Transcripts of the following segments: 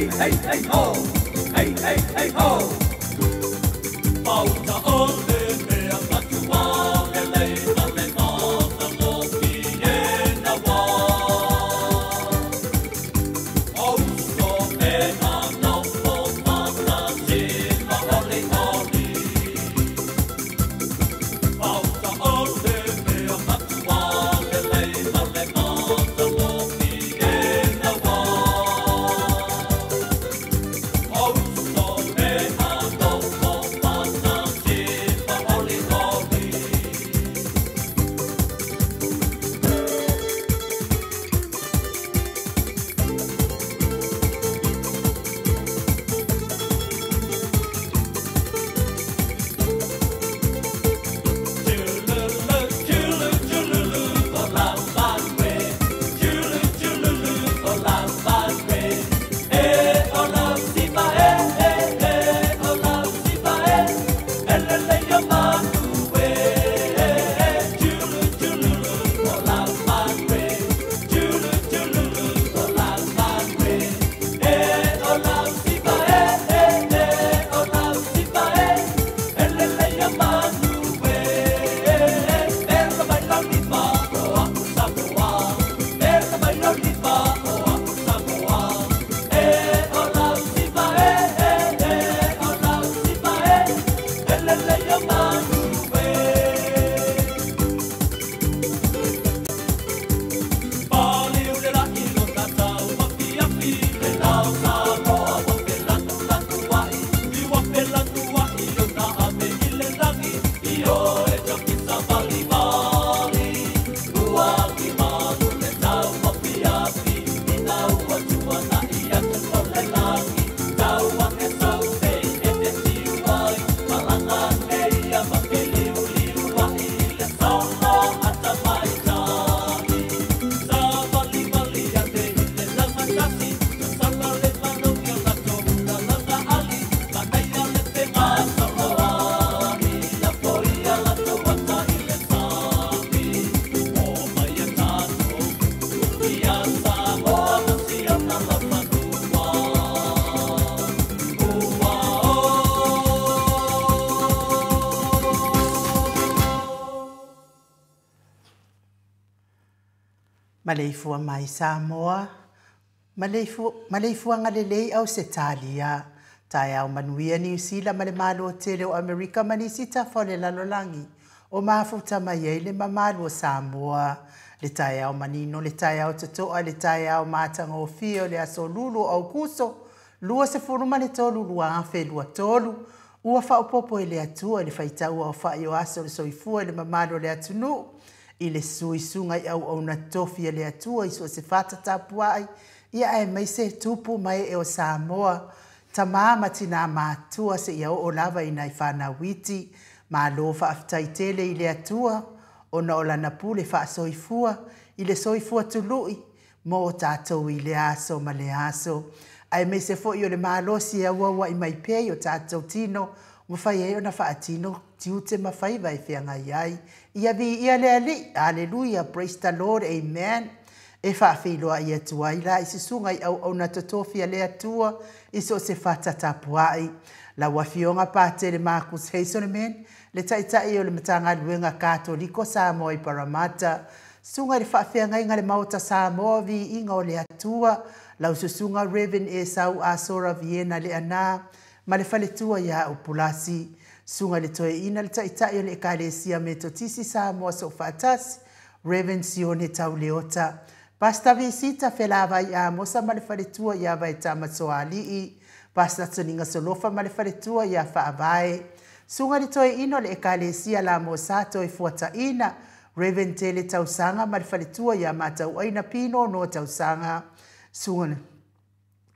Hey, hey, hey, ho! Hey, hey, hey, ho! Pauta o le mea matua lelei ma le matagofie na wā. Auso e a nofo fatasi ma oli oli. Pauta o le mea matua lelei ma le matagofie na wā. Auso e a nofo fatasi ma oli oli. Chululu, chulu, chululu, o la madre. Chulu, chululu, o la madre. E o la sipa, e, e, e, o la sipa, e. Elele yo manu, e, e, e. Chulu, chululu, o la madre. Chulu, chululu, o la madre. E o la sipa, e, e, e, o la sipa, e. Elele yo manu, e, e, e. Perla baila lipa, o a Samoa. Perla baila lipa, o a Samoa. E o la sipa, e, e, e, o la sipa, e. Elele yo manu, e. Pali o le la i lo tatau ma fia fi le lau Samoa wa pe latu latu ai i wa pe latu ai o na ave i le lagi i o e toki sa vali vali ua ki manu le tau ma fia fi i na ua tua na i atu o le lagi tau ake sau te e te tiu ai malanga nei a ma ke liu liu ai le solo ata mai tai. Sa vali vali a te i le lagatasi, sala le manoki o latou la laga ali, manaia le te masaloai, a foia latou ata i le sami. O mai e tatou, ia Samoa ma si ona laufanua. Ua o. Maleifua mai Samoa, maleifuaga lelei Ausetalia, taeao manuia Niu Sila ma le Malo tele o Amerika ma nisi tafa o le lalolagi o mafuta mai ai le mamalu o Samoa. Le taeao manino, le taeao totoa, le taeao matagofie o le aso lulu o Aukuso, 23 2023, ua faaopoopo e le Atua i le faitau aofa'i o aso o le soifua i le mamalu o le atunuu, i le suisuga i auauna tofi a le Atua i so o se fata tapua'i, ia aemaise tupu ma ee o Samoa, tamā ma tinā matua seia oo lava i nai fanau iti. Malo faafetai tele i le Atua ona o lana pule faasoifua i le soifua tulu'i mo o tatou i le aso ma le aso. Aemaise foi o le malosi e auaua'i mai pea i o tatou tino, ua mafai ai ona faatino tiute ma faiva e feagai ai. Ia viia le Alii, Aleluia, praise the Lord, amen. E faafeiloai atu ai la i susuga i auauna totofi a le Atua i so o se fata tapuai. Lau Afioga Patele Marcus Hazelman, le Taitai o le Matagaluega Katoliko Samoa i Paramata, susuga i le Faafeagaiga le Maota Samoa Viiga o le Atua, lau Susuga Rev. Esau Asora Viena Leaana ma le faletua ia Upulasi, susuga i le Toeaina le Taitai o le Ekalesia Metotisi Samoa Soofaatasi, Rev. Sione Tauleota, Pastor Visita Felavai Amosa ma le faletua ia Vaetama Soali'i, Pastor Toniga Solofa ma le faletua ia Faavae, susuga i le Toeaina o le Ekalesia Lamosa Toefuataiina, Rev. Tele Tausaga ma le faletua ia Matauaina Pino Noa Tausaga, susuga i le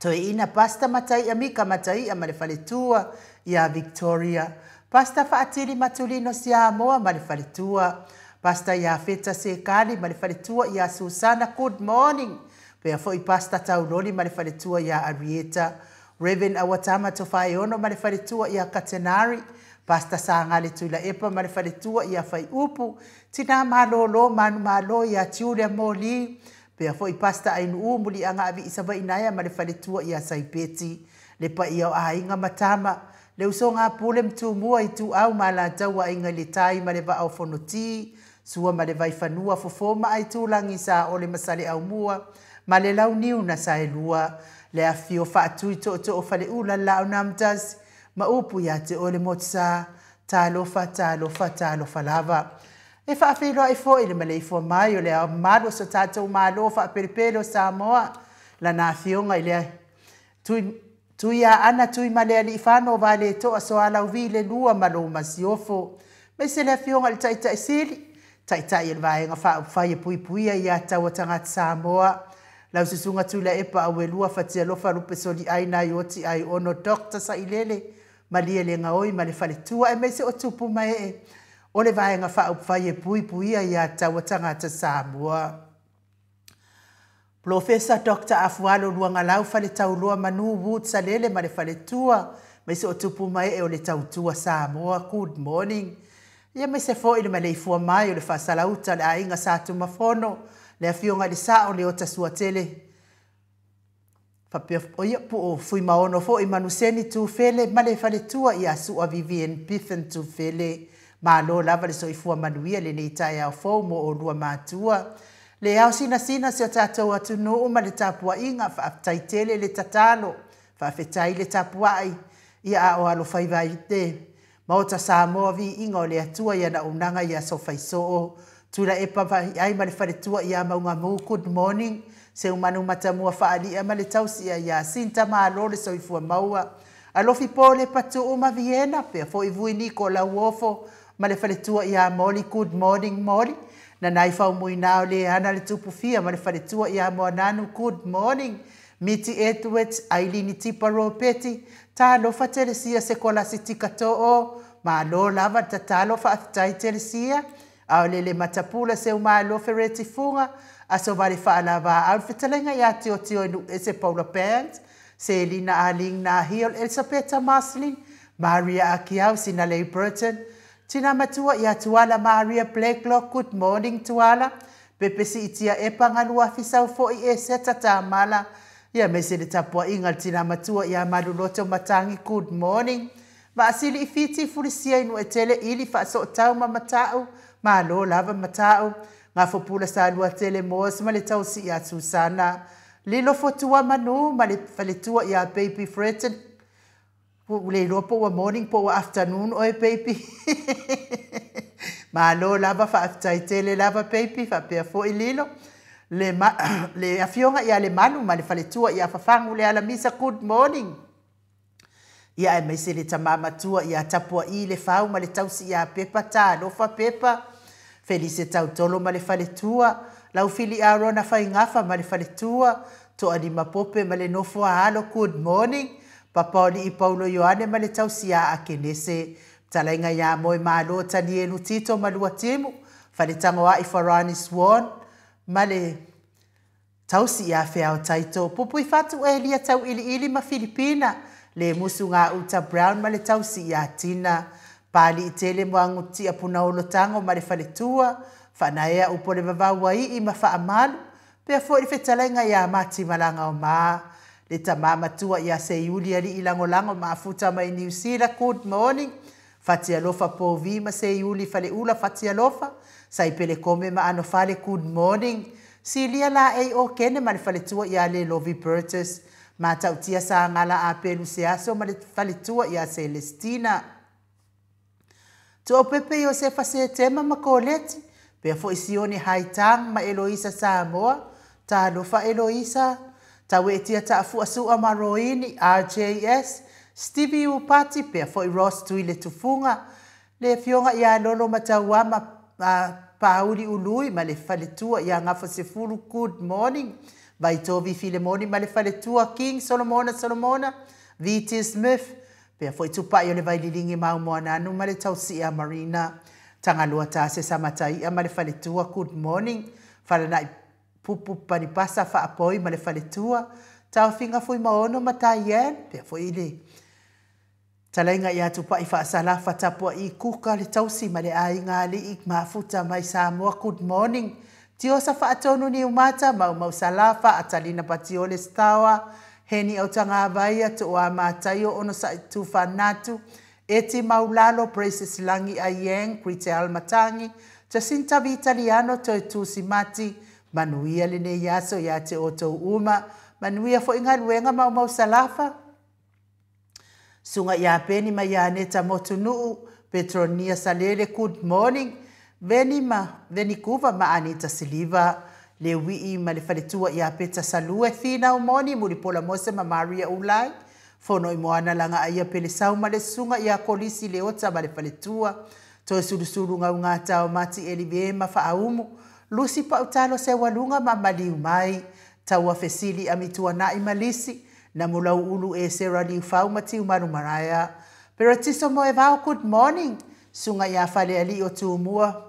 Toeaina Pastor Mataia Mika Mataia ma le faletua ia Victoria, Pastor Faatili Matulino Siamoa ma le faletua, Pastor Iafeta Sekali ma le faletua ia Susana, good morning. Pea foi Pastor Tauloli ma le faletua ia Arieta, Rev. Awatama Tofaeono ma le faletua ia Katenari, Pastor Sagale Tuilaepa ma le faletua ia Faiupu, Tina Malolo Manu Malo ia Julia Moli, Pea foi Pastor Ainuu Muliaga Aviisavainaea ma le faletua ia Saipeti, le paia o aiga ma tama, le usoga a Pule ma Tumua, Ituau ma Alataua, Aiga i le Tai ma le Vaa o Fonoti, Sua ma le Vaifanua, Fofo ma Aitulagi, Saole ma Saleaaumua ma le Launiu na Saelua, le afifio o Faatui, Tootoo o Faleula, le Laau na Amotasi ma upu ia te oe le Motusa. Talofa, talofa, talofa lava. E faafeiloai foi i le maleifua mai o le Ao Mamalu o so tatou Malo faapelepele o Samoa, lana Afioga i le Tuiaana Tuimalealiifano Vaaletoa Sualauvi le Lua ma lou Masiofo, aemaise le Afioga i le Taitai Sili, Taitai o le Vaega Faaupufai e Puipuia Ia Tatau a Tagata Samoa, lau Susuga Tuilaepa Auelua Fatialofa Lupesoliai Naioti Aiono Dr. Sailele Malielegaoi ma le faletua, aemaise o tupu ma ee o le Vaega Faaupufai e Puipuia Ia Tatau a Tagata Samoa. Polofesa Dr. Afualo Luagalau Faletauloa Manu Wood Salele ma le faletua, aemaise o tupu ma ee o le Tautua Samoa. Good morning. Ia aemaise foi le maleifua mai o le Faasalauta le Aiga Sa Tumafono, le Afioga i le Sao Leota Suatele, faapea o ia po o Fuimaono foi Manuseni Tufele ma le faletua ia Sua Vivian Biffin Tufele. Malo lava le soifua manuia lenei taeao fou mo olua matua. Le ao sinasina si o tatou atunuu ma le tapuaiga, faafetai tele le tatalo, faafetai le tapuai, ia a o alofaiva i te Maota Samoa, viiga o le Atua i ana auaunaga i aso faisoo. Tuilaepa Vaiai ma le faletua ia Maugamu, good morning. Seumanu Matamua Faalia ma le tausia ia Sinta, malo le soifua maua. Alofi Pole Patuu ma Viena, pea foi Vui Niko Lauofo ma le faletua ia Moli, good morning Moli. Nanai Faumuina o le ana le Tupufia ma le faletua ia Moananu, good morning. Miti Edwards, Ailini Tipa Ropeti, talofa Telesia Sekolasi Tikato'o, malo lava le tatalo, faafetai Telesia. A o lele matapula Seumalo Fereti Fuga, Aso Vale Faalava au le fetalaiga ia Tiotio i Nu'u Ese Paula Band, Selina Aling Nahil, Elisapeta Marcelin, Maria Akiau, Sinalei Burton, Tina Matua ia Tuala Maria Blacklock, good morning Tuala. Pepesi Itia Epa Galua Fisau foi e Seta Tamala, ia aemaise le tapuaiga a le tina matua ia Maluloto Matangi, good morning. Vaasili i Fiti Fulisia i Nu'etele ili Faasootau ma Mata'u, malo lava Mata'u. Gafopula Salua Tele Moas ma le tausi ia Susana Lilo Fotua Manu ma le faletua ia Baby Freton. Ua le iloa po ua morning po ua afternoon oe baby. Malo lava, faafetai tele lava baby, faapea foi Lilo. Le, ma, le afioga ia Lemalu ma le faletua ia Fafagu le Alamisa, good morning. Ia aemaise le tama matua ia Tapua'i le Fau ma le tausi ia Pepa, talofa Pepa. Felise Tautolo ma le faletua, Laufili Arona Faigafa ma le faletua, Toalima Pope ma le nofo a alo, good morning. Papaoli'i Paulo Ioane ma le tausi ia Akenese, Talaiga ia Moemalo Tanielu Tito ma Luatimu, Faletagoa'i Farani Swan ma le tausi ia Feao Taito, Pupuifatu Elia Tauiliili ma Filipina, Le Musu Gauta Brown ma le tausi ia Tina, Pali'itele Moagutia Punaolotago ma le faletua, Faanaea Upolevavauai'i ma Faamalu, pea foi le fetalaiga ia Mati Malagaoma, le tama matua ia Seiuli Alii Lagolago Maafuta mai Niu Sila, good morning. Fatialofa Povi ma Seiuli Faleula Fatialofa, Saipele Kome ma Anofale, good morning. Silia Laei Okene ma le faletua ia Lelovi Burgess, Matautia Sagala Apelu Seaso ma le faletua ia Celestina. Tuaupepe Iosefa Setema ma Koleti, pea foi Sione Haitang ma Eloisa Samoa, talofa Eloisa. Taueetia Taafua Sua ma Roini, RJS, Stevie Upati, pea foi Ross Tui le Tufuga, le afioga ia Lolo Matauama Pauli Ului ma le faletua ia Gafosefulu, good morning. Vaitovi Filemoni ma le faletua King Solomona Solomona, VT Smith, pea foi Tupai o le Vaililigi Maumoananu ma le tausi ia Marina, Tagaloa Tase Samataia ma le faletua, good morning. Falana'i Pupu Panipasa Faapoi ma le faletua, Taofiga Fuimaono ma Taian, pea foi le talaiga ia Tupai Faasalafa Tapua'i Kuka le tausi ma le aiga alii mafuta mai Samoa, good morning. Tiosa Faatonu Niumata, Maumau Salafa, Atalina Patiole Stawa, Heni Autagavaia, Toa Mataio, Onosai Tufanatu, Eti Maulalo, Praises Langi Ayeng, Kritel Matangi, Jacinta Vitaliano, Toe Tusimati, manuia lenei aso ia te outou uma, manuia foi galuega Maumau Salafa, Suga ia Peni ma ia Aneta Motunuu, Petronia Salele, good morning, Veni ma Veni Kuva ma Anita Siliva, le Wii ma le faletua ia Peta Salue, Finau Moni, Mulipola Mose ma Maria Ulai, Fono i Moana Laga Aia Pelesau ma le Suga ia Kolisi Leota ma le faletua, Toe Sulusulu Gaugata o Mati Elive ma Faaumu, Lusi Pautalo Sewaluga ma Maliu Mai, Taua Fesili Amituanai Malisi, Namulau Ulu e Sera Liufau ma Tiumalu Maraea, Peratiso Moevao, good morning, Suga ia Falealii o Tumua,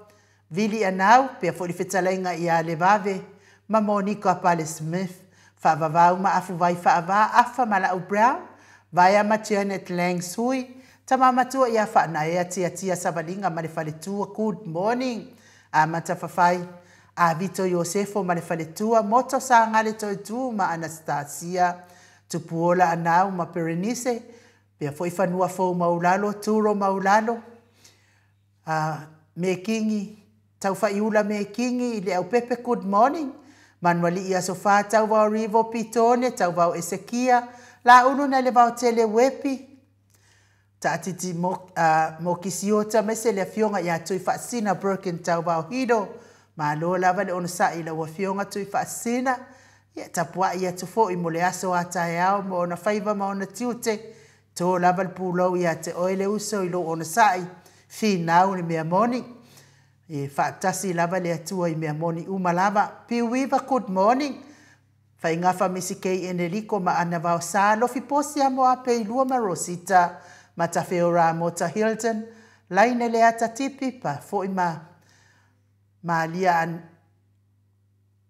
Vili Anau, pea foi le fetalaiga ia Levave, ma Monika Pale Smith, Faavavau ma Afuvai Faava, Afa Malau Brown, Vaea ma Janet Lang Sui, Tama Matua ia Faanaea Tiatia Savaliga ma le faletua, good morning, Amata Fafai, a Vito Iosefo ma le faletua, Moto Sagale Toetu ma Anastasia, Tupuola Anau ma Perenise, pea foi Fanua Fou Maulalo, Turo Maulalo, Mekingi, Taufaiula Mekingi, i le Aupepe, good morning, Manualii Aso Fa, Tauvao Rivo Pitone, Tauvao Esekia, Laulu na le Vaotele Wepi, Taatiti Mokisiota, mese le afioga ia Tui Faasina Birkin Tauvao Hido, malo lava le onosa'i lau afioga Tui Faasina, ia tapua'i atu fo'i mo le aso a taeao ma ona faiva ma ona tiute, to lava le pulou ia te oe le uso i lou onosa'i, finau le mea moni, e faatasi lava le Atua i mea moni uma lava. Piuiva, good morning, Faigafa Misi K Eneliko ma Ana Vaosa, Lofi Posi amo ape i lua ma Rosita, Matafeora Mota Hilton, Laine le ata tipi, pa foi ma Malia an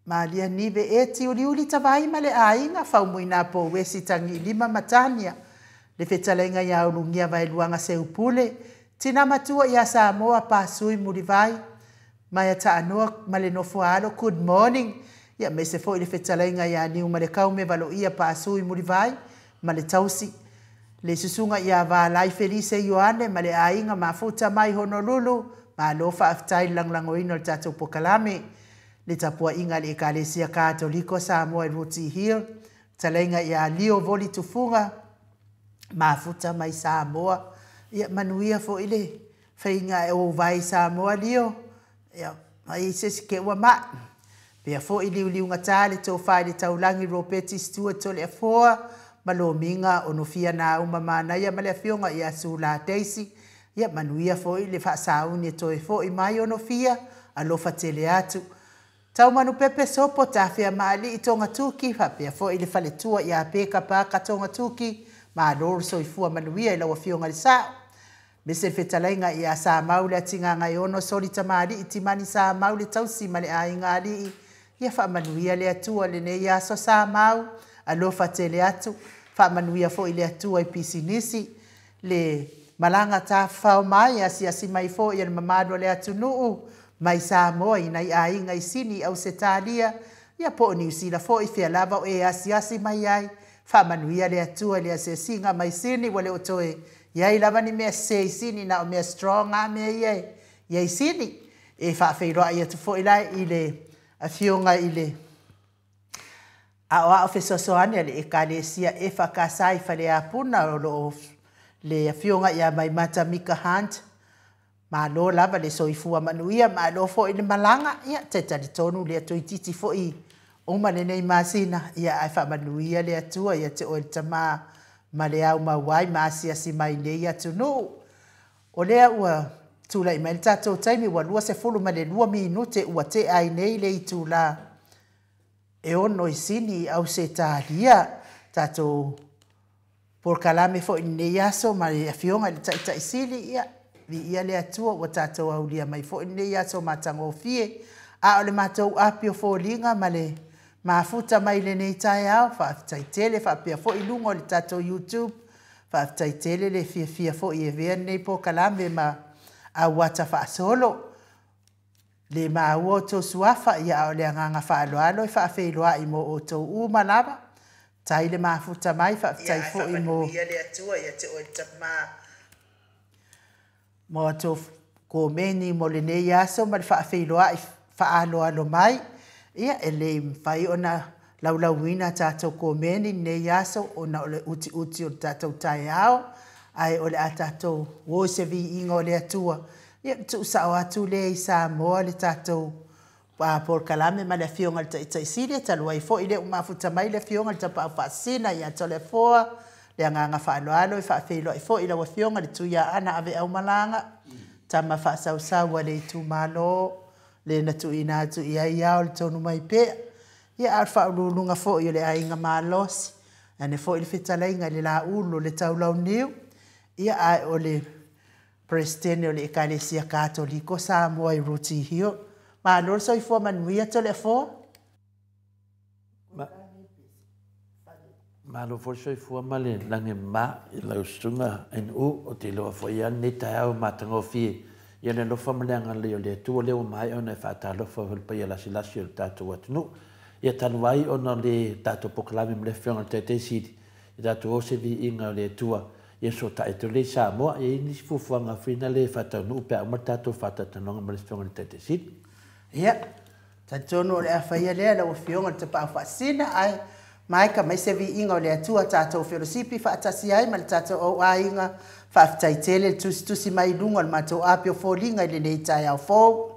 Malia Nive e Uliuli Tavai ma le aiga Faumuina po Wesi Tangi Lima Matania, le fetalaiga ia Ulugia Vaeluaga Seupule, Tina Matua ia Samoa Pasui Mulivai, Maia Taanoa ma le Nofoalo, good morning, ia mese foi le fetalaiga ia Niu ma le Kaume Valoia Pasui Mulivai ma le tausi, le susuga ia Valai Felise Ioane ma le aiga mafuta mai Honolulu, malo faafetai le lagolagoina o le tatou pokalame, le tapua'iga le Ekalesia Katoliko Samoa i Rooty Hill, talaiga ia Lio Voli Tufuga, mafuta mai Samoa, ia manuia fo'i le faiga e ou vai Samoa Lio, ia mai se isi ke ua ma'i. Pea foi liuliugatā le tofa i le taulagi Ropeti Stewart Toleafoa, ma lomiga onofia na uma manaia ma le afioga ia Sula Daisy, ia manuia foi le faasauni e toe fo'i mai onofia, alofa tele atu. Taumanu Pepe Sopo Tafea Maali'i Togatuki, faapea foi le faletua ia Peka Paka Togatuki, malo le soifua manuia i lau afioga le sa'o. Mese le fetalaiga ia Samau le Atigagaiono Soli Tamali'i Timani Samau le tausi ma le aiga ali'i, ia faamanuia le Atua lenei aso Samau, alofa tele atu, faamanuia fo'i le Atua i pisinisi, le malaga tafafao mai asiasi mai fo'i e le mamalu o le atunuu, mai Samoa i nai aiga i Sini i Ausetalia, ia po o Niusila fo'i fea lava o e asiasi mai ai, faamanuia le Atua i le asiasiga mai Sini, ua le o toe iai lava ni mea sesē i Sini na o mea strong a mea ia e iai Sini, e faafeiloa'i atu fo'i la i le afioga i le Aoao Fesoasoani a le Ekalesia EFKS i Faleapuna o lo o le afioga ia Maimata Mika Hunt, malo lava le soifua manuia, malo foi le malaga, ia te talitonu lea toeitiiti foi uma lenei masina, ia ae faamanuia le Atua ia te oe le Tamā ma le au mau ai ma asiasi mai nei atunuu. O lea ua tulai mai le tatou taimi ua 22 minute ua tea ai nei le itulā e 6 i Sini i Ausetalia, tatou polokalame foi i lenei aso ma le afioga i le Taitai Sili, ia, viia le Atua ua tatou aulia mai foi lenei aso matagofie, a o le matou api o foliga ma le mafuta mai lenei taeao, faafetai tele faapea foi i luga o le tatou YouTube, faafetai tele le fiafia foi e avea lenei polokalame ma auata faasolo. Le maua outou suafa, ia a o le agaga faaaloalo e faafeiloai mo outou uma lava. Tai le mafuta mai, faafetai foi mo le Atua ia te oe le Tama mo outou komeni mo lenei aso ma le faafeiloai faaaloalo mai. Ia e le mafai ona laulauina tatou komeni lenei aso ona o le utiuti o le tatou taeao, ae o le a tatou o i se viiga o le Atua. Ia tuusao atu lea i Samoa le tatou polokalame ma le afioga i le Taitaisili, talu ai foi le ua mafuta mai le afioga i le Tapaau Faasisina ia Toleafoa, le agaga faaaloalo e faafeiloai foi lau afioga le Tuiaana Aveau Malaga, tama faasausau a le itumalo, le na tuuina atu i ai ao le tonu mai pea. Ia a o le faauluuluga foi o le aiga malosi, ane foi le fetalaiga i le Laulu le Taulauniu, ia ae o le Presidente o le Ekalesia Katoliko Samoa i Rooty Hill. Malo le soifua manuia Toleafoa. Malo foi soifua ma le lagi ma i lau susuga NU o te iloa foi ia lenei taeao matagofie ia le alofa ma le agalelei o le Atua lea ua maea ona e faatalofa foi i le paia lasilasi o le tatou atunuu. Ia talu ai ona o le tatou polokalame ma le afioga i le Taitaisili i tatou o se viiga o le Atua ia fesootai atu lea i Samoa. E i ai nisi fuafuaga foi na le faataunuu pe a uma le tatou faatalatalanoaga ma le afioga i le Taitaisili. Ia, talitonu o le a faia lea lau afioga i le Tapaau Faasisina, ae maeka mai se viiga o le Atua tatou felosipi faatasi ai ma le tatou auaiga. Faafetai tele le tusitusi mai i luga o le matou api o foliga i lenei taeao fou.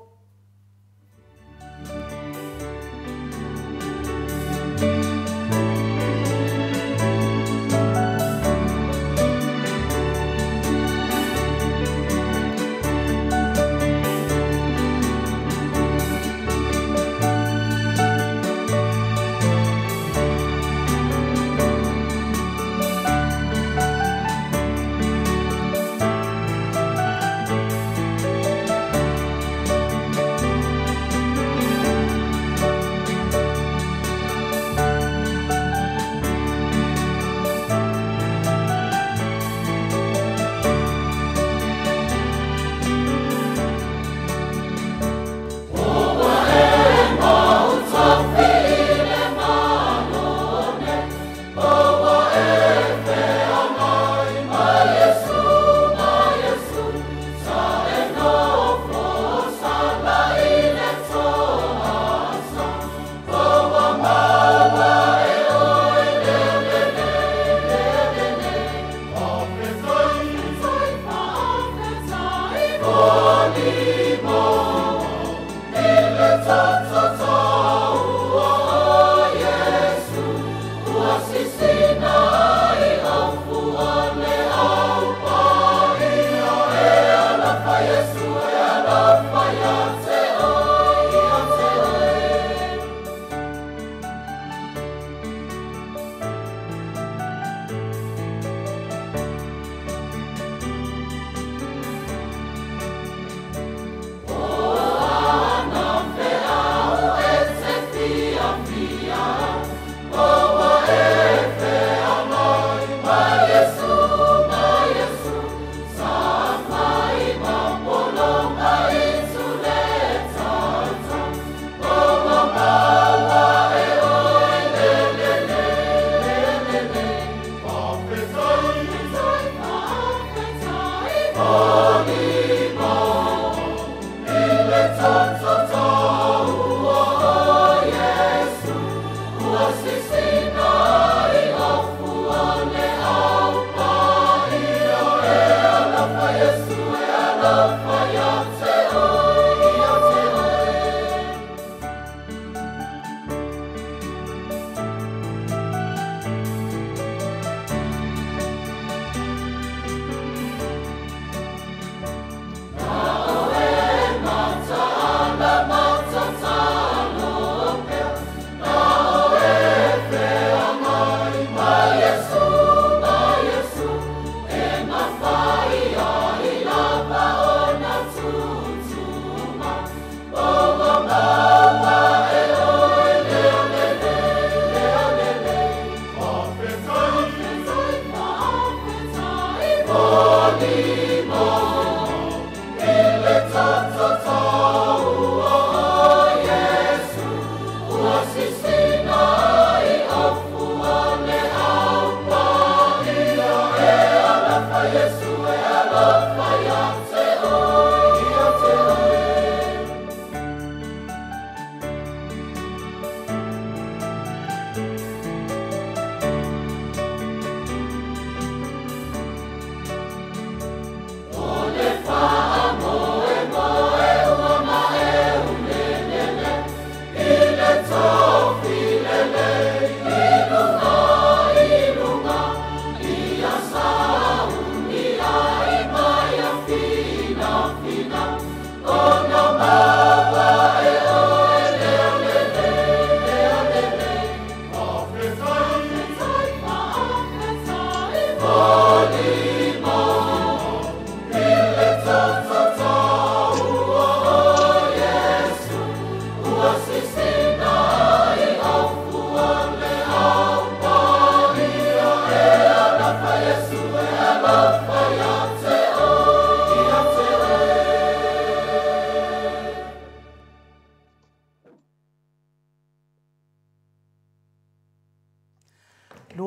Yesu,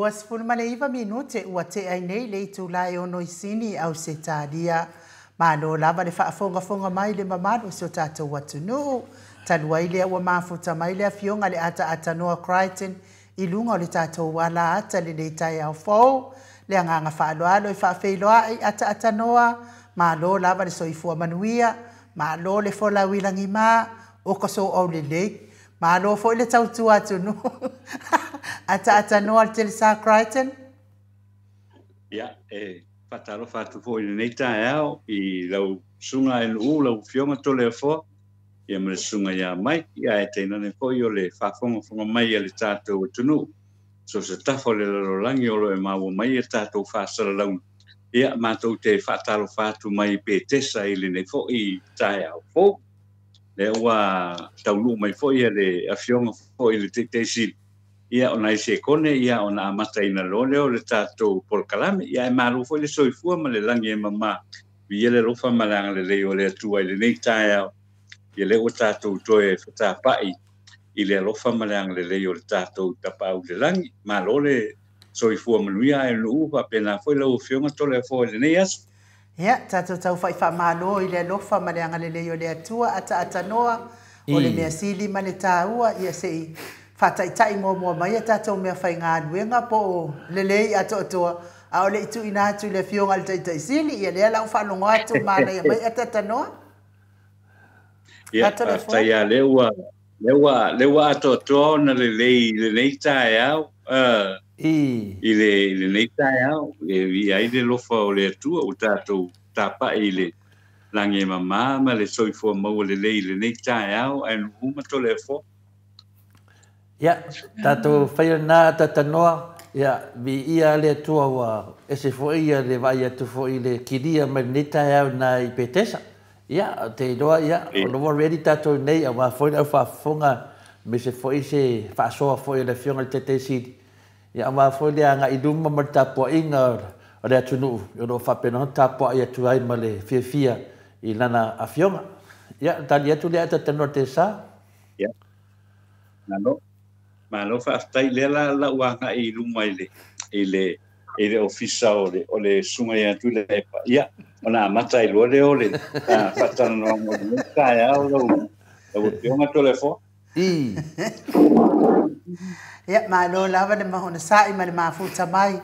29 minute ua tea ai nei le itula e 6 i Ausetalia. Malo lava le faafogafoga mai le mamalu o si o tatou atunuu. Talu ai lea ua mafuta mai le afioga le Ataata Noa Crichton i luga o le tatou ala ata lenei taeao fou. Le agaga faaaloalo e faafeiloai Ataata Noa, malo lava le soifua manuia, malo le folau i lagima, o ka soau lelei. Malo foi le tautua atunuu. Ataata Noa le Telesa Crichton. Ia, e faatalofa atu foi i lenei taeao i lau susuga e Nuu, lau Afioga Toleafoa, ia ma le susuga ia Mike, ia ae tainane foi o le faafogafoga mai a le tatou atunuu. So se tafa o le lalolagi o lo o e maua mai e tatou faasalalauga. Ia, matou te faatalofa atu mai Petesa i lenei foi taeao fou. Lea ua taunuu mai foi le afioga foi i le Taitaisili. Ia, o nai sekone, ia, ona amataina loa lea o le tatou polokalame. Ia, e malo foi le soifua ma le lagi e mama. Viia le alofa ma le agalelei o le Atua i lenei taeao. Ia lea ua tatou toe fetapai i le alofa ma le agalelei o le tatou Tapaau i le lagi. Malo le soifua manuia ae nuu faapena foi lau Afioga Toleafoa i lenei aso. Ia, tatou taufai faamalo i le alofa ma le agalelei o le Atua, Ataata Noa, o le mea sili ma le taua, ia se i faataitai muamua mai a tatou mea faigaluega po o lelei atoatoa, a o le i tuuina atu i le afioga i le Taitaisili, ia lea la ua faalogo atu manaia mai Ataata Noa. Ia, faafetai lava, lea ua atoatoa ona lelei i lenei taeao. I lenei taeao, e viia ai le alofa o le Atua ua tatou tapai i le lagi e mama ma le soifua maua lelei i lenei taeao ae nuu ma Toleafoa. Ia, tatou faia lena Ataata Noa, ia, viia le Atua ua ese foi ia le vaai atu foi i le kilia mai lenei taeao na i Petesa. Ia, te iloa, ia, o lo ua ready tatou nei, aua foi le au faafofoga, me se foi se faasoa foi o le afioga i le Taitaisili. Ia, aua foi le agai i luma ma le tapuaiga o le atunuu, o lo o faapena ona tapuai atu ai ma le fiafia i lana afioga. Ia, tali atu le Ataata Noa Telesa. Ia. Malo. Malo faafetai lea la lau agai i luma i le ofisa o le susuga ia Tuilaepa. Ia, ona amata ai loa lea o le faatalanoaga o lenei taeao lau Afioga Toleafoa. Ia, malo lava le mahona sa'i ma le mafuta mai.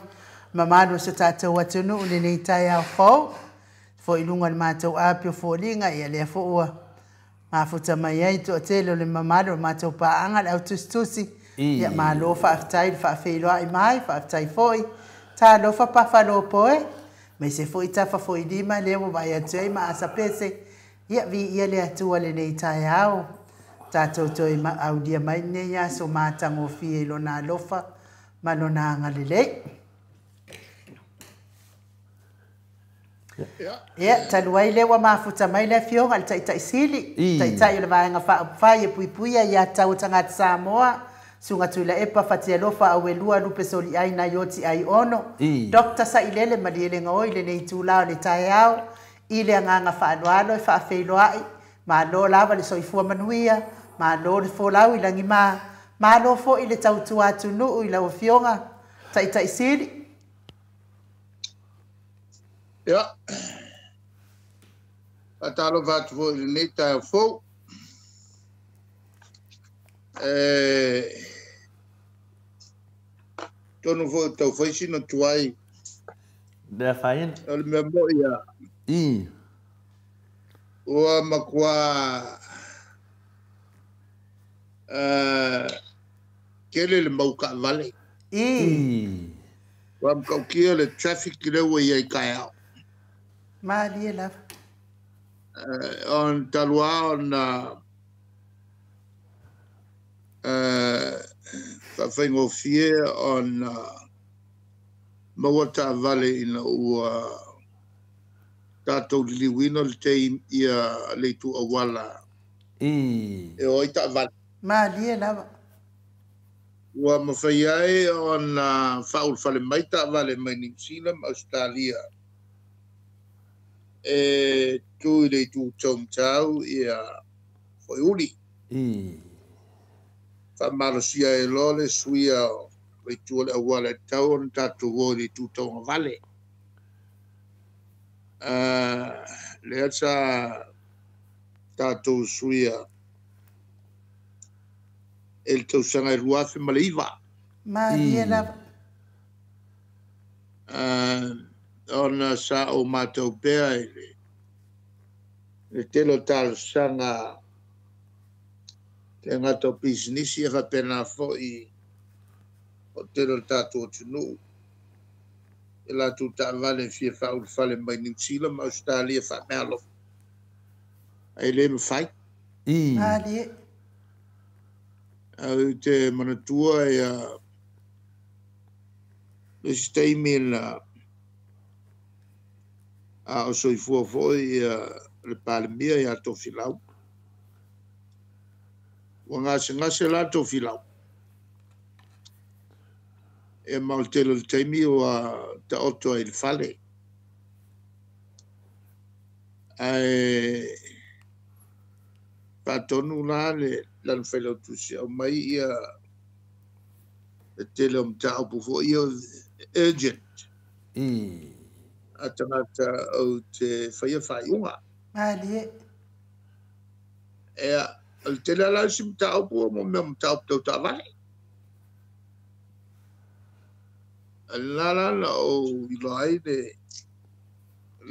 Mamalu o se tatou atunuu lenei taeao fou. Foi luga o le matou api o foliga, ia lea foi ua mafuta mai ai toatele o le mamalu o le matou paaga le au tusitusi. Ia, malo faafetai le faafeiloai mai, faafetai foi. Talofa pafalopo e. Mai se foi tafa foi lima lea ua vaai atu ai ma asapese. Ia, viia le Atua lenei taeao. Tatou toe aulia mai lenei aso matagofie i lona alofa ma lona agalelei. Ia, talu ai lea ua mafuta mai le afioga i le Taitaisili, Taitai o le Vaega Faaupufai e Puipuia ia Tau o Tagata Samoa, Susuga Tuilaepa Fatialofa Auelua Lupe Soliai Naioti ai ono, Dr. Sailele Malielegaoi i lenei itula o le taeao, i le agaga faaaloalo e faafeiloai, malo lava le soifua manuia, malo le folau i lagima, malo foi le tautua atunuu i lau afioga Taitaisili. Ia, faatalofa atu foi i lenei taeao fou. Tonu foi tau fai sina tuai. Le afaina. O le mea moi ia. Ua matua tele le mau taavale. Ua matautia le traffic lea ua i ai taeao. Malie lava. On talu lava ona faafaigofie ona maua taavale ina ua tatou liliuina le tei ia le itu auala e o ai taavale. Malie lava. Ua mafai ai ona faaulufale mai taavale mai Niu Sila ma Ausetalia e tu i le itu taumatau ia foiuli. Faamalosia ai loa le suia Itu le awala tau on tatou o le tutaga vale. Le sa tatou suia e le tausaga e 2009. Malie lava. Ona sa o matou pea i le tele o talosaga te gata o pisinisi e faapena fo'i o tele o le tatou atunuu e latou taavale fia faaulufale mai Niu Sila ma Ausetalia faamealofa ae le mafai. Malie. Au te manatua ia le isi taimi na a o soifua fo'i ia le Palemia ia Tofilau. Ua gasegase la Tofilau. E ma o le tele o le taimi ua taoto ai i le fale. Ae faatonu la le lana failautusi au mai ia le tele o mataupu fo'i ia urgent. A tagata o te faia faaiuga. Malie. Ea, o le tele ala isi mataupu o mo mea mataupu tau taavale. La la la o iloa ai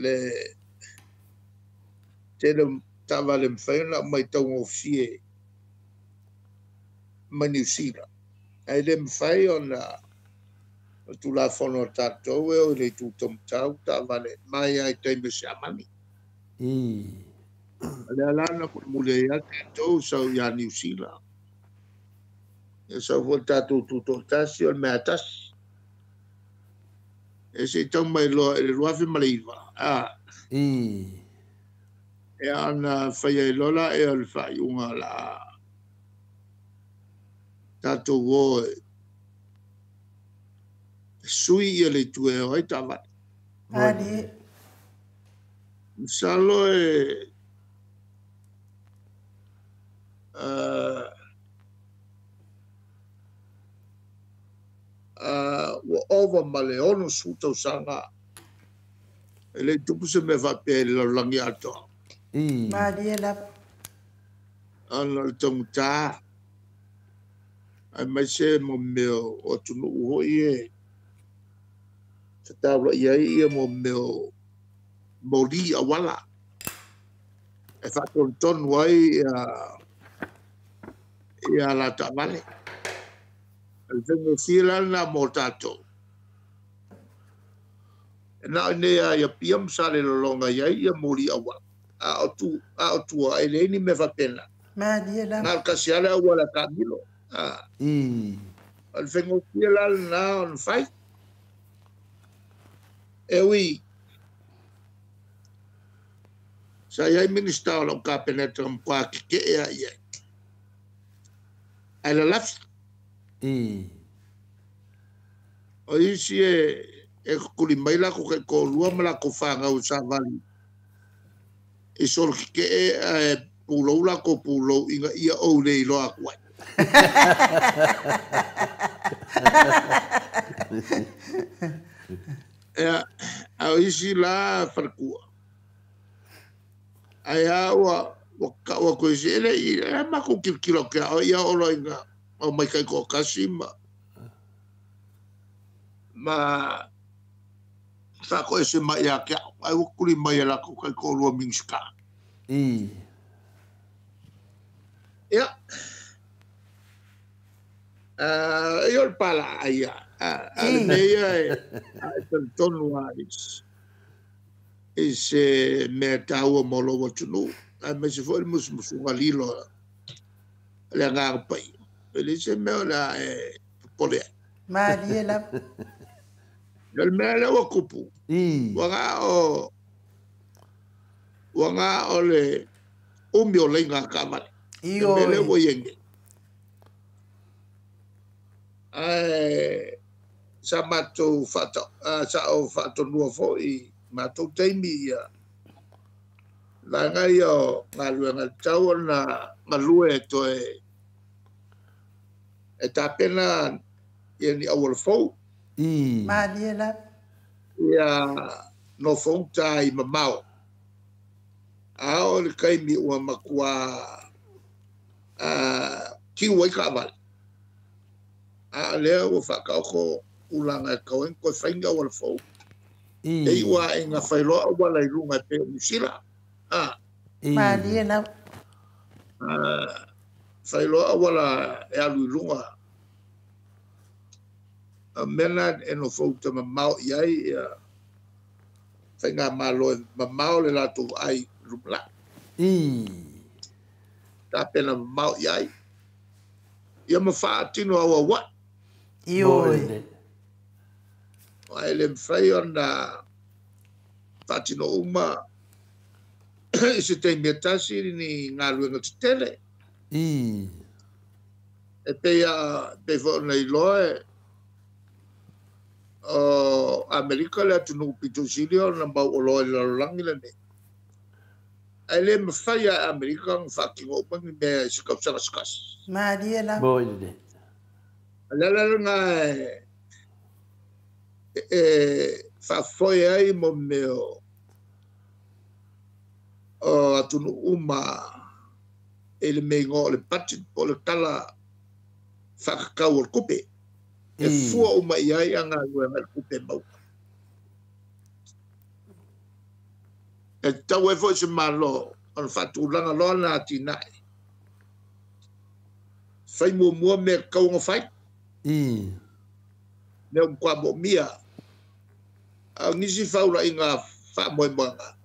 le tele taavale mafai ona aumai taugofie mai Niu Sila. Ae le mafai ona o Tulafono a tatou e o i le itu taumatau taavale mai ai taimi o siamani. O le ala na mulimuli ai a tatou sau ia Niu Sila. E sau foi le tatou tutoatasi o le mea tasi. E se i tau mai loa i le 2009. E ana fai ai loa la e o le faaiuga la tatou o e sui ia le itu e o ai taavale. Malie. Masalo e ua ova ma le 60 tausaga e le tupu se mea faapea i le lalolagi atoa. Malie lava. Ona o le taugata aemaise mo mea o atunuu fo'i e fetaula'i ai ia mo mea o moli auala e faatonutonu ai ia la taavale. O le faigofie la lena mo tatou. E na o nei a ia pia ma sa le lologa i ai ia moli auala. A o tua e leai ni mea faapena. Malie lava. Na o le kasi lava le auala taamilo. O le faigofie la lena ona fai. E ui, sa i ai minista o lau kapeneta na matua keke'e a i ai. Ae lalafi. O isi e kukuli mai lakou taitoalua ma lakou fanau e savali i solo keke'e ae pulou lakou pulou ina ia ou le iloa atu ai. Ea, a o isi la faletua. Ae a ua ka'u atu e isi, e le'i, e matou tilotilo atu ia oe ia oo loa ina aumai taitoatasi ma faatoese mai ia te a'u. Ae ua tuli mai e latou taitoalua Minisita. Ia, ia o le palaa ia. A le mea ia e talitonu lava i se mea taua mo lou atunuu. Aemaise foi le musumusuga lilo le agaga paia. E leai se mea o le a e popole ai. Malie lava. O le mea lea ua tupu. Ua na o le umi o laina a taavale. Le mea lea ua i ai nei. Ae sa matou sa o faatonua fo'i matou taimi ia vaega ia o galuega tatau ona galue e toe e tapena Ia ni auala fou. Malie la. Ia no fouta i mamao. A o le kaimi ua makua kiu ai kaavale. A lea ua whakaoko ulanga e kauen koe whainga auala fou. E iwa e ngā whailoa auala i lunga e pe o Musila. Malie la. Whailoa auala e alu i lunga. A mena e no fouta mamao i ai ia whainga malo e mamao le lātou ai lumla. Tā pena mamao i ai. Ia ma whaatino aua wa. Ioi. Ai le mwhai ona whaatino uma i se te mea tasi ni ngā luenga te tele. E pei whaona i loa e o Amerika le atu pito sili o na mau o loa i lalolangi le nei. Ai le mwhai a Amerika ng whakingo umangi mea i se kausanga sakasi. Marie la. Moi le. Alala nga e whaafoe ai mo meo o atunu uma e le meingo o le budget po le tala whakakau o le kupe. E fua uma i ai a ngā rua ngai kupe mau. E tau e foi se malo o le whaatulanga loa nā tinai. Whai mua mua mea kaunga whai. Mea umkwa mo mia. A ngisi whaura i ngā whaamoemoanga.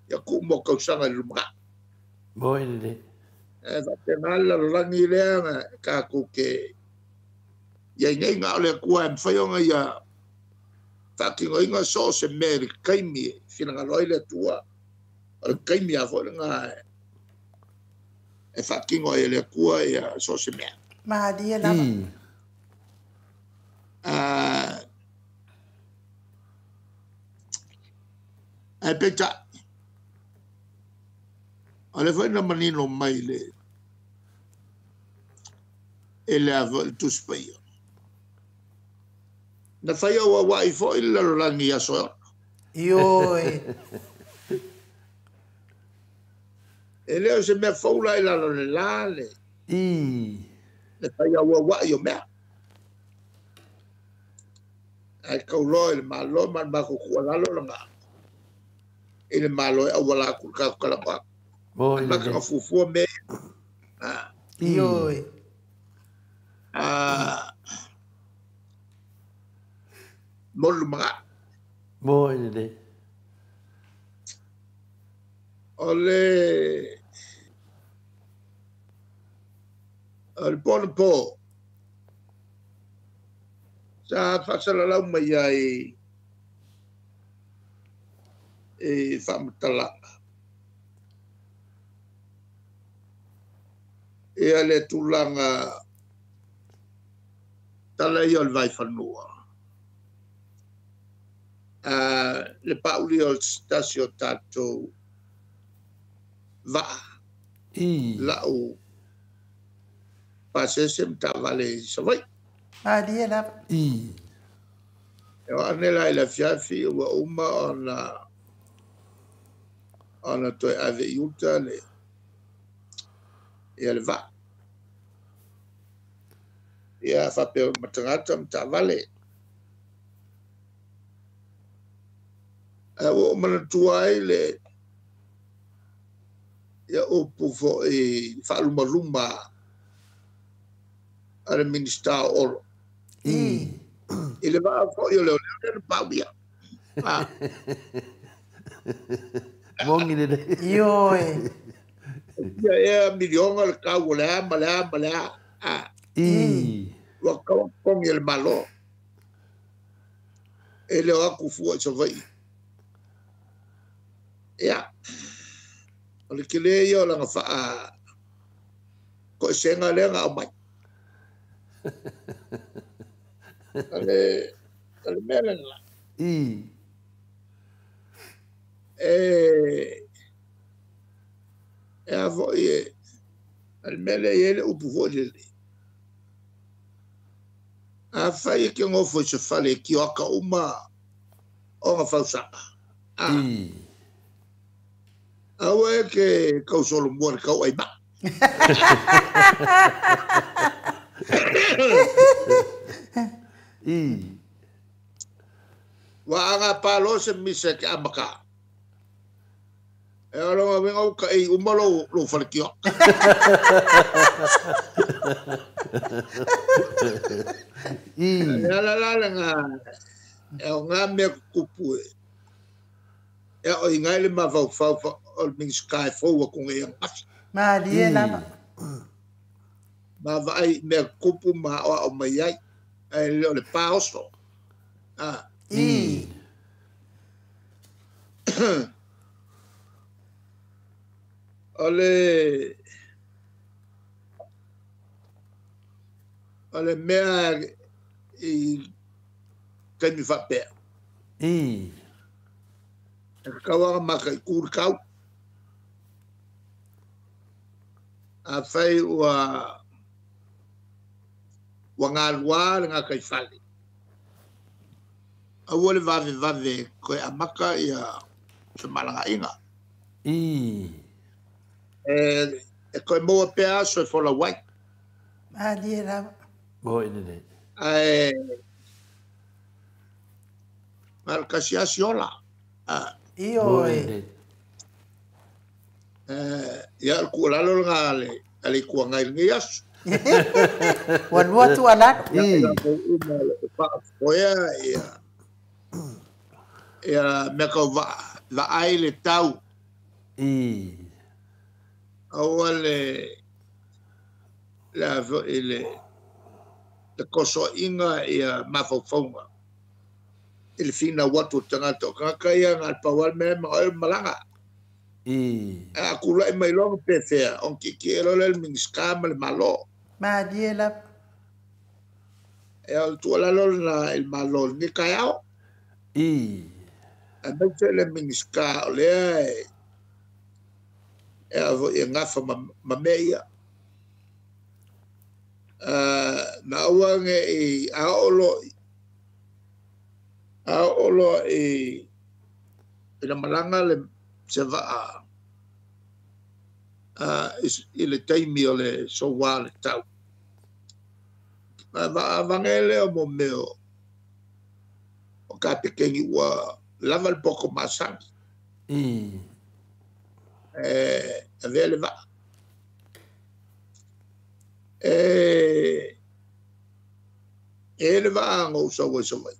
Ia ku mo kausanga i lumanga. Moi le. E whatenga la rangi lea nga ka kuke. Ia inga inga o le kua e mwhayonga ia whaakingo inga so se mea le kaimi e whinanga loa i le tua. O le kaimi a fo ngā e whaakingo e le kua ia so se mea. Mahalia lava. Ai peta. O le whaina manino mai le e le awa le tuspaia. Na whai au awa i fo i le lalolangi a soe. Ioi. E leo se mea faula i lalo le la le. Le whai au awa i o mea. Ai kauloa i le malo ma le mako kua lalo la ngā. I le malo e awala ku ka kalapa. Maka ka fufua me. Ioi. Molu mga. Mo le. O le pona po. Sa whasalalau mai ai e whamatalanga. E ale tūlanga tala i o le vaiwhanua. Le pauli o tasi o tātou vaa. Lau pasese mtavale i Savai. Malie la. E o anela i la fiafi ua uma ona toe ave i uta le ia le vaa. Ia whapea matangata mtavale. A o manatua ai le ia upu fo i whaalumaluma a le minista o Olo. I le vaa fo i o leo leo le pauia. Mongi le. Ioi. Ia ea milionga le kau o le a ma le a ma le a. Ua kawa kongi le malo. E leo aku fua i Savai. Ia. O le kile ia o langa whaa ko senga lea ngā au mai. Ale mea lena. E a fo i e ale mea lea i ele upu fo i le. Afai e ke ngofo i se fale e kioaka uma o ngā fausaka. Aua e ke kausolo mua le kau ai ma. Wa anga palo se misa ke amaka. E alo nga wenga uka e uma lo fale kioaka. E ala la nga e o ngā mea kukupu e. E o i ngai le mawhau whau o le mingiskai fōua ko ngai ang afi. Malie lava. Ma vaai mea kupu ma oa o mai ai. E le o le pāoso. O le mea i kaimi whapea. E kauanga maka i kūri kau. A whai ua ngā lua le ngā kai whale. Aua le vave vave koe amaka ia se malanga inga. E koe moa pea aso e fola wai. Malie lava. Mo ine. Ae malakasi asi ola. Io e. Ia le kualalo nga le kua ngai ngai aso. Ua lua tu alalo. Ia ia ia mea kau vaai le tau. Aua le le kosoainga ia mafaufauga. I le fina watu tangata o kaka ia ngā pawal me ma o malanga. A kula i mai longa pewhea, on ki ki e lole le mingiska ma le malo. Malie la. E o tua la lole na il malo ni kai ao. A mei le mingiska o lea e a i ngafa ma mea ia. Na ua nge i a olo i na malanga le se vaa i le taimi o le sowa le tau. Vaa vangele o mo meo o ka te kengi ua lava le poko masangi. E avea le vaa. E le vaa ngau sawa sawa.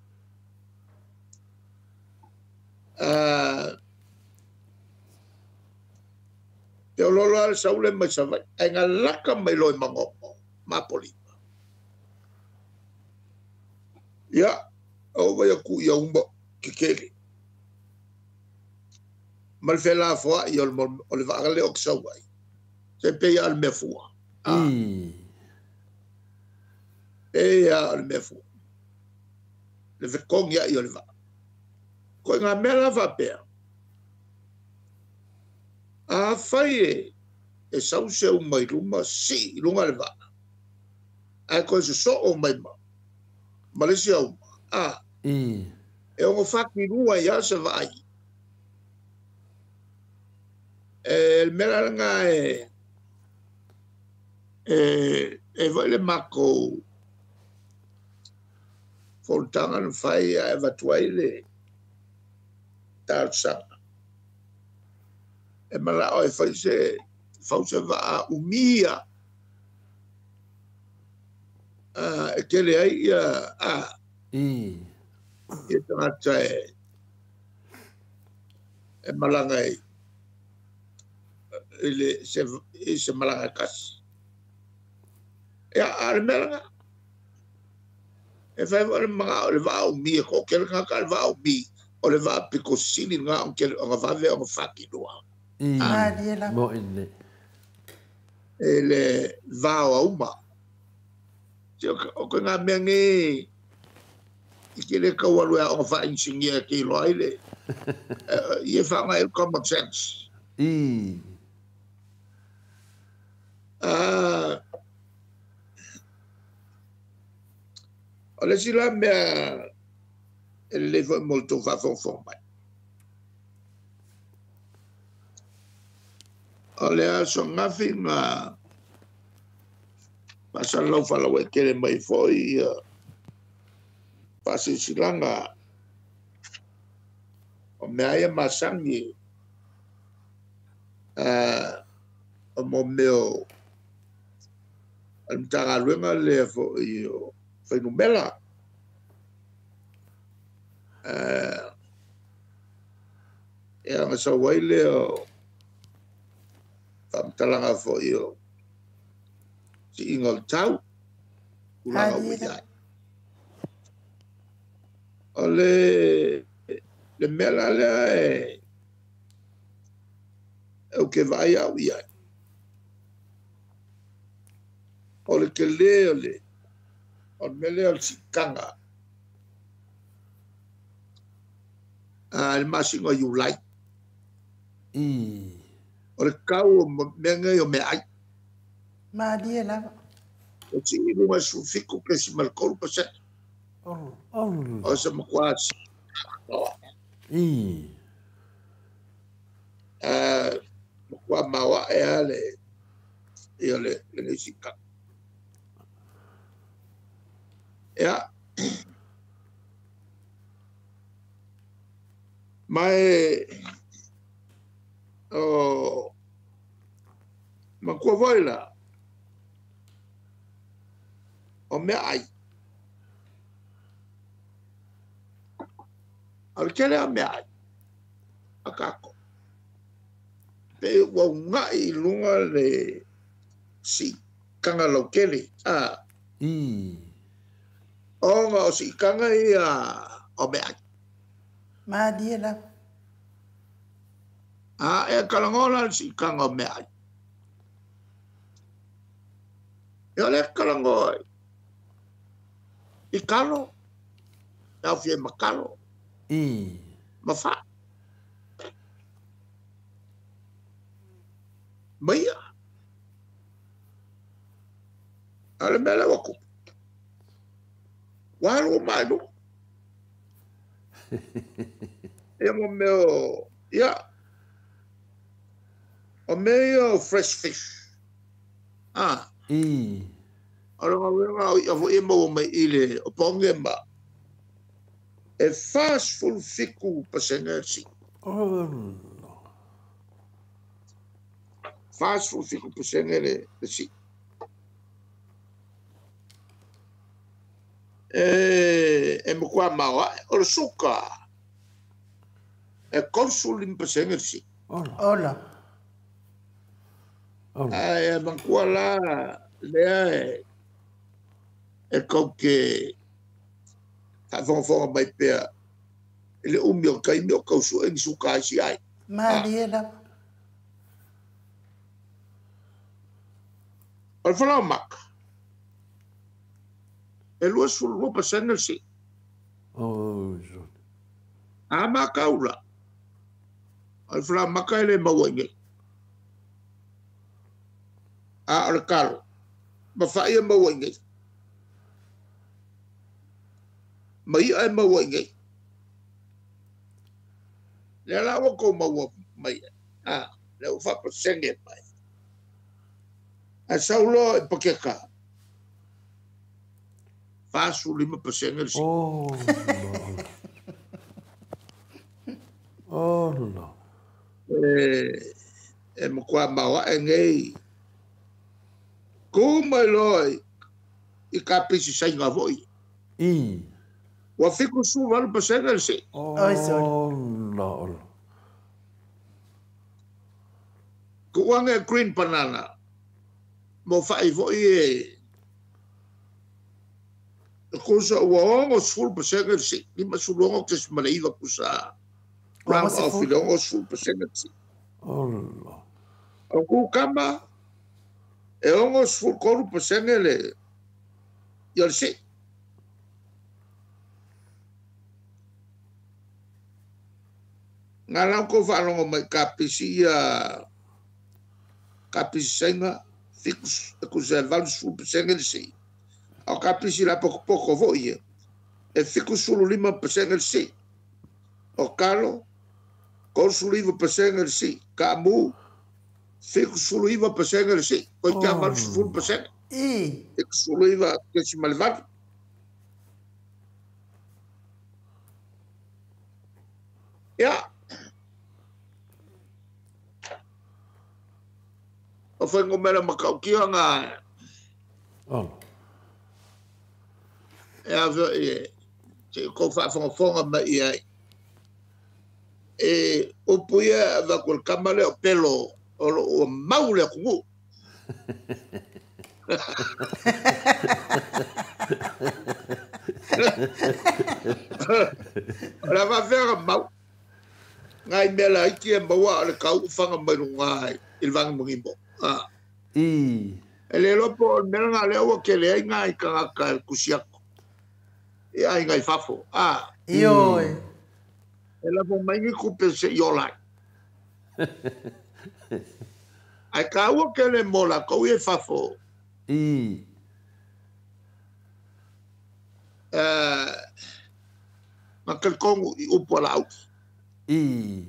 Te ololo ale saule mai sawai, ai ngā laka mai loi mangopo, mapolima. Ia, au vai aku ia umba kekele. Ma le whela foa i o le vaagale o kisawai. Se pe ia al mea fua. Pe ia al mea fua. Le whekongi ia i o le vaa. Koe ngā mea la whapea. A whai e sause o mai luma si lunga le vaa. Ai koe se so o mai ma. Malaysia uma. E ongo whaki rua ia se vaai. E le mea ngā e vai le mako fontanga na whai a e vatuai le talosaga. E malao e fai se fause vaa umia e kele ai ia ia tangata e malanga i le se malanga kasi. Ia a le melanga e fai o le mga o le vaa umia ko kele ngaka le vaa umia o le vaa piko sili ngā o kele o ngā vave o ngā whaki noa. Mo ine. E le vao a uma. O koe ngā mea nge i ke le kaualu ea o ngā whainsingia ke iloa i le. I e whaanga e common sense. O le isi la mea e lelei fo'i mo le tou faafogafoga mai. O le aso gafi ma faasalalau faalauaitele mai fo'i ia faasilasilaga o mea ia masani o mo mea o le Matagaluega lea fo'i o fuainumera. E agasau ai lea o faamatalaga fo'i o si'iga o le tau tulaga ua iai. O le mea la lea e ou ke vaai au i ai. O le telē o le mea lea o le si'itaga le masina o Iulai. O le tau o mea nei o meaai. Malie lava. O si'i i luga e 17.3%. O se matua matua maoa'e a le ia le lenei si'itaga. Ia ma e o matua foi la o meaai. O le tele a meaai a kākou. Pe ua uga'i i luga le si'itaga lautele ona o si'itaga ia o meaai. Malie lava. A e talanoa la le si'itaga o meaai. E o le talanoa i kalo, e aofia ai ma kalo, ma fa'i. Ma i'a. A o le mea lea ua tupu, ua alu uma ai i luga. Ia mo mea o ia o mea ia o fresh fish. O le galuega o i'a fo'i e maua mai i le o poge ma e 47% le si'i. 47% le si'i. E matua maoa'e. O le suka e 35% le si'i. Ola. Ae manatua la lea e kou ke faafogafoga mai pea i le umi o taimi o tau su'e ni suka ai si ai. Malie lava. O le falaoamata e 22% le si'i. A matau la, o le falaoamata e lē maua i nei. A o le kalo, ma fa'i e maua i nei. Ma i'a e maua i nei. Lea la ua tou maua mai ai, lea ua faapasene mai. Ae sau loa i pakeka, 45% le si'i. E matua maoa'e nei. Ku mai loa i kapisi saina fo'i. Ua 78% le si'i. Oi sole. Tu'uaga e green banana mo fa'i fo'i e kusa ua 60% le si'i. 56.9 kusa. Round off i le 60% le si'i. O kukama e 63% le ia le si'i. Ngā lau kou faalogo mai kapisi ia kapisi saina 7 e kusa e 80% le si'i. A o kapisi la pokopoko fo'i ia. E 75% le si. O kalo, 39% le si. Ka mu, 79% le si. Koi kia 80%. I. 79.8. Ia. O whaingomera makaukia ngā. Ono. E awhio i te kou whaafongafonga mai i ai. E upu ia awha le kamale o pelo o lo ua mau le akungu. O la whawhea mau. Ngai mea la iki e maua o le kau whanga mai runga i le vangi mungimbo. I. E le lopo o le mea ngā lea ua ke lea i ngā i kangaka e kusiako. I ai ngai fafo. I oi. E lafo mai ngi kupe se i olai. Ai ka ua ke le mola kou e fafo. I. Ma kalkongu i upu ala au. I.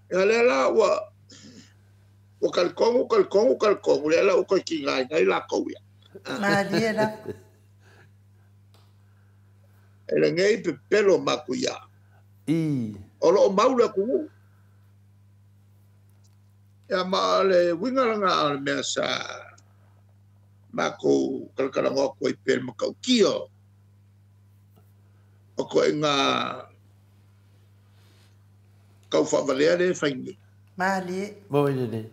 E lea la ua kalkongu, kalkongu, kalkongu. Lea la ua ki ngai ngai la kou ia. Malie la. E le ngei pe pelo maku ia. I. O lo o maula kumu. Ia ma le wingaranga o le mea sa mako kalakalangoa koe i pele makaukia. O koe ngā kau whaavalea le whaingi. Malie. Mo i le.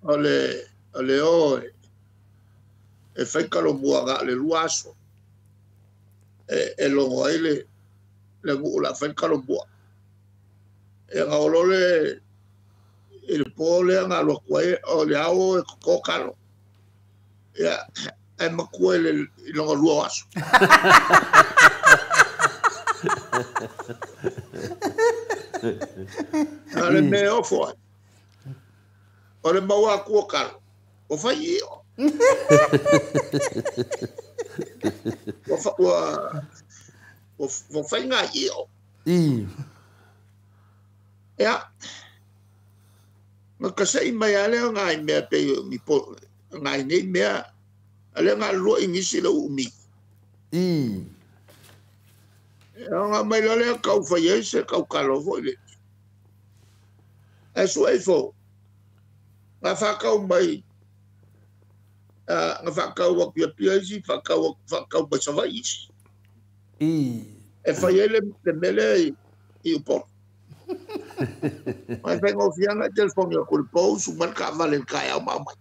O le o e whaikalo mua ngā le lua aso. E longo ai le nguu la whaikalo mua. E ngā olole i le pō lea ngā lua kua o le ao e koko kalo. Ia, e makua i le longo lua aso. A le mea ofo ai. O le maua kua kalo. O whai i o. Ua whai ngā i o. I. Ia. Nga kasai mai alea ngā i mea pe ngā i nei mea alea ngā lua ingisi lau umi. I. Ia ngā mai lalea kau whai ai se kau kalo fo i le. E sua i fo. Ngā whakau mai ngā whakau aku ia pia isi, whakau mai sawai isi. I. E whai ai le mele i uporo. Mai whai ngō whianga telefoni a kuri pō, su mai ka vale kai au mau mai.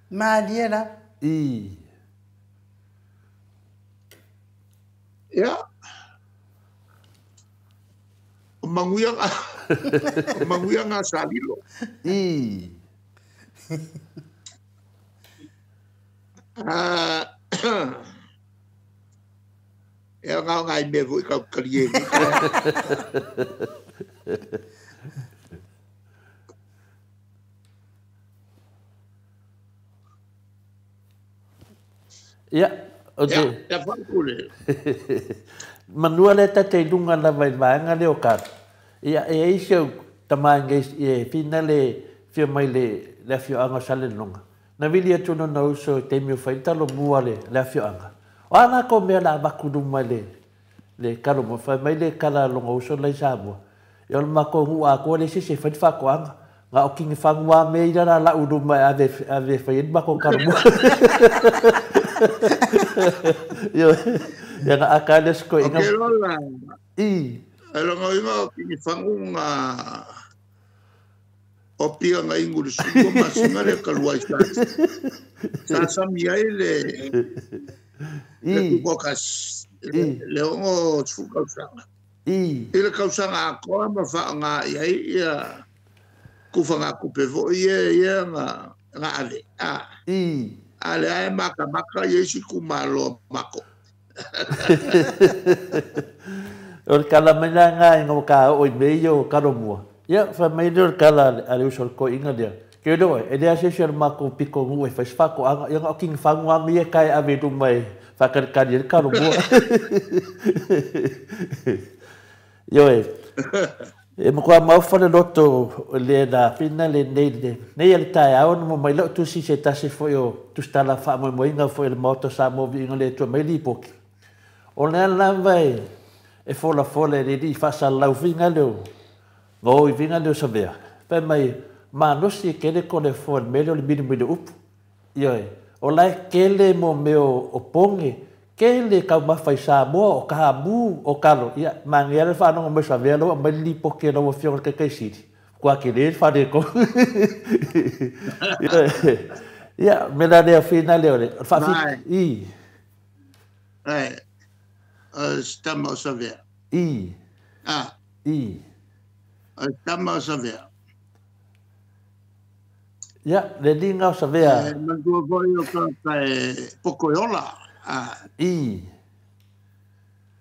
Malie la. I. Ia. O manguia ngā salilo. I. Ia ngā ngai mea vui kau karie. Ia, o te... Ia, whaikule. Manua le tate i lunga lava i vaanga leo kato. Ia, e eisi au tamainga e whina le whia mai le awhioanga o sale lunga. Na vili atu no uso e te meo whai talo mua le awhioanga. O ana ko mea la wakuru mai le kalo mo whai mai le kala longa uso lai Samoa. E ole mako ngua akoa le sese whai whakoanga. Ngā o kingi whangua me ira la uru mai ave whai en mako kalo mua. Ia ngā akale sko inga. O ke lola. I. E longa inga o kingi whangunga o pia ngā ingu le sukua masinga le kalua i sasa. Sasa mi ai le kukokas. Le ongo tfukausanga. I. I le kausanga akoa ma wha ngā iai ia kufa ngā kupe fo ia ia ngā ave. I. A le ae maka maka ia isi kumalo mako. O le kala mai la ngā inga ka o i mei o karo mua. Ia, wha mai leo le kala a le uso le ko inga lea. Ke loa, e lea se se o le makou pito nuu e fai se faatoaga, ia na o tinifagu lava ma ia e tae ave i luma e faakalikali ai le talo mua. Ioe, e matua maofa le loto o le na fina lenei nei le taeao na mo mai lau tusi se tasi foi o tusitala faamoemoeina foi o le Maota Samoa viiga le Atua mai lipoti. O lea lava e folafola e le alii faasalalau figa leo no i figa leo savea. Fai mai malosi e kele ko le foa le mele o le milimili upu. Ioe, o la e kele mo mea o poge, kele taumafa i Samoa, o kahamu, o kalo. Ia, manaia le faalogo mai o Savea lau aumai le lipoti a lau Afioga i le Taitaisili, ua tele le faaletonu. Ia, me la lea fina lea o le faafi... Mai. I. Ai, o se tama o Savea. I. Ah. I. O se tama o Savea. Ia, le liga o Savea. E manatua foi o tagata e poko e ola. Ah. I.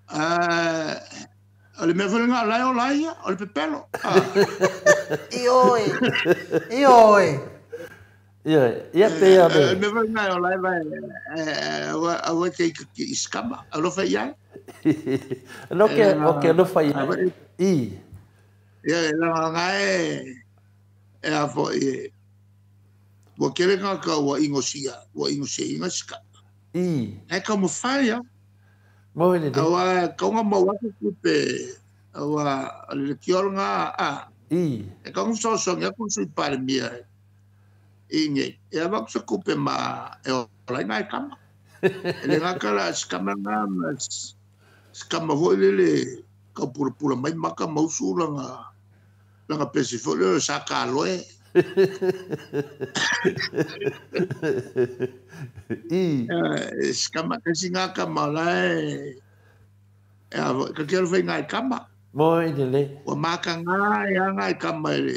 Ah, o le mea foi lena o la e ola ai ia, o le pepelo. Ah. Ioe. Ioe. Ia, ia pe ia O le... le mea foi lena e ola ai vai, aua te i skama, alofa i ai. No ke, o ke alofa i ai. I. Ia, e laga e, e a foi e, ua kele ngā ka ua ingosia, ua ingosia inga skama. I. E ka mo whai, ia. Mo le le. Aua, kaunga mau atu kupe, aua, o le kiola ngā, a. I. E kaunga soso ngia kun sui pare mia, i nge. E awa kusa kupe ma, e ola inga e kama. E le ngā kala skama ngā, ma skama foi lele, ka pura pura mai maka mausu langa, langa pesi foi lele sa ka loe. I. Skama kasi ngā kama la e, e a, ka kero whai ngā e kama. Mo i le le. Ua maka ngā e a ngā e kama e le,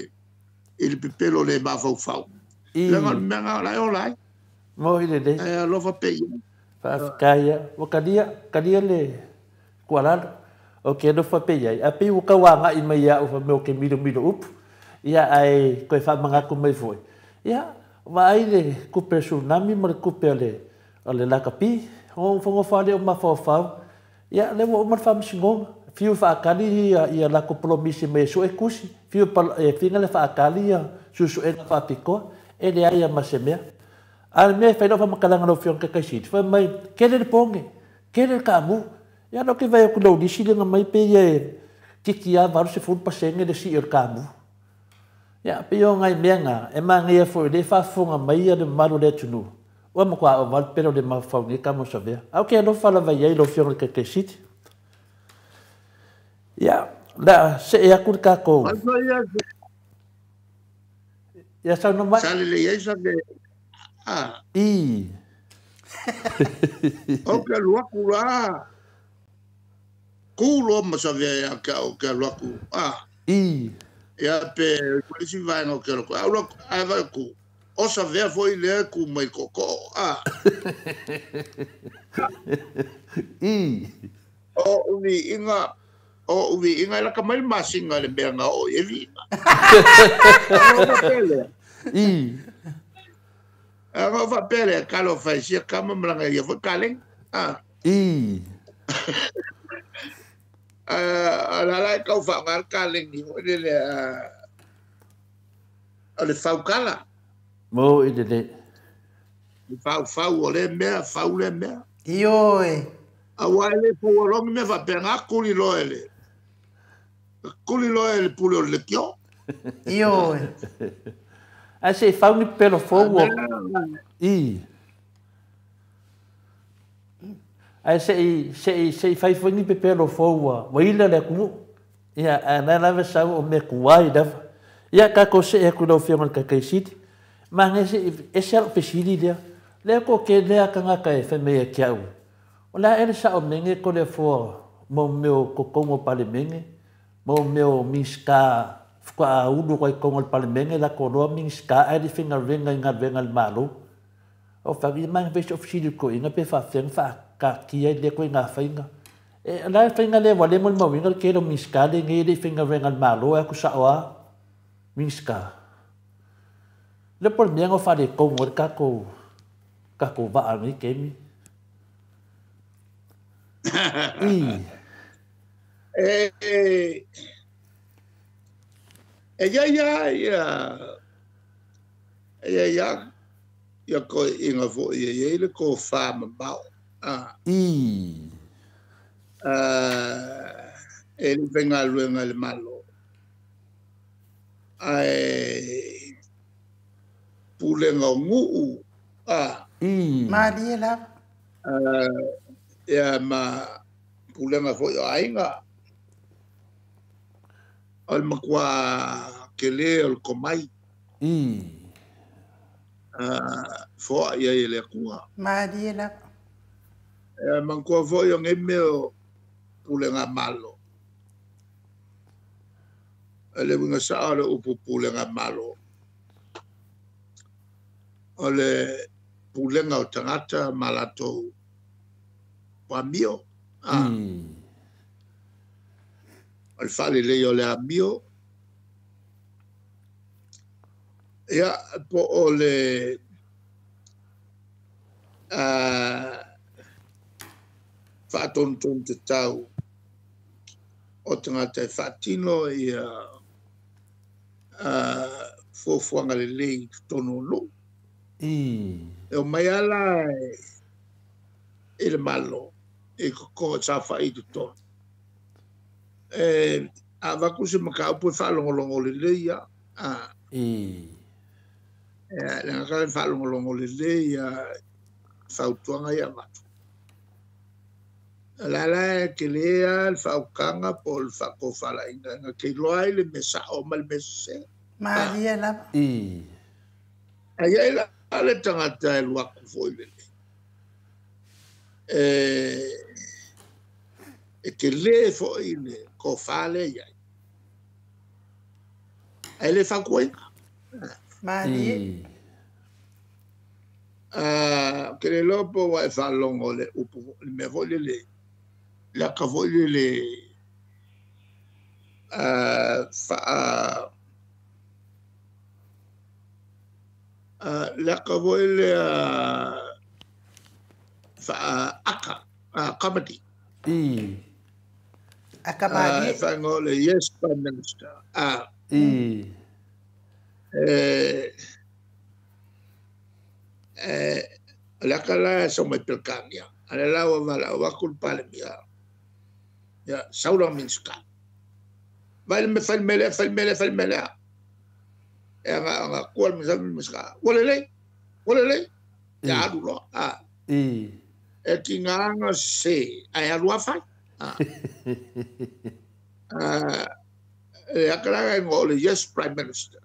i le pepelo le mafaufau. I. Langa le mea ngā la e ola ai. Mo i le le. E alofa pe ia. Faafetai. Ua kalia, kalia le kualalo. O ke alofa pe iai. A pe ua kauagai mai ia'u faamea o ke milomilo upu. Ia ae koe faamagaku mai foi. Ia, vaai le kupe o le tsunami ma le kupe o le o le lakapi. O fogofoga lea o mafaufau. Ia, le ua uma le faamasinoga. Fiu faakali ia ia lako polomisi mai e su'e kusi. Fiu e figa le faakali ia suesuega faapitoa. E leai ia ma se mea. A le mea e fai lau faamatalaga lau Afioga Taitaisili, fai mai, kele le poge, kele le kaamu. Ia na ou ke vaai atu i lau lisi lea na mai pe ia e titi lava 80% le sii o le kaamu. Ia, pei o nai mea na, e manaia foi o lea e faafofoga mai ia le mamalu o le atunuu, ua matua ova le pele o le mafaufau nei tama o Savea. A o ke alofa lava i ai lau Afioga i le Taitaisili. Ia, o le a see atu le tatou... Ia saunoa mai. Sa lelei ai Savea. Ah. I. O ke alu aku la. Ku loa ma Savea ia ke au ke alu aku. Ah. I. Ia pe ko isi vaenga o ke alu aku. Au loa ai vai ku. O Savea foi lea ku mai koko. Ah. I. O umi inga o umi inga la ka mai masinga le mea nga o evi. I. A ngo fa pele ka lo fa sia ka ma mlanga ia fo kaleng. Ah. I. A la la ka fa ngal kaleng ni le le a le fau kala. Mo i le le. Fau fau o le mea, fau le mea. Ioe. A wa le fo lo me fa pe nga kuli lo ele. Kuli lo ele pule o le kio. Ioe. Ae se i fau ni pepelo fou o... I. Ae se i, se i, se i fai foi ni pepelo fou ua, ua ila le atunuu. Ia, ae na lava sau o mea tuai lava. Ia, tatou see atu i lau Afioga i le Taitaisili. Manaia se i ese lava lou fesili lea. Lea ko ke lea tagata e fai mai ia te au. O le a ea le sao mege ko le afoa mo mea o totonu o Palemene, mo mea o Minisita faatoa ulu ai totonu o le Palemene, latou loa Minisita ae le faigaluega i galuega a le Malo. O fai atu, ia manaia foi si ou fesili i le toeaina pe faapefea ona faataatia ai lea ituaiga faiga. E, o le a le faiga lea ua le molimauina le tele o Minisita lenei e le i faigaluega a le Malo ae atu sao lava Minisita. Le po le mea ngo whare kongo le kako kako waa nei kemi. I. E e ia ia ia ia ia ia ko inga fo ia ia le ko fa mao. Ah. I. E le venga luenga le malo. Ai pulenga nguu. Ah. I. Malie la. Ia ma pulenga foi o aiga. O le makua kele o le komai. I. Foa ia i le akua. Malie la. Ia makua foi o ngeme o pulenga malo. Le winga sa o le upu pulenga malo. O le pulenga o tangata malatou amio. Ah. O le faalelei o le amio. Ia po o le faatonutonu te tau o tangata e faatino ia fuafuaga lelei i totonu o nuu. E o mai ala i le malo i koko sa fai totonu. E a vaku se makaupu e faalogologo lelei ia. E le ngaka e faalogologo lelei ia fautuaga ia avatu. La la ke lea le faaukaga po o le faakofalaiga ga ke iloa ai le mea sao ma le mea sese. Malie lava. Ai ai la le tagata e luaku foi lelei. E te le foi le kofale iai. Ai le fautuaina. Malie. Ke le loa po ua e faalogo le upu le mea foi lele. Le aka foi lele faa le aka foi le faa aka comedy. Aka malie. Whango le yes Prime Minister. Le aka la sa mai pelkania. Ale la wa vala wa kul palemia. Ya saura minska. Vai me fal mele fal mele fal mele. E nga kual me sal minska. Wale le. Wale le. Ya alu lo. E ki nganga se ai alu afai. E akala ngo le yes Prime Minister.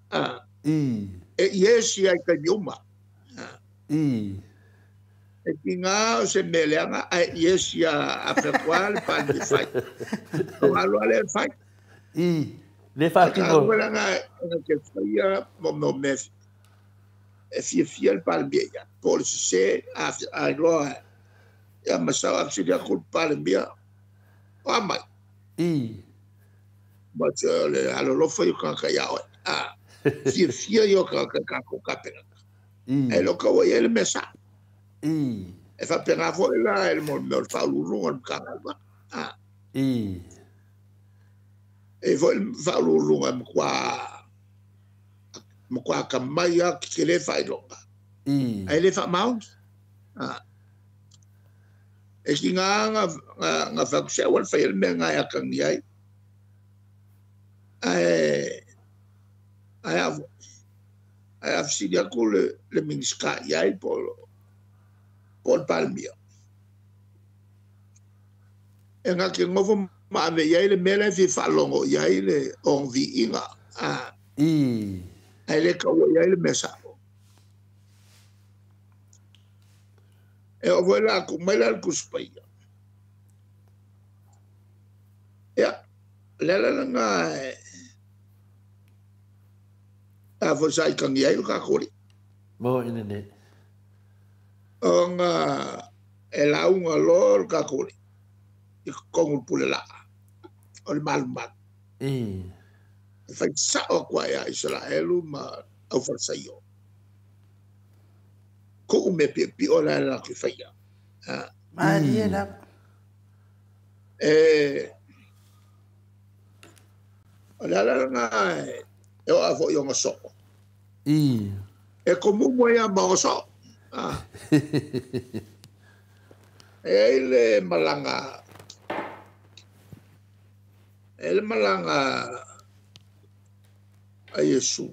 E yes ia ka yuma. E ki ngā o se meleanga ai yes ia a fekwal pa le fai. O alu ale fai. Le fa ki mo. Wala nga ke faia mo mo me. E fia fia le palmia ia. Pol se a a loa. Ia masau a fia kul palmia. O mai. Ma te le alolofa i ka ka ia. A fia fia yo ka ka ko kapena. E lo ka o ele mesa. E fa pena foi la el mo mo fa lu lu ka ka. E foi fa lu lu mo kwa ka mai a ke le fa ilonga. E le fa mount. E ki ngā ngā whakusea wal whai el mea ngā aka ngi ai. Ai ai afsili aku le minska i ai polo pol palmia. E ngā ki ngofo ma ave i ai le mea le fi whalongo i ai le ongi inga. Ai le kaua i ai le mea sao. E o voi la ku mai la kuspaia. Ia, le la nga a fo sai kangi ai ka kori. Mo ine ne. O nga e la unga lo ka kori. I kongu pule la. O le malu malu. E fai sao kwa ia Israelu ma au farsaio. Ku'u mea pi'opi'o la e latou faia. Malie lava. E o le ala lena e oo foi i ona soo. E komumu ai lava ma ona soo. E ai le malaga e le malaga a Iesu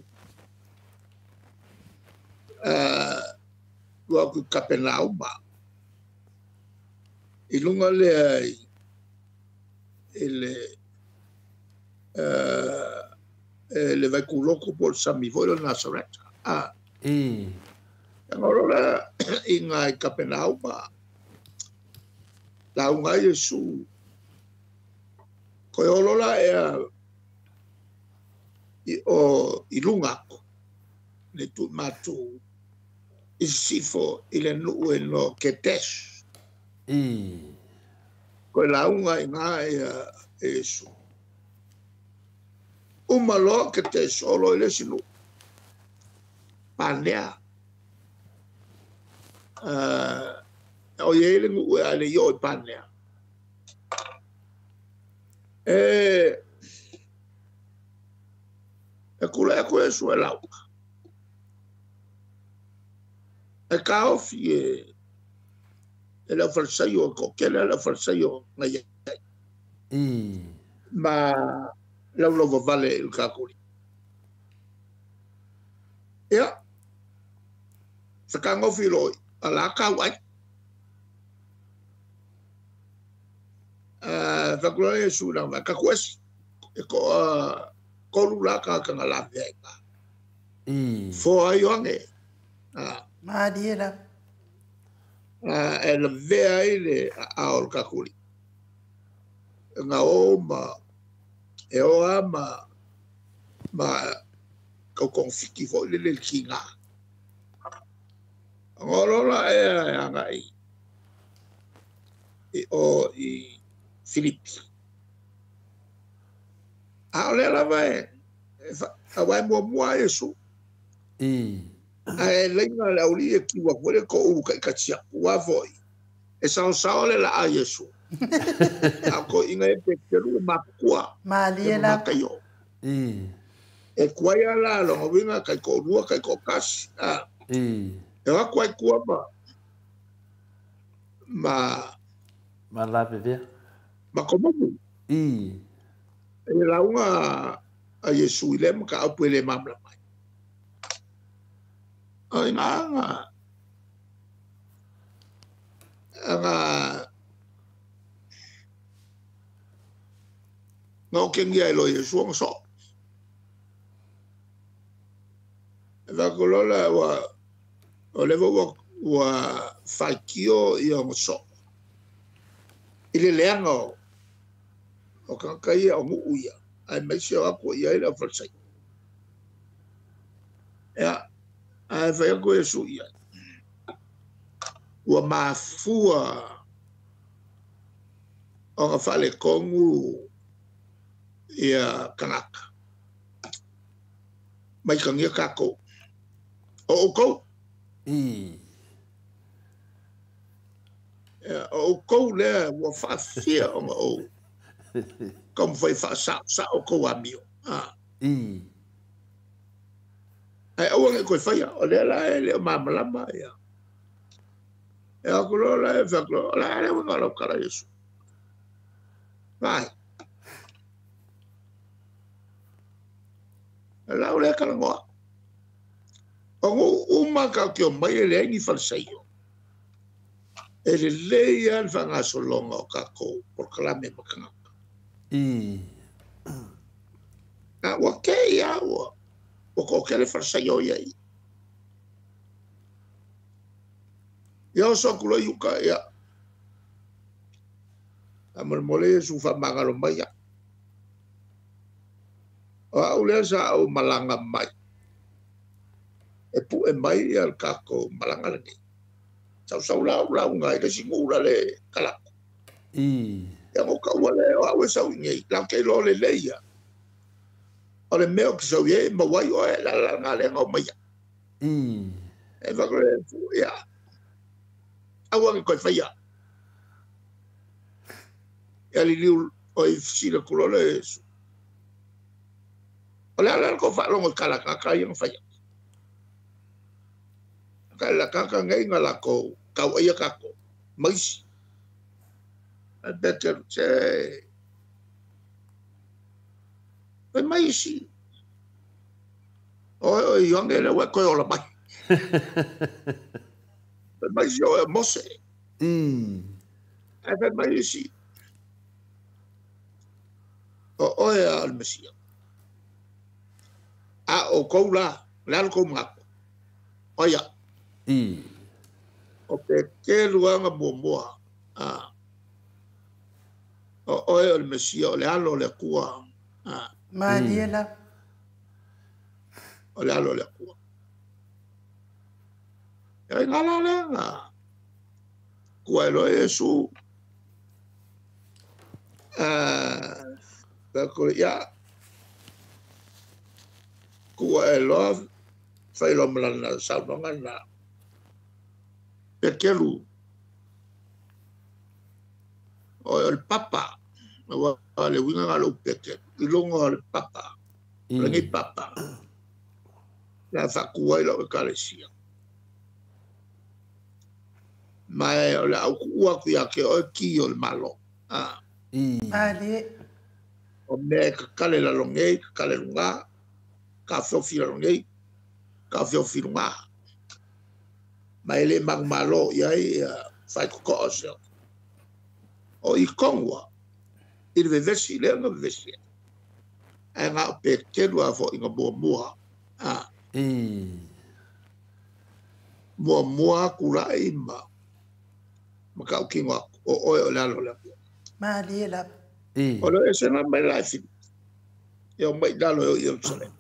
ua aku i Kapenauma i luga lea i le le vaikuloku po o le sami foi lea o Nasareta. Ona o lea i iga i Kapenauma lauga ai Iesu koe olo la ea i o i luga aku le tu matou i sisifo i le nuu e no Ketesh. Koe lauga i ngā ia Iesu. Uma loa Ketesh olo i le isi nuu. Panea. O i ai le nuu e a le i o i Panea. E kula aku Iesu e lauga. E kaofi e le aufalesaio e to'atele a le aufalesaio na iai. Ma laulau i le tatou Ia, fekagofi loa a la kau ai. Fakula Iesu na ma ka kuesi. E ko kolu la ka ka ngala ve ka. Fo ai oange. Malie la. E la vea ai le a o le kakuli. Nga o ma e o a ma kau kong fiki fo le le ki ngā. Ngolo la e anga i o i Filipi. A o le lava e a wai mua mua Iesu. A e leinga le auli e kiwa koe le ko u kai katia kua foi. E sao sao le la a Iesu. A ko inga e pekeru e mapukua. Malie la. E kuai ala longa winga kai ko rua kai ko kasi. E wa kuai kua ma. Ma. Ma la bebea. Ma komomu. E launga a Iesu i le ma ka aupu e le mamla mai. O ina anga anga nga o kengia e lo Iesu anga so. E whakolola ua o lewa ua whaikio i anga so. I le leanga o kanga ia o nguu ia. Ai maise o ako ia i le awhalsai. Ea, ai whai ako Iesu ia. Ua mafua o nga whale kongu ia kanaka. Mai kangia kako. O o kou. O o kou lea ua whaafia o nga o. Kamu whai wha sa o kou amio. Ai aua nge koe whaia. O lea la e leo mamalama ia. E ako loa la e whaklo. O la e leo nga lau kala Iesu. Vai. E lau lea kala ngoa. O ngu uma kau kio mai e lea ni whalesaio. E le lea le whangasolonga o kako por kalame makangaka. A ua ke ia ua. Ua ko kele whalesaio ia i. Ia o sokulo iuka ia. A molemole Iesu whamangalo mai ia. O au lea sa au malanga mai. E pu e mai ia le kako malanga lani. Sau sau lau lau ngai le singura le kalako. Ia ngo kaua le o au e sau ingei. Lau ke lo le leia. O le meo ki sau ye mawai o e la la ngā le ngau mai ia. E whakore ia. Aua ke koe whaia. Ia li liu o i sila kulola e su. O le ala ko whaalongo i kalakaka ia nga whaia. Kalakaka ngai nga lako kau ia kako. Maisi. A better te. Pai maisi. O ioange le ue koe ola mai. Pai maisi o e mose. E pai maisi. O oe a le Mesia. A o kou la, le alo kou ngako. Oia. O te keluanga mua. O oe o le Mesia, o le alo le kua. Maniela. O le alo le kua. E ngā la le ngā. Kua e loe Yesu. Ia. Kua e loa whailo malana saunonga na. Pekelu. O le papa. O le winga ngā lou pekelu. I longo o le papa. O le ngi papa. La whakua i lau e kalesia. Mai o le au kuua ku ia ke oe ki o le malo. Ali. O mea kakale la longei, kakale lunga, ka fiofi la longei, ka fiofi lunga. Mai le mangu malo ia i whai koko o seo. O i kongua, i le vevesi, le nga vevesi. Ai ngā o pekelu a fo inga mua mua. Mua mua kura i ma. Maka o kingo aku, o oe o le alo le aku. Malie la. O le ese na mai lai whinu. Ia o mai lalo e o Ierusalem.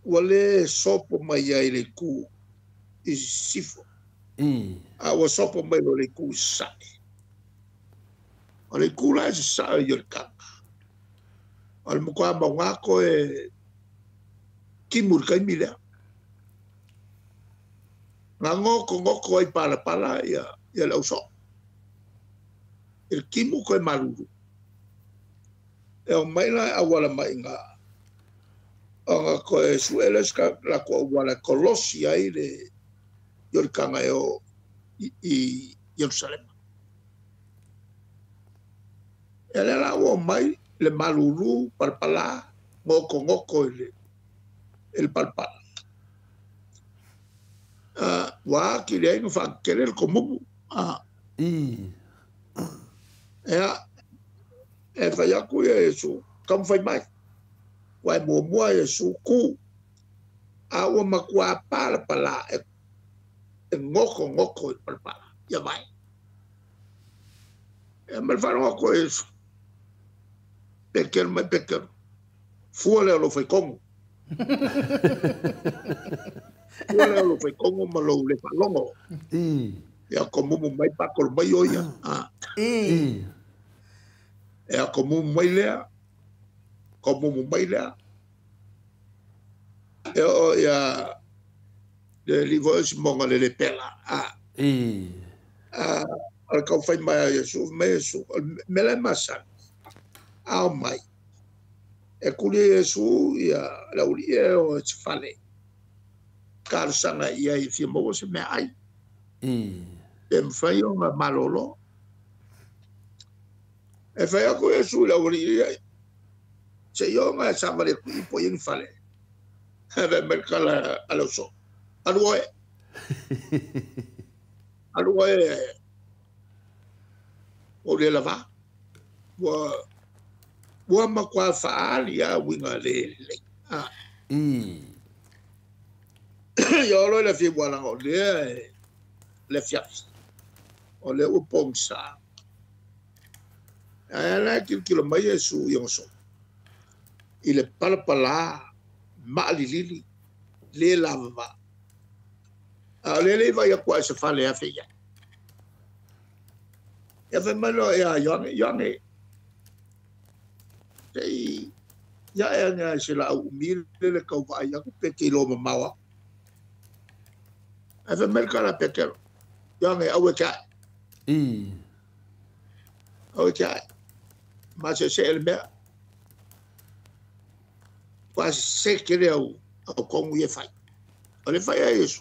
Ua le sopo mai ai le ku i sifo. A ua sopo mai lo le ku i sae. O le ku la e se sae i o le kanga. O le mkoa maungako e kimuri kaimi lea. Ngā ngoko ngoko ai pala pala ia le auso. Il kimu koe maruru. E o mai la awala mai ngā. O ngā koe sueles ka la koe awala kolosi ai le yorikanga e o i Jerusalem. E le la o mai le maruru palpala ngoko ngoko i le palpala. Wā ki le ainga whakakele le komumu. Ea, e whai aku ia Yesu, kam whai mai. Wai mua mua Yesu ku. A ua makua pala pala e ngoko ngoko i pala pala. Ia vai. E mele whanau aku Yesu. Pekelu mai pekelu. Fua leo lo whai kongu. Fua leo lo whai kongu ma lo le whalongo. Ia komumu mai pakolo mai o ia. Ia komumu mai lea. Komumu mai lea. Ia o ia le livo e simonga le lepela. O le kau whai mai a Yesu, mai Yesu, mele masani. Ao mai. E kuli Yesu ia lauli e o te whale. Karasanga ia i whia maua se mea ai. E mwhai o ngā malolo. E whai ako Yesu lauli ia. Se i o ngā sawale kui po i whale. E whai merkala aloso. Alu oe. Alu oe. O le lava. Ua makua whaali a winga le le. Ia olo le fia walanga o lea le fiafi. O le ua pongsa. Aia la kilokilo mai Iesu i ogasoa. I le palapalā maalilili le lavavā. A o lea le iva ia kua e se fale afe ia. Ia fai mai loa ia Ioane, Ioane. Sei Ia e anga se la au umi le kau vai aku pe te lo mamawa. Ai fa mel kala pekelo. Ia nge au e kai. I. Au e kai. Ma se se el mea. Kwa se kere au au kongu ye fai. O le fai a Yesu.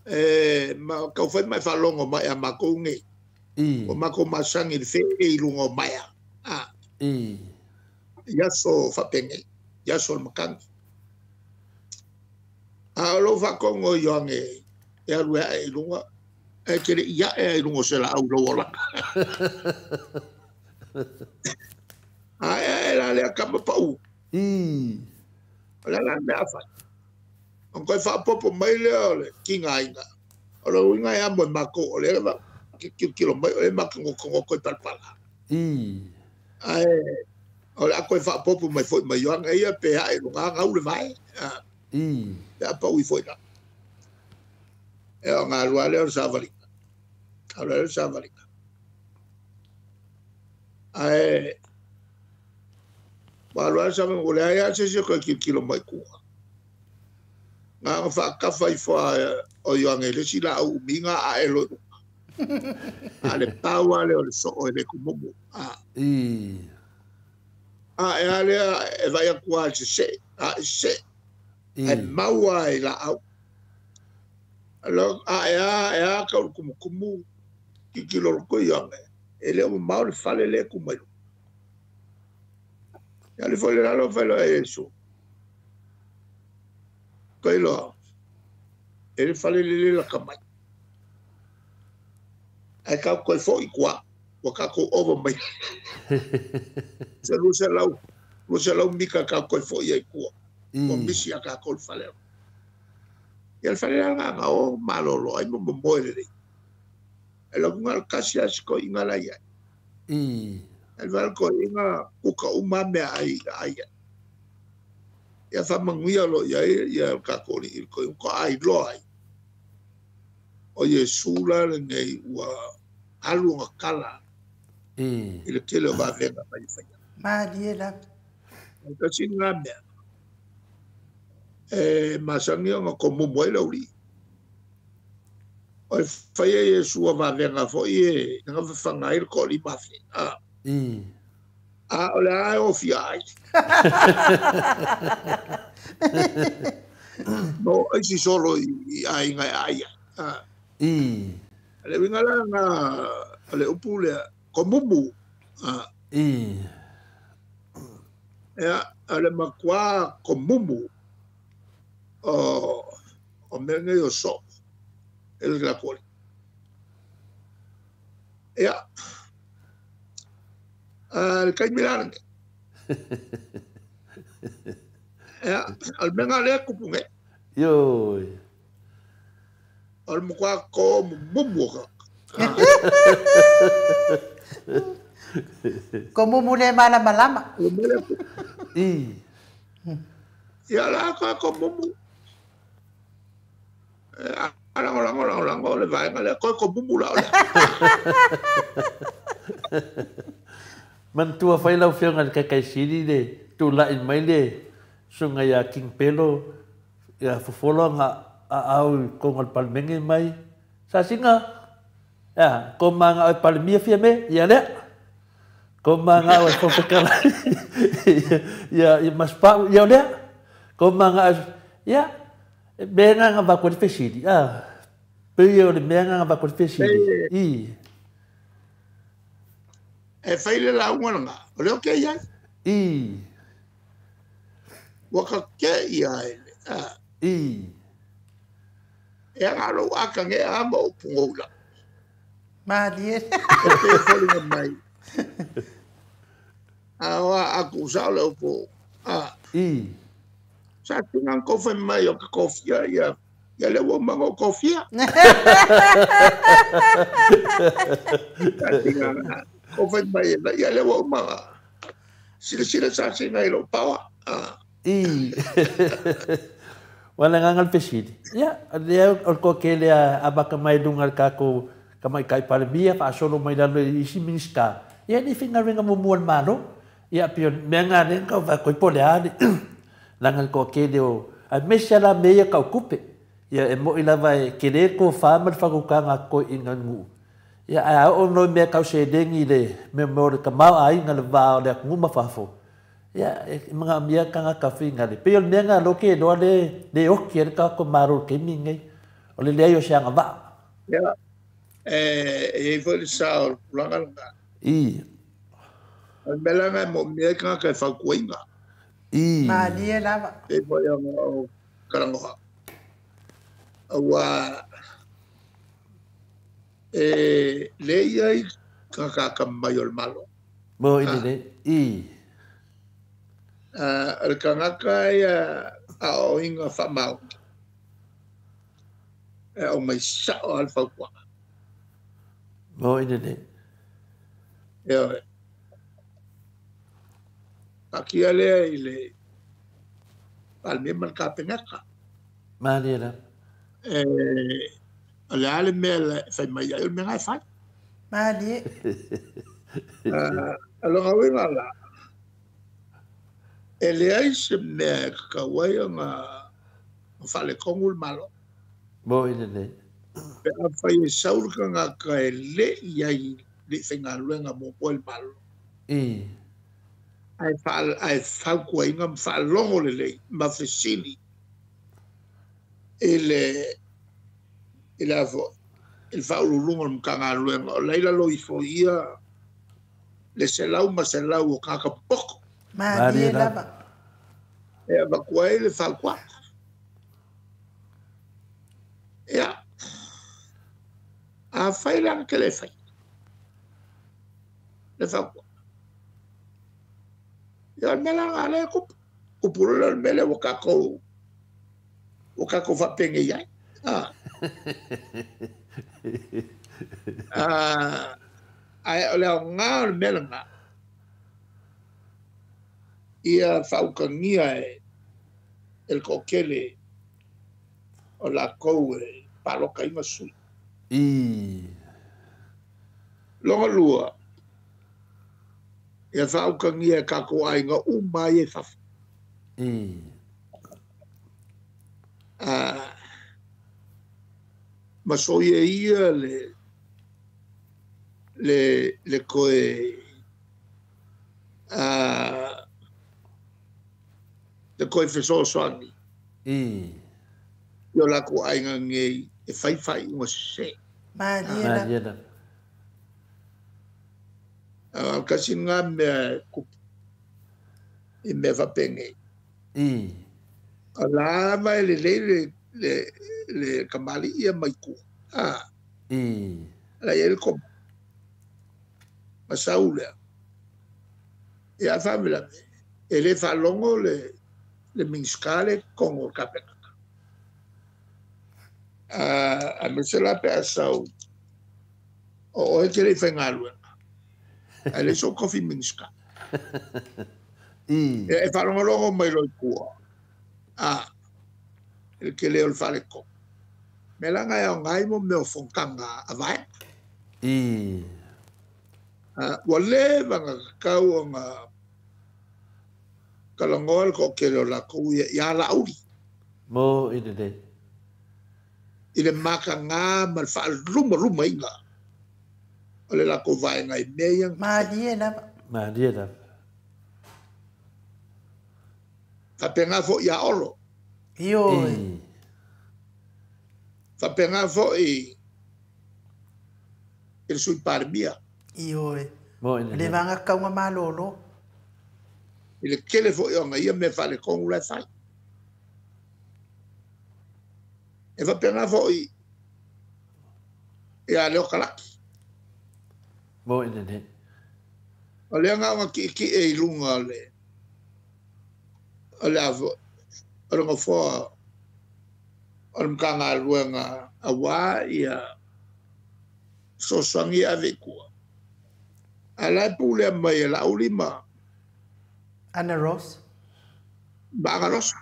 E ma kau fai mai whalongo mai a makou nge. I. O makou masangi le whee i lunga o mai a. I. Ia so whapenge. Ia so le makangi. A o lo whakongo i oange e aru e i lunga. E kere ia e i lunga se la au lo ola. A e la lea kama pau. I. O la la mea whai. On koe whaapopo mai lea o le ki ngā inga. O le uinga e amo e mako o le ewa ki kilo mai o le maka ngoko ngoko i palpala. I. Ae, o le ako e whaapopo mai foi mai yoanga ia pe hae lunga ngau le vai. I. Pe apa ui foi la. E o ngā rua lea o le sāwaringa. A lea o le sāwaringa. Ae, wā rua le sāwaringa o le aia se se koe kilo mai kua. Ngā whaakafa i wha o ioange le sila au uminga a e loe. A le pāua le o le soo e le kumumu. I. A e alea e vai akua se se. A e se. E maua e la au. A e a ka uru kumukumu ki ki loro koe ioange. E leo mamau le fale le kumailu. Ia le fole lalo whailo e Yesu. Koe loa, e le fale le le laka mai. Ai kau koe fo i kua, wa kako over mai. Se lusa lau mika kau koe fo i ai kua. O misi a kako le fale. Ia le fale la ngā o malolo, ai mo moe le le. E lau ngā kasi asiko i ngā lai ai. E le ko i ngā kuka uma mea ai ai. Ia whamanguia lo ia ia kakori i ko ko ai loa ai. O Yesu la le nei ua alu ngā kala. I. I le tele o vavenga mai whaia. Malie la. O kasi ngā mea. E masangi o ngā komumu ai lauri. O e whaia Yesu a vavenga fo i e ngā whawhanga i le kori mawhi. I. A o le ae o fia ai. No, ai si solo i ai ngai ai. I. Le winga la ngā le upu lea, komumu. I. Ea, le makua komumu o mea ngai o so. E le la kori. Ea, le kai milange. Ea, al menga lea kupunge. Ioi. Al mukua ko mumu ka. Ko mumu le mala malama. I. Ia la ka ko mumu. Ala ola ola le vaenga le ko mumu la ola. Mantua whai lau whionga le kakaisiri le tūlai mai le sunga ia King Pelo ia fofolo ngā a au i konga le palmenge mai. Sa singa, ia, ko maa ngā oi palemia fia me, ia lea. Ko maa ngā oi fofekala, ia maspau, ia lea. Ko maa ngā oi, ia, mea ngā ngā wako le fesiri, a. Pei o le mea ngā ngā wako le fesiri, i. E whaile la unga o leo ke iai. I. Waka ke ia e le. I. E anga lou aka nge a ma o pungoula. Malie. E te wholinga mai. A oa aku sao le upo. I. Sa tinga kowhai mai o ka kofia ia. Ia le ua mango kofia. Sa tinga kowhai mai e ia le ua manga. Sila sila sa singa i lo pawa. I. Wala nga ngal pesiri. Ia, lea o ko ke lea abaka mai lunga le kako Tamaitai Palemia faasolo mai lalo i isi Minisita, ia e le i faigaluega muamua i le Malo. Ia pei o le mea lena lea na tau vaai atu ai po o le a le leaga le toatele o aemaise lava la mea ia tau tupe. Ia e moni lava e tele le tofa ma le faautautaga a toeaiina o le nuu, ia ae a oo loa i mea tau seleni i le mea o le tamaoaiga i le va o le atunuu ma fafo, ia e manaomia tagata faigale. E pei o le mea lena o lea ou te iloa lea e oti ai le tatou Malo i le taimi lenei, o le leai o se agavaa. Ia, e i ai foi le sao o le tulaga lena. I. O le mea la lena e moomia ai tagata e fautuaina. I. Malie lava. Pei foi ona ou talanoa, aua e le i ai tagata atamamai o le Malo. Mo i lelei. I. O le tagata ia aoaoina faamaoni, e aumai sao lava le fautuaga. Mo i lelei. Ioe. Taatia lea i le Palemia ma le Kapeneta. Malie lava. E, o le a le mea e fai mai ai, o le mea lena e fai. Malie. O lona uiga la, e leai se mea e tatau ai ona faaletonu le Malo. Mo i lelei. Pe afai e sau le tagata e le i ai le i faigaluega muamua i le Malo. I. Ae fautuaina ma faalogo lelei ma fesili i le i le i le faauluuluga o le Matagaluega o la e i lalo ifo i ia le 100% o tagata popoto. Malie lava. E avatu ai le fautuaga. Ia, afai la na te le faia le fautuaga, ia o le mea la lena lea e tupu. Tupu loa lea o le mea lea ua tatou ua tatou faapenei ai. Ae o le aoga o le mea lena, ia faautagia e le toatele o latou e palotaina sui. I. Lona lua, ia faautagia e tatou aiga uma ia i fafo. I. Ma soia ia le le le toe le toe fesoasoani I. i o latou aiga nei e fai faaiuga sese. Malie lava. Malie lava. O le tasi lena mea e tupu i mea faapenei. I. O la lava e lelei le le le kamali'i ia mai tua. I. La i ai le komo. Ma sau lea. Ia a faalavelave, e le faalogo le le Minisita lea i totonu o le Kapeneta. Aemaise la pe a sau o oe e te le i faigaluega, ae leai sou tofi Minisita. I. Ia e faalogologo mai loa i tua, i le tele o le faaletonu. Mea la na e aoga ai mo mea o fonotaga a vaega. I. Ua leva ona tatau ona talanoa le toatele o latou ia ia Laauli. Mo i lelei. I le mataga ma le faalumalumaina o le latou vaega i mea ia na fai. Malie lava. Malie lava. Faapena foi ia Olo. Ioe. I. Faapena foi i le Sui Palemia. Ioe. Mo i Le lelei. vaga kauga malolo. I le tele foi o ia mea faaletonu la e fai. E faapena foi ia Leo Kalaki. Mo i lelei. O lea na ona tietie i luga o le o le o le nofoa o le Matagaluega aua ia fesoasoani e ave i tua. Ae la e pulea mai e Laauli ma Ana Rose. Ma Ana Rosa.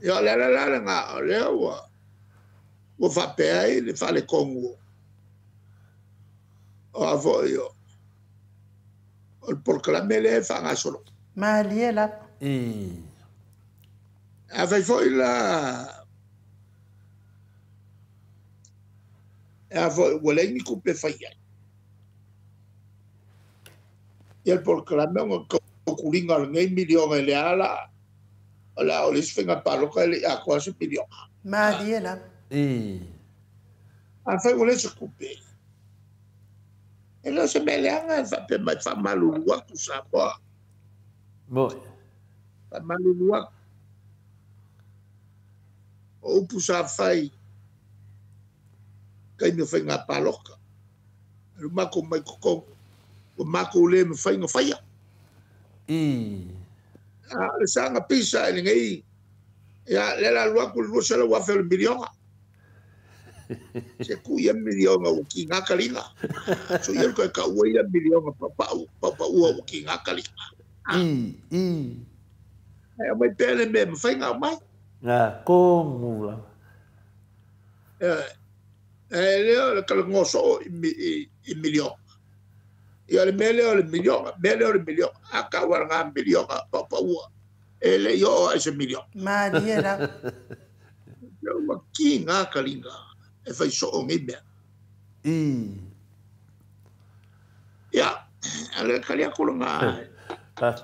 Ia le ala la lena o lea ua faapea ai le faaletonu o a foi o le polokalame lea e faagasolo. Malie lava. Afai foi la e a foi ua leai ni tupe e fai ai ia le polokalame ona tautuliga o lenei miliona i le ala o le a o le isi faiga palota e le i atoa se miliona. Malie lava. Afai ua leai se tupe, e le o se mea leaga e faapea mai faamalulu atu Samoa. Moi. Faamalulu atu. O upu sa fai taimi o faiga palota. Alu matou mai totonu, ua matou le mafai ona faia. A o le saga pisa i lenei, ia le la alu atu le 200,000 o le miliona. Se ku ia miliona ua kiga kaliga. So ia koe ka ua ia miliona papau, papaua ua kiga kaliga. E mai pea le mea mafai ona aumai. Ngā kongu lava. E lea o le talanoa soo i miliona. Ia le mea lea o le miliona, mea lea o le miliona. A ka ua ngā miliona papaua. E le i oo ai se miliona. Malie lava. Ua kiga kaliga e fai soo nei mea. Ia, ale kali aku langa. Ka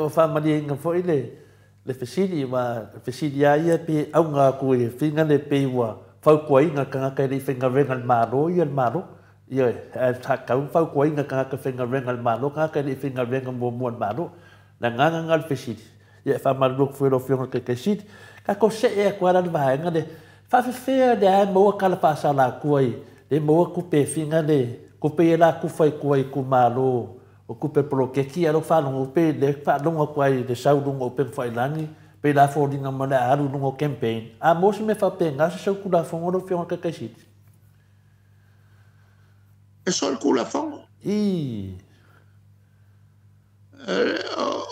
o whaamalienga foi le fesili ma fesili a ia pe aunga aku e finga le pe ua fautuaina kangaka e le whainga renga le malo ia le malo. Ia, e kau fautuaina kangaka whainga renga le malo, kangaka e le whainga renga mua mua le malo. Na nganga ngā le fesili. Ia e whaamalu ku fue fionga ke ke sili. Ka ko se e aku ala le vaenga le whaafewhea le ae maua kala whaasala kua i. Le maua kupe finga le kupe e la kufa i kua i ku malo. O kupe polokeki alo whalongo pe le whalongo kua i le saurungo o pengu whailangi. Pe la fōringa mo le aru lungo campaign. A mōsi me whape ngā se sau kula whongo lo fionga ke ke sili. E so le kula whongo.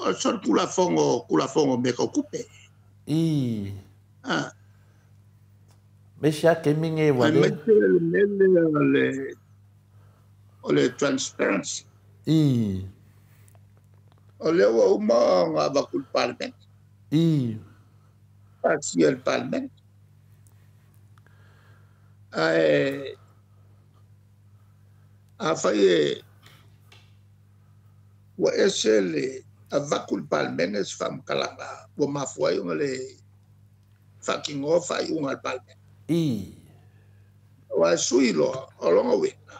O so le kula whongo me kau kupe. Me sia ke minge wale. Me te le mele o le transparency. O lea ua uma ngā vaku le parliament. Pasia le parliament. Ae a fai e ua ese le a vaku le parliament e se whaamakalanga ua mafua ai ona le whakingoa whaiunga le parliament. Ua e sui loa o longa uiga.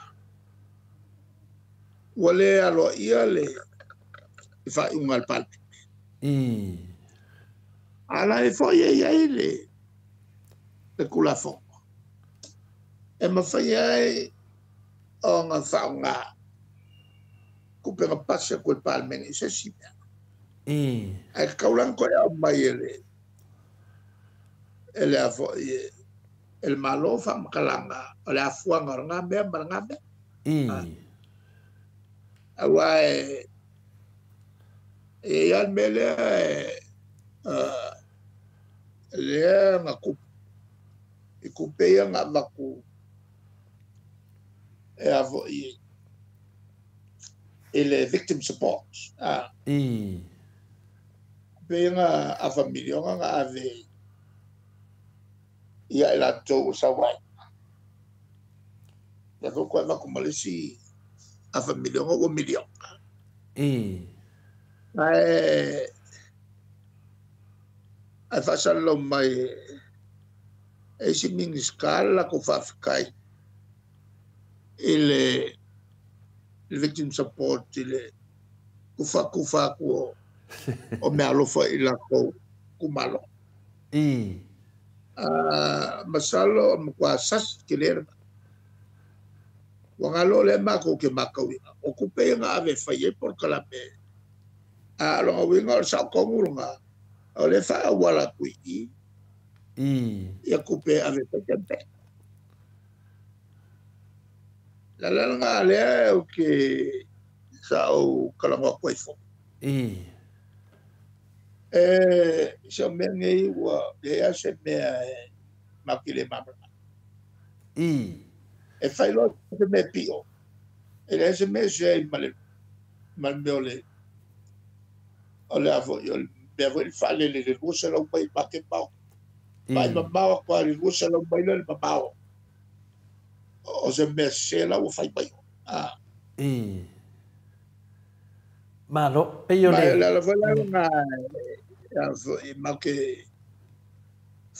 Ua le aloa ia le whaiunga le parliament. Ala e foi e iai le kulafongo. E mawhai ai o ngā whaonga kupenga pasi ko le parliament i se si mea. Ai kaulang koe au mai e le a foi e le malo whaamakalanga o le afuanga o ngā mea ma ngā mea. Aua e ia mea lea e lea ngā kupe. I kupe ia ngā vaku e a foi e le victim support. Kupe ia ngā awa miliona ngā ave ia e latou o sawai. Ia fo koe vaku malisi awa miliona ua miliona. Ae ai whaasalo mai e si mingiskala ko whaafekai i le victim support i le kufa ku o mea alofa i lako kumalo. Masalo makua sas ke le ua ngalo le mako ke makauina. O kupe ngā ave whai e por kalape. A longa winga o sa kongu longa. O le wha awala kui i. Ia kupe ave whai kempe. La la ngā lea o ke sa o kalangoa koe fo. E E se o mea nei ua lea se mea e makile mamala. I. E fai loa se mea pio. E lea se mea se ai ma le mea o le o le avo o le mea foi le faalele le 200 mai make mao. Mai mamao kwa le 200 mai le mamao. O se mea se la ua fai mai. Ah. I. Malo, pe o le. La la foi la nga e make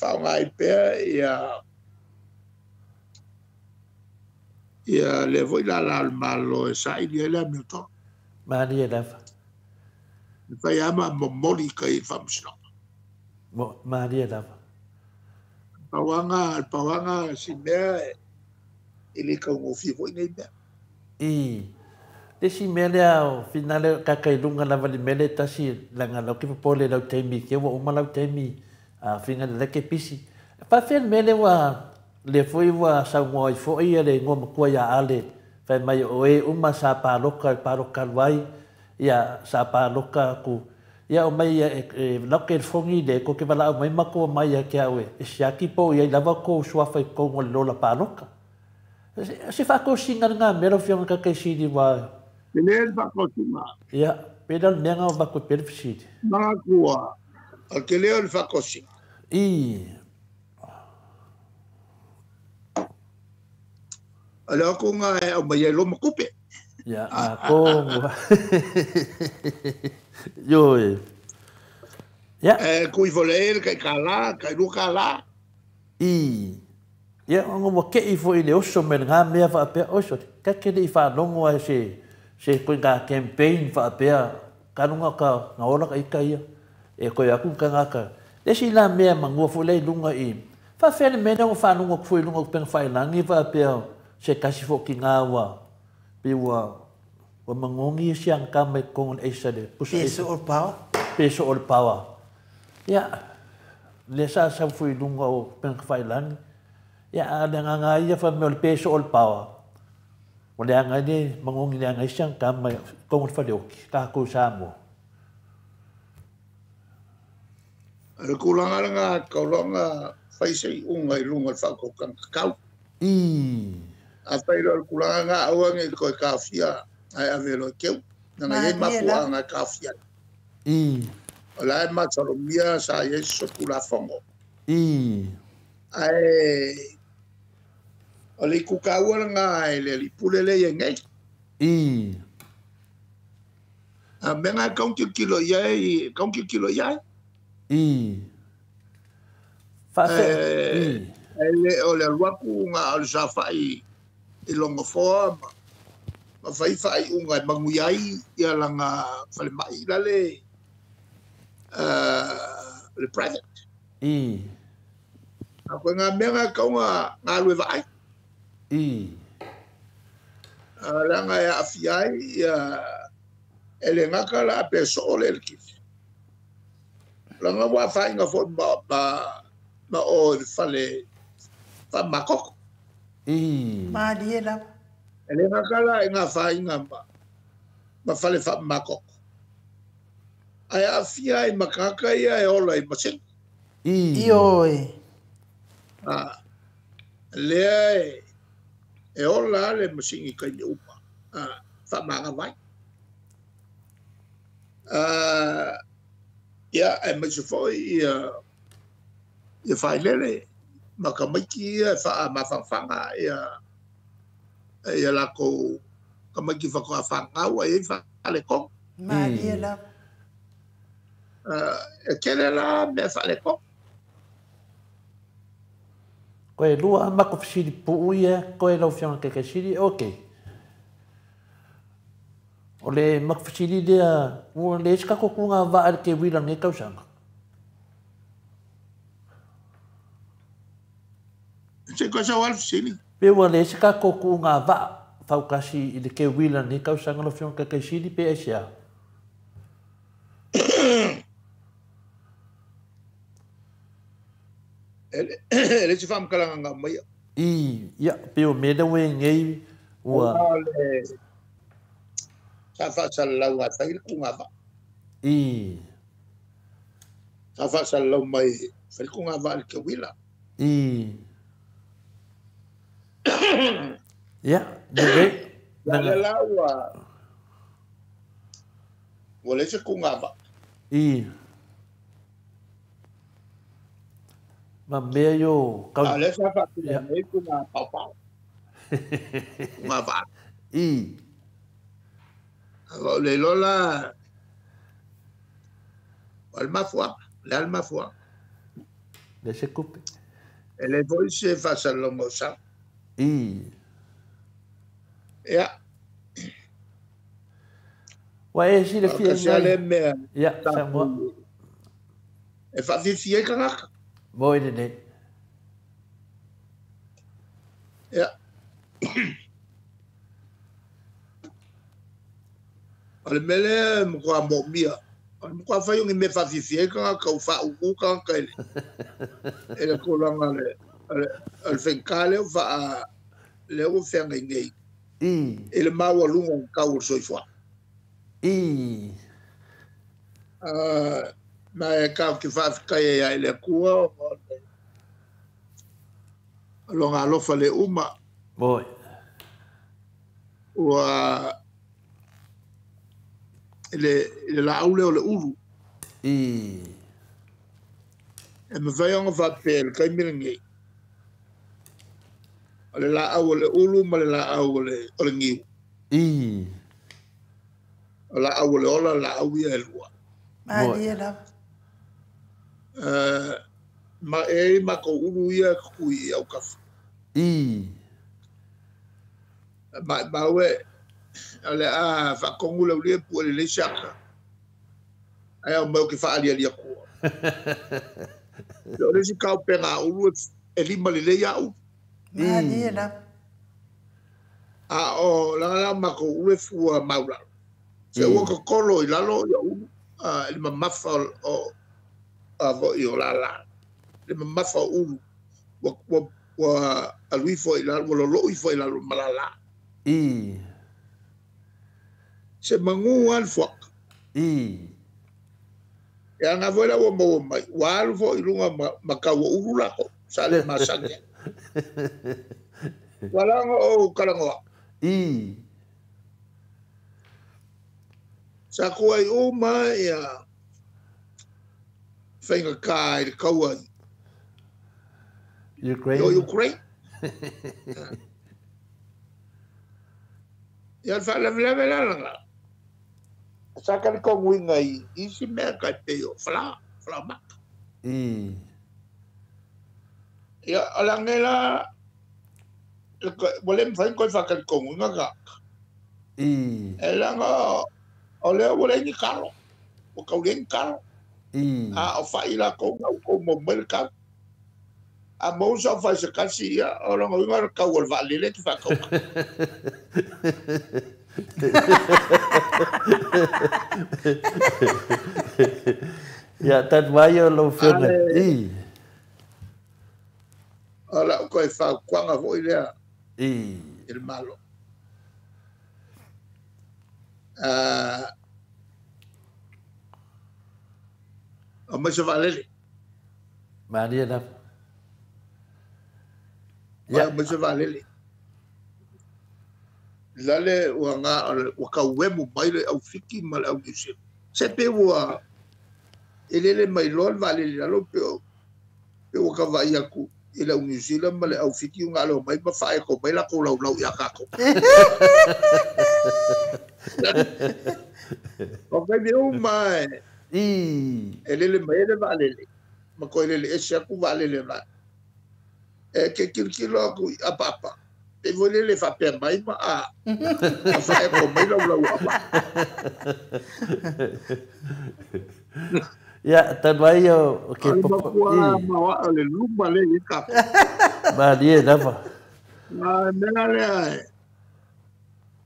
whaongai pea ia ia le voi la la malo e saili ai le amio tonu. Malie lava. E whai ama momoli kai whamusinoga. Malie lava. Pawanga si mea e le kaungofi foi nei mea. I. Le si mea lea o finale kakai lunga lava le mele tasi langa lau ki popole lau taimi ke ua uma lau taimi a finga le ke pisi. Whawhea le mele ua le foi ua saungoa i foi ia le ngō makua ia ale whai mai o e uma sa pāloka i pāloka luai ia sa pāloka ku ia o mai ia e lau ke fongi le ko ke wala au mai makoa mai ia ke au e siaki po ia i lava ko suafa i kongo le lola pāloka. Se whakosinga ngā mera whionga kake siri wa. Te lea le whakosinga. Ia, pera le mea ngā o wako pera whisiri. Ngā kua, o te lea le whakosinga. I. O le ako ngā e au mai e loma kupe. Ia, ngā kongo. Io e. Ia. E kui fole e le kai ka la, kai lua ka la. I. Ia, ngo wa ke i fo i le oso me ngā mea whaapea oso. Ka ke le i whanongo ai se koe ngā campaign whaapea kanunga ka ngā ora ka ika ia. E koe aku ka ngā ka. Le si la mea mangua fo le lunga i. Whaafea le mea ngo whanongo fo i lunga kupenga whailangi whaapea se kasi fo ki ngā wa. Pe ua mangongi si ang ka mai kongon eisa le. Peso o pawa. Peso o le pawa. Ia, le sa sa fo i lunga o kupenga whailangi. Ia, le ngā ia wha mea o le peso o le pawa. O le anga le mangongi le anga isiang ka mai kongo le whaleoki, ka kou Samoa. Le kulanga le ngā kaulanga whaisei unga i lunga le whakokanga kau. I. A whairo le kulanga ngā auange koe kāwhia ai avelo keu. Nanga iei mapua anga kāwhia. I. O la e mataromia sa ieso kula whango. I. Ai o le kukaua ngā e le lipule le ia ngai. I. A mea ngā kaunki kilo iai, kaunki kilo iai. I. Whaafea. I. E le o le ruaku ngā o le sawhai i longa foa ma whai whai unga e mangu iai ia langa whale mai lale le private. I. A koe ngā mea ngā kaunga ngā lue vaai. I. Langa e awhi ai ia e le ngaka la pe so o le kifi. Langa wā whainga fo ma o le whale wha makoko. I. Malie la. E le ngaka la e ngā whainga ma whale wha makoko. Ai awhi ai makaka ia e ola i masinga. I. I oi. Lea e ola le masingi kai me upa. Wha manga vai. Ia e maise foi ia whailele makamaiki ia wha mawhangwhanga ia lako kamaiki whakoa whangaua e whale kong. Malie la. E kele la mea whale kong. Koe lua mako whisiri puu ia, koe lau whionga keke siri, ok. O le mako whisiri lea, ua le esi kako ku ngā waa le ke wila nge kausanga. Se koe sa wal whisiri? Pe ua le esi kako ku ngā waa whaukasi i le ke wila nge kausanga lau whionga keke siri pe esi a. E le si whamkalanga ngā maia. I, ia, pe o mea ue ngei ua... O le sa whaasala lau ngā whaile ku ngā wha. I. Sa faasalalau mai fai le vaa le tauila. I. Ia, lelei. Le la ua ua leai se kugavaa. I. Ma mea io kau. A lea sa faatulaga nei kuga paopao. Kugavaa. I. O le iloa la o le mafuaaga, le a le mafuaaga. Le se kupe. E le foi se faasalalauga o sau. I. Ia. Ua e silafia i nai. Le mea. Ia, Samoa. E faafiafia ai tagata. Mo i lenei. Ia. O le mea lea e matua moomia. O le matua fai o ni mea faafiafia ai tagata ua faauu tagata i le i le tulaga o le o le o le faigata lea ua faa lea ua feagai nei I. I le maualuga o le tau o le soifuaga. I. Ma e tatou te faafetai ai lava i le Atua ona o le Lona alofa le uma. Moi. Ua i le, i le laau lea o le ulu. I. E mafai ona faapea i le taimi lenei, o le laau o le ulu ma le laau o le, o le niu. I. O laau o le ola, laau ia e lua. Malie lava. Ma e i matou ulu ia e tutui i autafa. I. Maumau e, o le a faatonu le aulia pue lelei se ata, ae ao mai ou te faaliali atua. O le isi taopega a ulu e lima lelei a ulu. Malie lava. A o leaga la o matou ulu e fua maulalo. Se ua totolo i lalo ia ulu i le mamafa o a foi o lala. Le mamafa o ulu ua ua ua alu ifo i lalo, ua lolou ifo i lalo ma lala. I. Se magū lava le fuaka. I. E aga foi la ua maua mai, ua alu foi i luga ma, ma tau o ulu lako, sa le masani ai. Ua laga ou talanoa. I. Sa tuai uma ia faigata i le taua i Ukraine. O Ukraine. Ia le faalavelave la lana. Sa talitonuina i isi mea tai pei o fala, fala maka. I. Ia, o le age la, ua le mafai ona toe fatalitonuina tagata. I. E leaga o lea ua leai ni talo, ua tau leai ni talo. I. A o fai latou na ua tou maua mai le tau. A maua sau fai se tasi, ia, o lona uiga o le tau o le vaalele e te faatau mai. Ia, talu ai o lau Afioga. I. O lau toe fautuaga foi lea I. i le Malo. Aumai se vaalele. Malie lava. Ia. Aumai se vaalele. Lale ua nga ua tauemu mai le au Fiti ma le au Niu Sila. Se pe ua elele mai loa le vaalele i lalo pe o pe ua kavaai atu i le au Niu Sila ma le au Fiti ua galo mai ma faaeko mai lakou laulau ia tatou. O taimi uma e I. elele mai ai le vaalele ma toe lele ese atu vaalele la. E ke tilotilo atu i apaapa, pei foi lele faapea mai ma a a faaeko mai laulau o apaapa. Ia, talu ai o ke O le popo matua i. maoae o le luma lea i ai tatou. Malie lava. A le mea lea e,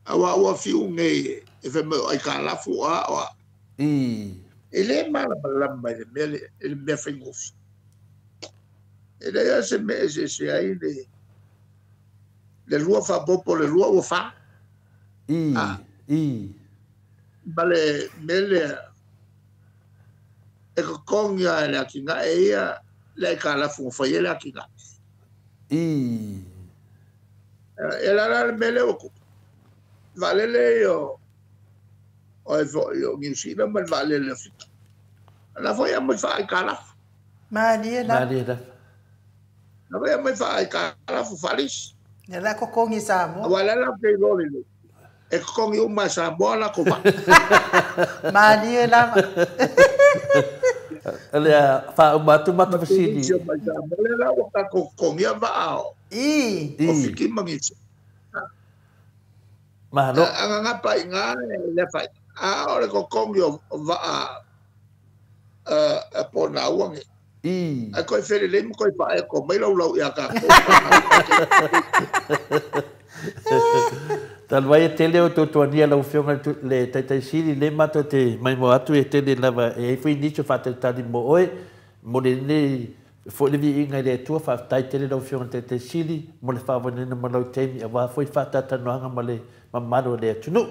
aua ua fiu nei e fai mai o aitalafu o a o a. I. E le malamalama i le mea lea, i le mea faigofie. E leai lava se mea e eseese ai le le lua faaopoopo o le lua ua fa. I. A. I. Ma le mea lea, E kokongi a le atinga e ia le ka la fu fai le atinga. I. E la la mele o ku. Valele yo o e fo yo New Zealand ma valele Fiti. La foi a mai fa ai ka la. Malie la. Malie la. La foi a mai fa ai ka la fu falis. Ne la kokongi Samoa. Wala la pe lole. E kokongi uma Samoa la ko ba. Malie la. Ale fa uma tu matu fasili. Le la o ka kokongi va o. I. O fiki mangisi. Malo. Anga nga pa inga le fa. A o le kokongi o va a pona uangi. I. A koe whele le mo koe whae ko mai lau lau ia ka ko. Talwai e tele o tōtuania lau whionga le taitai siri le mato te maimo atu e tele lava e fui nicho whātautani mo oe mo le ne fo le vi inga le atua whātai tele lau whionga taitai siri mo le whāwanena ma lau teimi a wā fui whātatanoanga ma le mamalo le atunu.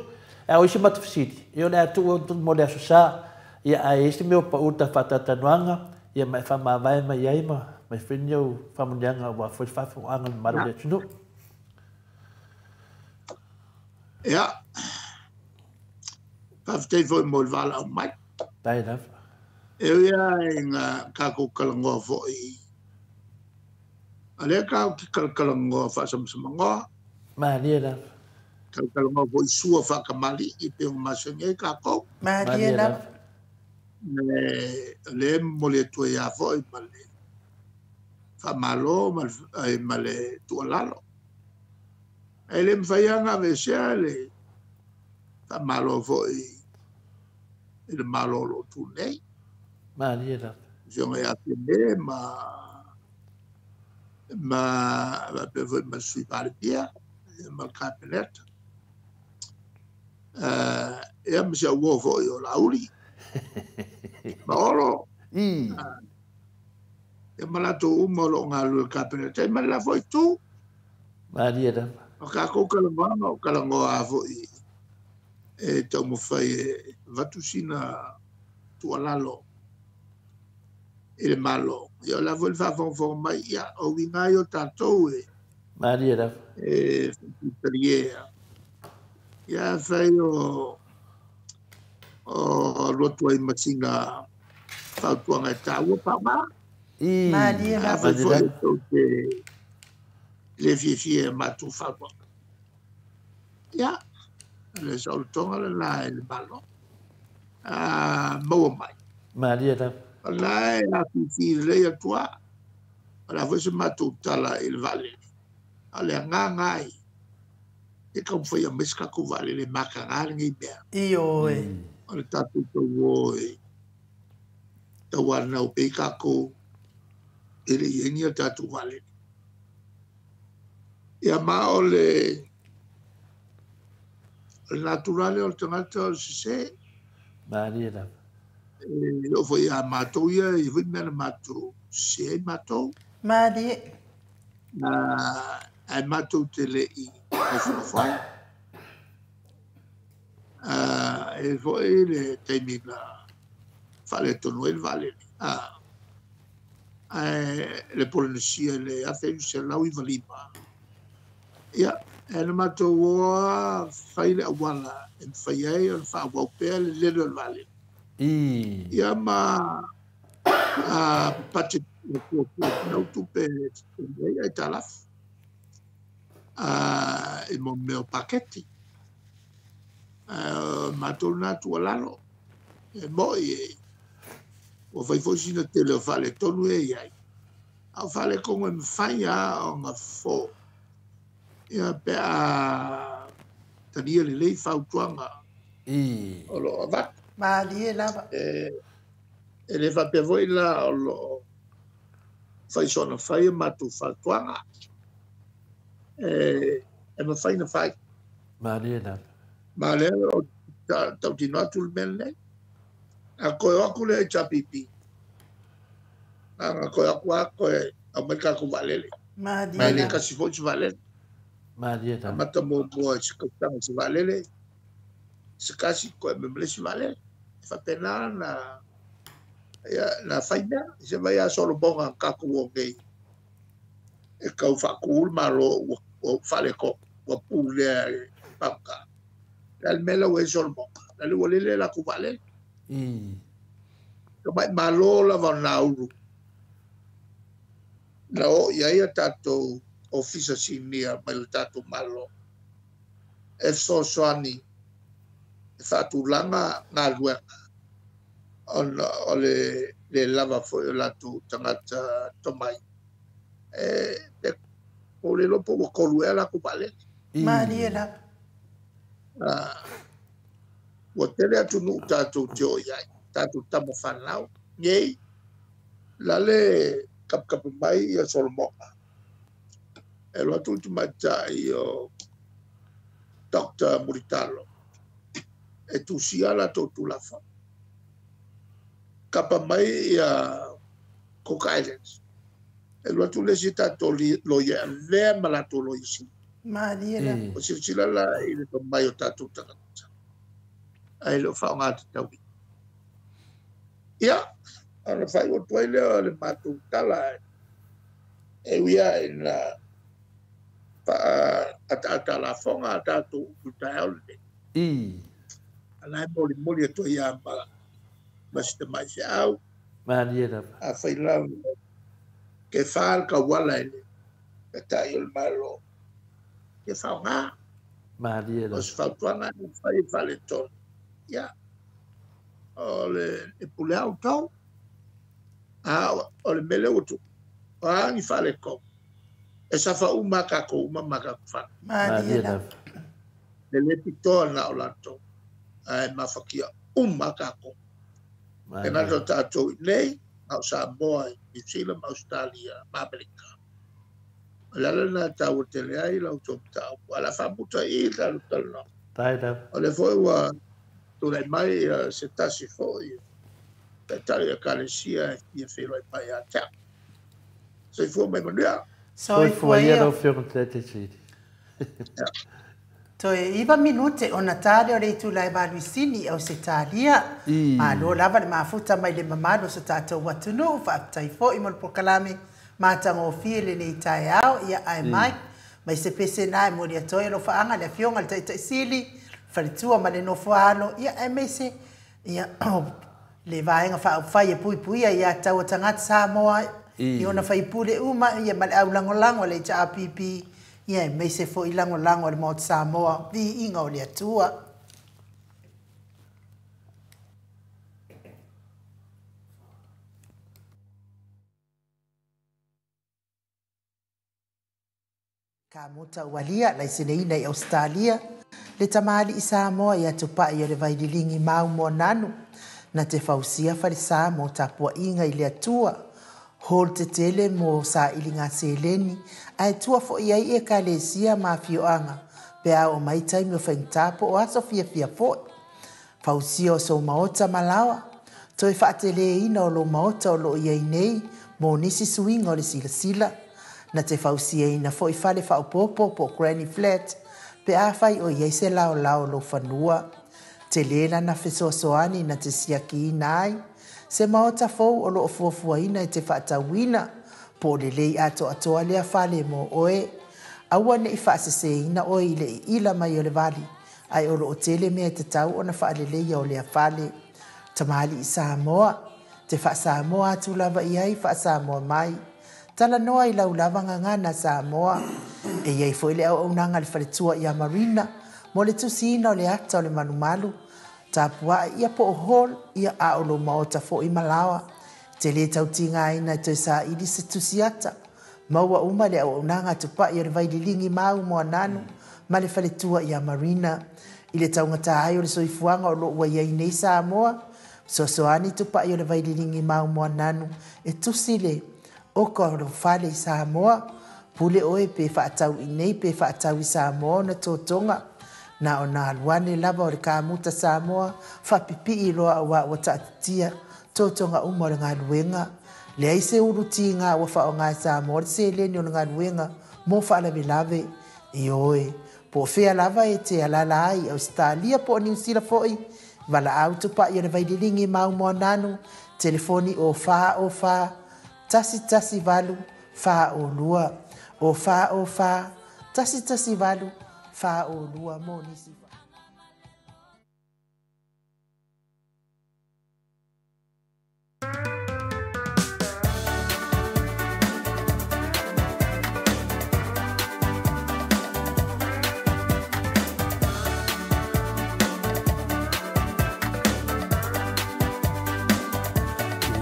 A o isi matu fisiri e o le atu o mo le aso sa ia a isi meo pa uta whātatanoanga ia mai whamāwae mai ai ma mai whini au whamunianga wā fui whāwhanga le maro le atunu. Ia, whawhitei foi mo le wala au mai. Tai lava. E ia e ngā kākou kalangoa foi. A lea kākou ki kalakalangoa whaasamsamangoa. Malia lava. Kalakalangoa foi sua whakamali i pe o masangi e kākou. Malia lava. Le mo le tua ia foi ma le whamalo ma le tualalo. E le mwhaianga vesea le whamalo foi i le malolo tu nei. Malia lava. Fionga ia tene ma pe foi ma sui paripia ma kapeneta. Ea ma sia uo foi o lauli. Ma oro. I. Ea ma lato uma o lo ngā lua kapeneta. E ma la foi tu. Malia lava. O kākou kalangoa, o kalangoa a foi e taumawhai e vatusina tualalo e le malo. Ia o la foi le whaafongafonga mai ia o wingai o tātou e. Maria lava. E whakitarie. Ia whai o lotu ai matinga whautuanga e tāua pāma. I. Maria lava. A whai foi e tau te le fiefie mātou whautuanga. Ia, le sautonga le la e le malo. Maua mai. Maria lava. O la e a fifi le atua. O la foi se mātou tala i le valele. O le ngā ngai. E kaumwhai a meska ko valele maka ngā ngi mea. I oe. O le tātou tau oe. Tau anau pe kako. E le iengi o tātou valele. Ia ma o le naturale o le tangata o le sese. Maria lava. E o foi a mātou ia, i foi mea na mātou se ai mātou. Maria. Ai mātou te le i whawhai. E foi le taimi na whale tonu e le valele. Le Polynesia le awheu se lau i valima. Ia, e na mātou oa whai le awala e mwhai ai o le whaawau pea le lele o le valele. I. Ia ma pate nau tupe e ai talafu. I mo meo paketi. Mātou nā tualalo. E moi e. O whai foi sina tele o whale tonu e iai. Au whale kongo e mwhai a o ngā fō. Ia pe a tania le lei whautuanga. I. O lo avatu. Malie lava. E le whapea voi la o lo whaisona whai e mātou whautuanga. E mawhai na whai. Malie lava. Malie o tautino atu le mea nei. A koe o aku le HPP. A koe aku a koe au mai kako valele. Malie Mai le lava. kasi foi se valele. Malie lava. A mata mua mua i se kautanga se valele. Se kasi koe memele se valele. E whapena na Ia na fai mea se vai a Solomona ka ku o nei e kau whaku malo ua whale ko ua pūlea e paka. Le al mela ua e Solomona. La le ua lele la ku wale. Ka mai malo lava o nā uru. Na o ia ia tātou ofisa sinia mai le tātou malo. E fesoasoani e faatulaga galuega ona o le le lava foi o latou tagata tomai e pe po le iloa po ua 3 ea latou vaalele. Malie lava. Ua tele atunuu tatou te o i ai, tatou tama fanau nei la le kapakapi mai ia Solomona. E alu atu le tamaitai o Dr. Mulitalo e tusia latou tulafono. Kapa mai ia Cook Islands. E alu atu le isi tatou loia e avea ma latou loia sili. Malie lava. Ua silasila la i le tomai o tatou tagata ae le o faaaoga tatauina. Ia, ona faaiu atu ai lea o le matou tala e ui lava ina faaataata lafoga a tatou upu i le taeao lenei. A la e molimoli atu ai lava ma si tamai feau. Malie lava. Afai lava ke fa le tauala i le taitai o le Malo, ia faaaoga. Malie O lava. se fautuaga e fai e faaletonu. Ia, o le e pule au tau. A o le mea lea ua tupu, o a ni faaletonu, e safa uma a tatou uma ma tatou fanau. Malie Malie lava. lava. Le le pitoa na o latou, ae mafakia uma a tatou. E Malie gata o lava. tatou i nei, ma o Samoa, i New Zealand, ma Australia, ma Amerika. O le ala lena e taua tele ai lau tou mataupu. A o le a faamuta i i le tatou talanoaga. Tai lava. O lea foi ua tulai mai se tasi foi taitai o Ekalesia e fia feiloai mai ia te au. Soifua mai manuia. Soifua Soifua ia ia. lau Afioga i le Taitai Sili. Toe 9 minute ona tale o le itula e 8 i sini i Ausetalia. Malo lava le mafuta mai le mamalu o so tatou atunuu, faafetai foi mo le polokalame matagofie lenei taeao. Ia ae mai mai se pese na e moli atu ai alofaaga le afioga i le Taitaisili, faletua ma le nofoaalo, ia aemaise ia le vaega faaupufai e puipuia ia taua tagata Samoa i ona faipule uma, ia ma le aulagolago a le HRPP, ia aemaise foi lagolago a le Maota Samoa, viiga o le Atua. Ka muta ualia laiseneina i Australia le tamali'i Samoa ia tupa'i o le Vaililigi mau mo nanu na te fausia falesa mo tapua'iga i le Atua hall tetele mo sailiga seleni ae tua fo'i ai ekalesia ma afioaga pe a oo mai taimi o faigata po o aso fiafia fo'i. Fausia o sou maota ma laoa toe fa'ateleina o lou maota o loo iai nei mo nisi suiga o le silasila na te fausiaina fo'i fale faaopoopo po o granny flat pe afai o iai se laolao o lou fanua. Telē lana fesoasoani na te siakiina ai se maota fou o loo fuafuaina e te faatauina po o lelei atoatoa lea fale mo oe. Aua ne'i faasesēina oe i le iila mai o le vali ae o loo tele mea e tatau ona faaleleia o lea fale. Tamali'i Samoa te faasamoa atu lava i ai faasamoa mai. Talanoa i lau lava gagana Samoa. E iai foi le auaunaga le faletua ia Marina mo le tusiina o le ata o le malumalu. Tapua'i ia po o hall ia a o lou maota fo'i ma laoa. Te lē tautigaina e toe saili se tusiata. Maua uma le auaunaga tupa'i o le Vaililigi mau mo ananu ma le faletua ia Marina. I le taugata ai o le soifuaga o loo ua iai nei Samoa, fesoasoani tupa'i o le Vaililigi mau mo ananu e tusi le oka o lou fale i Samoa. Pule oe pe faatau i nei pe faatau i Samoa ona totoga. Na ona alu ane lava o le kamuta Samoa faapipii loa auā ua taatitia totoga uma o le galuega. Leai se ulutiga ua faaaoga e Samoa le seleni o le galuega mo faalavelave. Ioe, po o fea lava e te alaala ai i Ausetalia po o Niusila foi, valaau tupa'i o le Vaililigi mau mo ananu Telefoni o 4 o 4 1 1 8 4 o 2 o 4 o 4 1 1 8 4 o 2 mo nisi.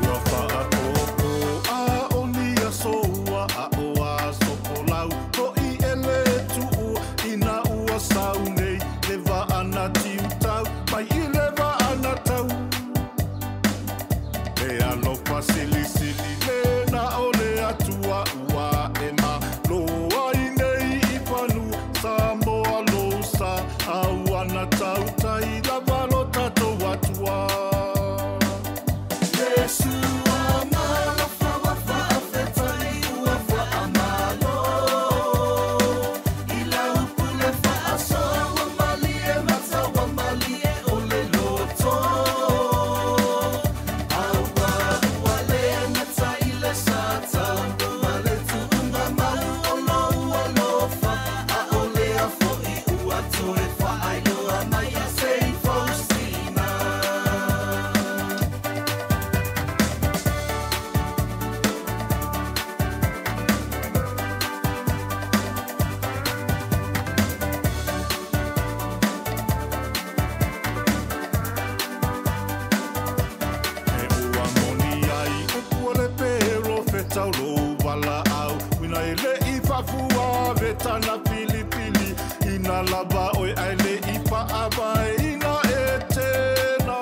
Ua faapopo a o ni aso ua aʻo aso folau hoʻi e lē tuʻua ina ua sau nei le vaana tiutau mai i le vaana tau e alofa silisili lena o le atua ua e malo ai nei i fanua Samoa lou sa auana tautai lava lo tatou atua. E ua moni ai upu o le perofeta o lou valaau uina e leʻi faafua vetana filifili ina lava oe ae leʻi faavaeina e tena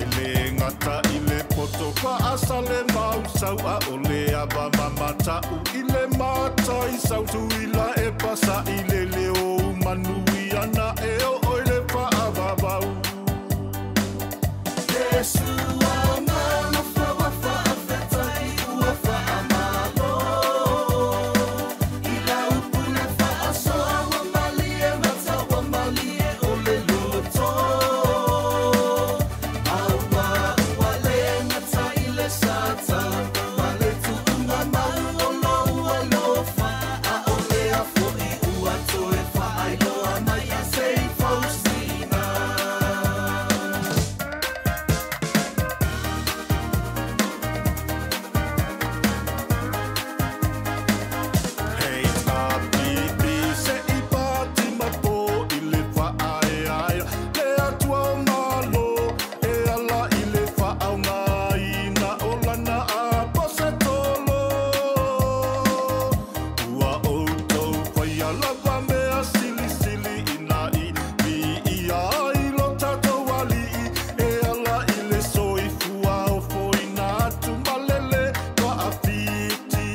e lē gata i le poto faasale mausau aʻole ava mamataʻu i le mataisau tuila e pasaʻi lele ou manui ana e oo i le faavavau. Hei tāpipi se i pati mapo i le whaaeaea Le atua o malo e ala i le whaaunga ina o lana a pose tolo Ua outou whaia lava mea silisili ina i mi ia ai lo tatou ali'i e ala i le soifua o foina atu malele waafiti.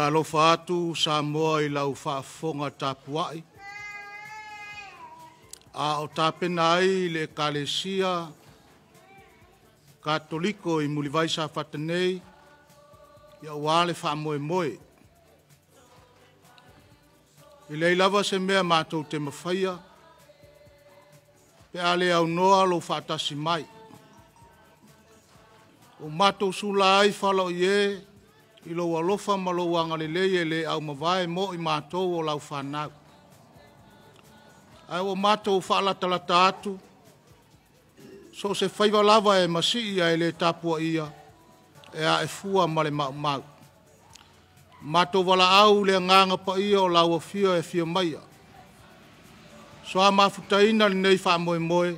Faatalofa atu Samoa i lau faafofoga tapuai, a o tapena ai le Ekalesia Katoliko i Mulivai Safata nei, ia ua le faamoemoe. E leai lava se mea matou te mafaia, pe a le aunoa lou faatasi mai. O matou sula ai fala o ie i lou alofa ma lou agalelei e le aumavae mo i matou o lau fanau. Ae ua matou faalatalata atu, so o se faiva lava e masii ae le tapuaia, e ae fua ma le maumau. Matou valaau le agaga paia o lau afio e afio maia. Soa mafutaina lenei faamoemoe,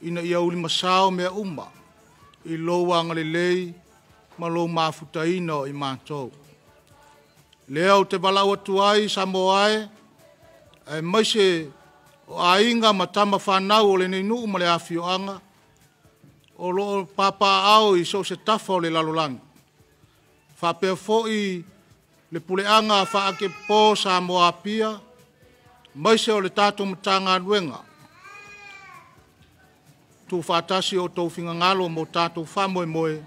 ina ia ulimasao mea uma, i lou agalelei ma lou mafutaina o i matou. Lea ou te valaau atu ai Samoa e, aemaise o aiga ma tama fanau o lenei nuu ma le afioaga, o loo papaaao i so o se tafa o le lalolagi. Faapea foi le puleaga faakepo Samoa Apia, maise o le tatou Matagaluega, tuufaatasi o outou finagalo mo tatou faamoemoe,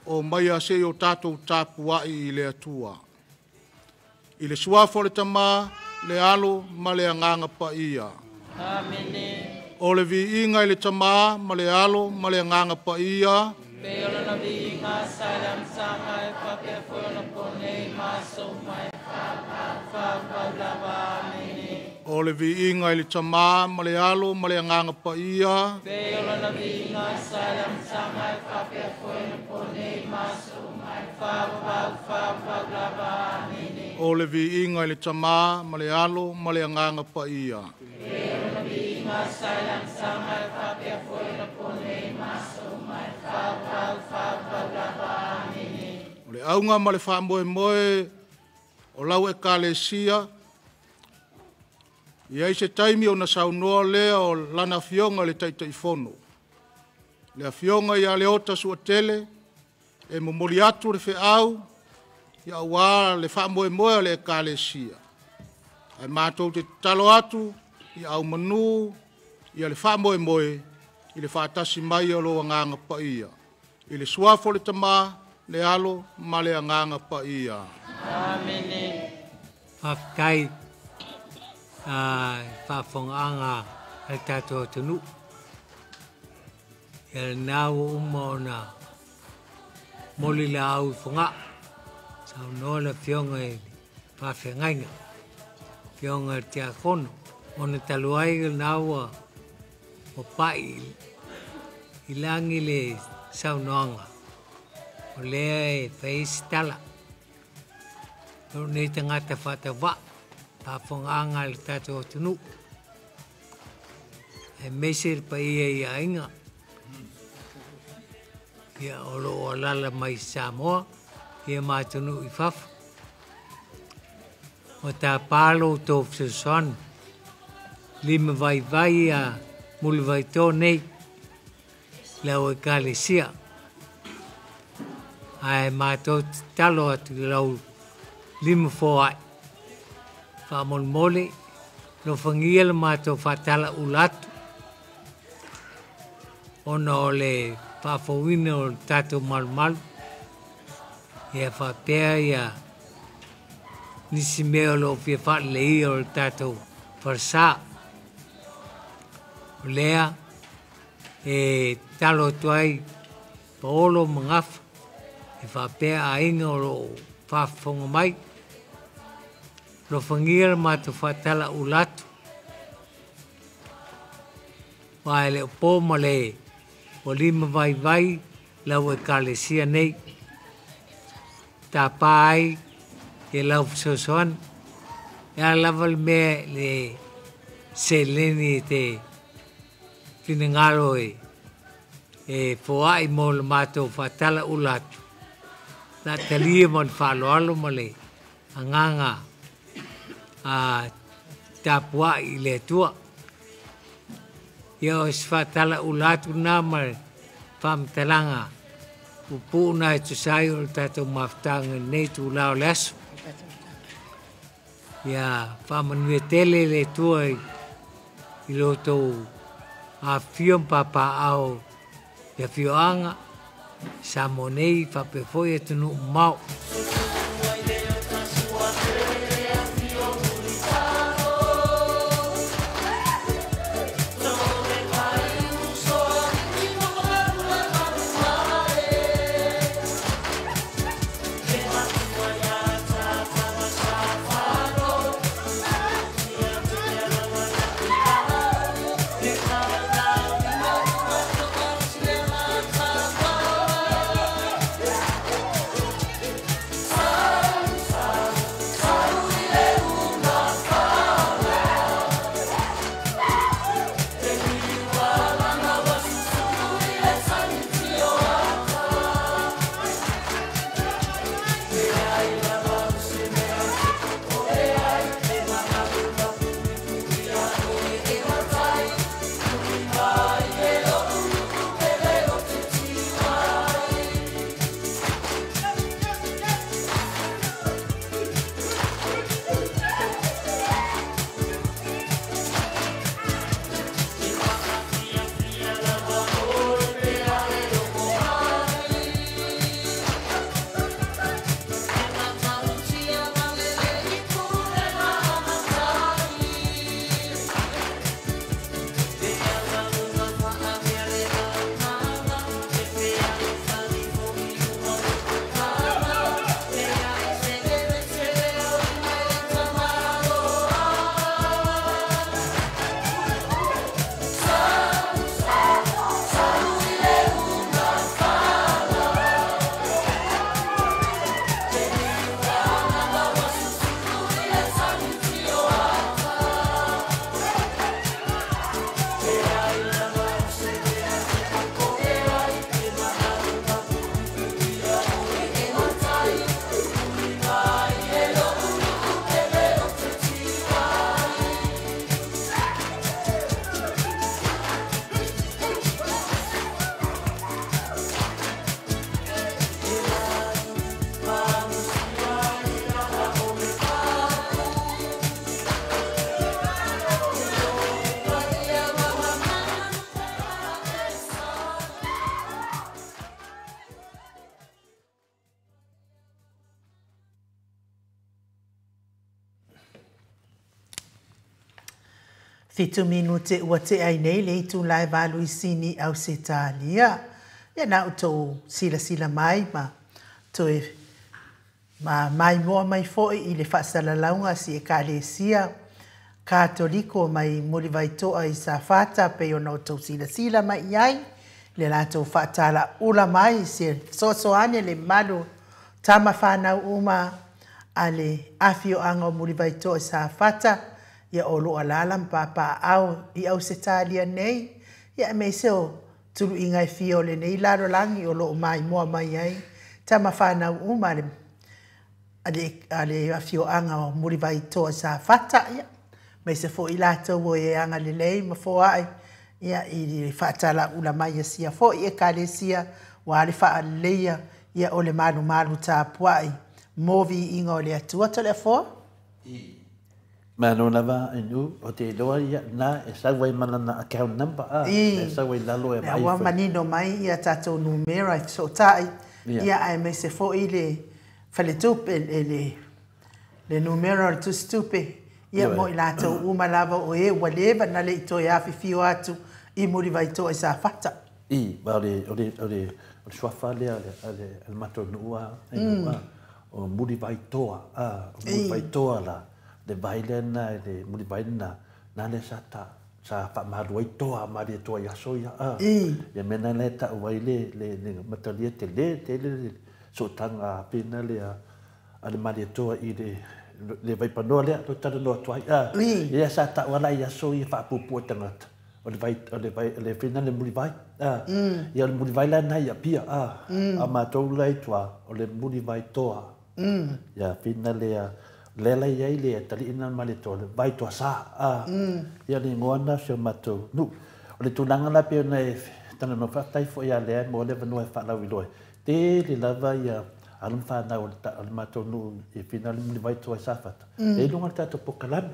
o maia se i o tatou tapuai i le Atua. I le suafa o le Tama, le Alo ma le Agaga Paia. Amene. O le viiga i le Tama ma le Alo ma le Agaga Paia. Pei o lona viiga sa i le amataga e faapea foi ona ponei ma aso uma e faavavau lava. Amene. O le viiga i le Tama ma le Alo ma le Agaga Paia. Pei o lona viiga sa i le amataga e faapea foi ona ponei ma aso uma e faavavau faavavau lava. Amene. O le viiga i le Tama ma le Alo ma le Agaga Paia. Pei o lona viiga sa i le amataga e faapea foi ona ponei ma aso uma e faavavau faavavau lava. Amene. O le auga ma le faamoemoe o lau Ekalesia, i ai se taimi ona saunoa lea o lana afioga i le Taitaifono, le afioga ia Leota Suatele, e momoli atu le feau ia aua le faamoemoe o le Ekalesia. Ae matou te tatalo atu ia aumanu ia le faamoemoe i le faatasi mai o lou Agaga Paia. I le suafa o le Tama, le Alo ma le Agaga Paia. Amene. Faafetai faafofogaaga a le tatou atunuu. Ia lena ua uma ona moli laau i Fogaa, saunoa le afioga i le faafeagaiga, afioga i le Tiakono, ona talu ai lena ua pai i lagi le saunoaga, o lea e fai ai se tala. Lou nei tagata faatauvaa, faafofogaaga a le tatou atunuu, aemaise le paia i aiga, ia o loo alaala mai Samoa, ia ma atunuu i fafo. Ua tapa lo outou fesoasoani, lima vaivai a Mulivaito nei, le au Ekalesia. Ae matou tatalo atu i lau lima foai, faamolemole, alofagia le matou faatalaula atu, ona o le faafouina o le tatou malumalu, ia faapea ia nisi mea o loo fia faaleleia o le tatou falesa. O lea e tatalo atu ai Paolo ma Gafa e faapea aiga o loo faafofoga mai, alofagia le matou faatalaula atu, aua e le o po ma le ua lima vaivai lau Ekalesia nei, tapa ai ia lau fesoasoani. E a lava le mea le seleni e te finagalo e foai mo le matou faatalaula atu, la talia ma le faaaloalo ma le agaga a tapuai i le Atua. Ia o se faatalaula atu na ma le faamatalaga Puupuu na e tusa ai o le tatou mafutaga i lenei itulā o le aso. Ia faamanuia tele le Atua i lo outou afifio ma papaaao i afioaga Samoa nei faapea foi atunuu mamao. 7 minute ua tea ai nei le itulā e 8 i Sini, Ausetalia. Ia na outou silasila mai ma toe ma maimoa mai foi i le faasalalauga a si Ekalesia Katoliko mai Mulivaitoa i Safata pei ona outou silasila mai i ai le latou faatalaula mai se fesoasoani le mamalu o tama fanau uma a le afioaga o Mulivaitoa i Safata ia o lo o alaala ma papaaao i Ausetalia nei, ia aemaise o tuluiga e fia o lenei lalolagi o lo o maimoa mai ai tama fanau uma a le afioaga o Mulivaitoa i Safata, ia aemaise foi i latou o e agalelei ma foai ia i le faatalaula mai a sia foi Ekalesia ua le faaleleia ia o le malumalu tapuai mo viiga o le Atua. Toleafoa? Malo lava inu o te iloa ia na e sau ai ma lana account number a e sau ai lalo e vaai foi. Ua manino mai ia tatou numera e fesootai ia aemaise foi le faletupe le numera o le tusitupe ia mo i latou uma lava o e ua leva na le i toe afifio atu i Mulivaitoa i Safata. I, ma o le o le o le o le suafa lea a le a le matou nuu a o Mulivaitoa a o Mulivaitoa la le vai lea na e le Mulivai lena na lea sa ta sa faamalu ai toa Malietoa i aso ia a ia mea na lea e tau ai le le le matalia tele tele le sootaga pena lea a le Malietoa i le le vaipanoa lea toe talanoa atu ai a ia sa tau ala i aso ia faapuupuu e tagata o le vai o le vai le fina le Mulivai a ia o le Mulivai la na i Apia a a matou la i tua o le Mulivai toa. Ia fina lea lea la i ai le taliina ma le toa le vai toa sa a ia le igoa na o si o matou nuu. O le tulaga la pei ona e talanoa faafetai foi ia Lea mo le avanoa e faalauiloa ai. Tele lava ia alo ma fanau o le matou nuu i fina le Mulivaitoa i Safata. E luga le tatou pokalame.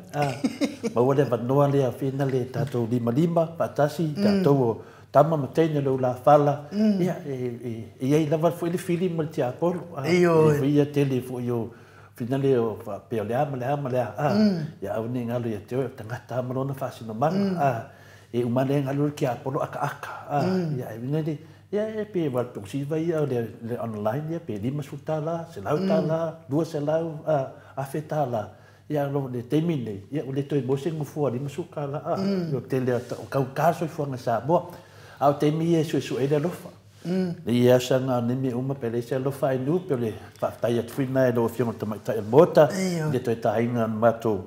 Maua le avanoa lea fina le tatou limalima faatasi tatou o tama ma teine le ulafala. Ia e i ai lava foi le fili ma le tiapolo. E foi ia tele foi o fina le o faapea o le a ma le a ma le a. Ia au nei ngalo ia te oe o tagata ma lona faasinomaga. E uma le ngalo le tiapolo akaaka. Ia e vina le ia e pe wal pongsi vai ia le online ia pe $50, $100, 200, afe tala. Ia lo le taimi nei, ia o le toe mo se ngufua $50 a. Yo tele o kau kaso i fuanga Samoa. A o taimi ia sue le alofa. Le ia sanga ni me uma pe le se alofa e nu pe le whaftai atu whina e lo fionga tamaitai al mota. Le toe tainga matou.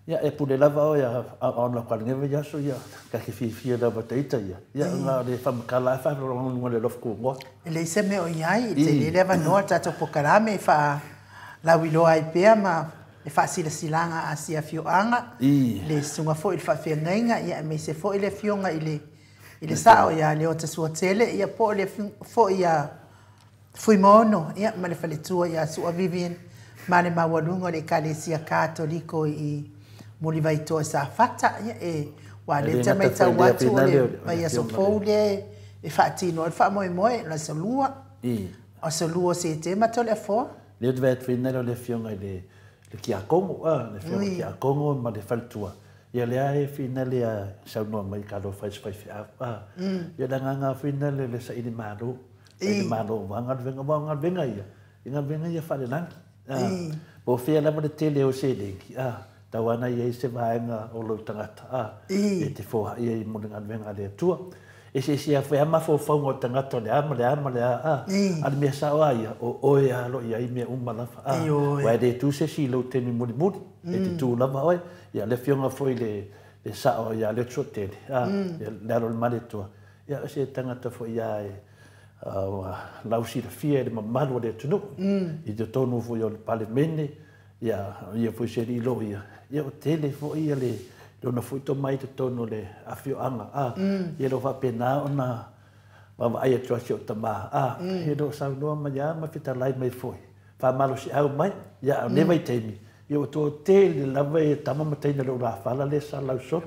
Ia e pule lava o ia ona kwa ngewe ia so ia ka ke fiafia lava teita ia. Ia nga le whamakala e whakalonga le lof ku ngoa. E le se me o iai, te le leva noa tatou pokalame e wha lauiloa ai pea ma e whaasilasilanga a sia fioanga. Le sunga fo i le whaafeagaiga, ia e meise fo i le fioga i le sao ia le ota suatele, ia po le fo ia Fuimono, ia ma le faletua ia Sua Vivian, ma le maualuga o le Ekalesia Katoliko i Mulivaitoa Safata, ia e ua le tamaitau atu o le vaiaso fou lea e faatino ai le faamoemoe o le aso lua. Aso lua o Setema Toleafoa. Le te vae atu o le afioga i le Kiakongo, le afioga i Kiakongo ma le faletua. Ia lea e whina le saunoa mai ka lo whai whai whiau. Ia le nganga whina le saili malo. Saili malo, wa ngalvenga venga ia. I ngalvenga ia whare langi. Po whia lava le tele o se lengi. Tauana ia i se vaenga o lau tangata. E te foha ia i mo le ngalvenga le atua. E se se a whai ama fōfaunga o tangata le ama le ama le a. A le mea sao a ia o oe a lo ia i mea uma lava. Wa e le tu se si lau temi muli muli. E te tū lava oe. Ia le fionga foi le sao ia le tso tele. Le alo le male tua. Ia se tangata foi ia e lausira fia e le mamalu o le atunu. I te tonu foi o le palemene. Ia foi se rilo ia. Ia o tele foi ia le lona foi tō mai te tonu le awhioanga. Ia lo whapena ona wawa ai atu asi o tama. He lo saunoa mai a ma whitalai mai foi. Whamalo si au mai, ia au newa i teimi. Ia o tō tele lava e tama mataina le ura whala le sa lau solo.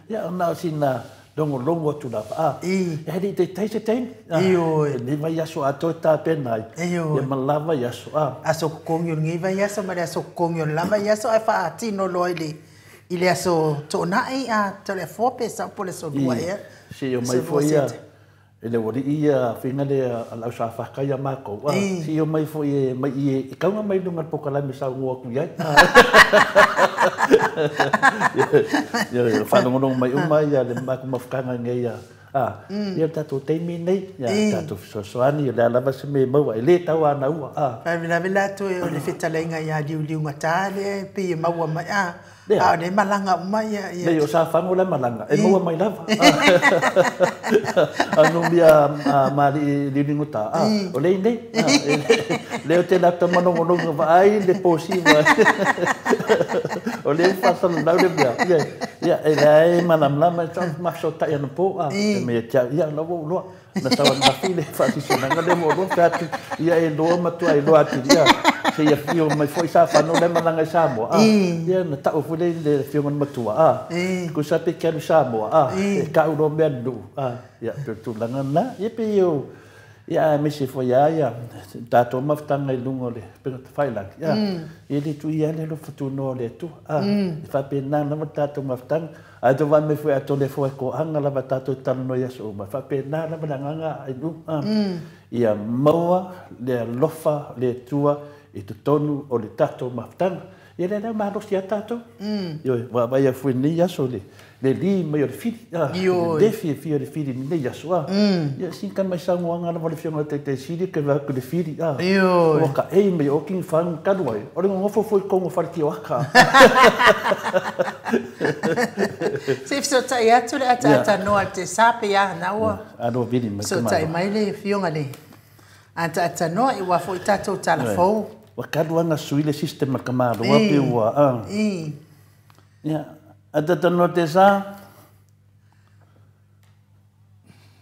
Ia o nā sina longo longo atu lava. Ia hele i te teise teimi. E newa i aso a toi tā pēnai. Ia malava i aso. Aso kokongi o ngewa i aso, ma le aso kokongi o lava i aso, ai whaatino loa i le i le aso tōnai a Toleafoa pe sa po le so lua ea. Si o mai foi ia e le wari ia whina le a lau sa whakai a mākou. Si o mai foi e mai i e kaunga mai lunga pokalame sa ua ku iai. Ia whanongonongo mai uma ia le māku mawhakanga ngei ia. Ia tātou teimi nei, ia tātou fesoasoani, ia le alava se me maua, e le tau ana ua. Whavilavi lātou e o le whetalainga ia liu liu ngata le, pe e maua mai, a o le malanga uma ia. Nei, o sa whango le malanga, e maua mai lava. Anu mia maari liu liu ngata, o le nei, le o te lapta manongononga vaai, le pōsi vai. O le whasala lau le mea, ia, e le e malamlama, e tau mawhso tai ana pō, e mea tia, ia, la wau loa, na sawa na while, whaasisonanga le wau loa, whaatu, ia e loa matua, e loa atu, ia, se ia whio mai foi sa whanau le malanga i Samoa, ia, na tau fule le whionga matua, ko sa pe kia Samoa, e kau loa mea nu, ia, pe tūlanga na, ia pe iau, ia, mese foi ia, ia, tātou mawhtanga i lunga o le pengata whailangi, ia, ia le tu ia le lo whatunoa le atua, e whapena nama tātou mawhtanga, a tō wā me fue a tō le fue ko anga lava tātou talano ia so uma, whapena lava la nganga ai nu, ia maua le alofa le atua i te tonu o le tātou mawhtanga, ia le leo malosi a tātou, ia wā vai a fue nei aso le, le li mai o le whiri, le fia fia o le whiri nei aso, ia sinka mai sangoanga lava le fionga te te siri ke wā ku le whiri, o ka ei mai o kingi whangu kanuai, o le ngofo foi kongo whariki o aka. Se so tai atu le ata ata noa te sape ia naua. Alo vili mai So tai mai le fionga le. Ata ata noa i wafo i tātou tala fou. Wa kaluanga sui le sistema ka maloa pe ua. Ia, ata ata noa te sa.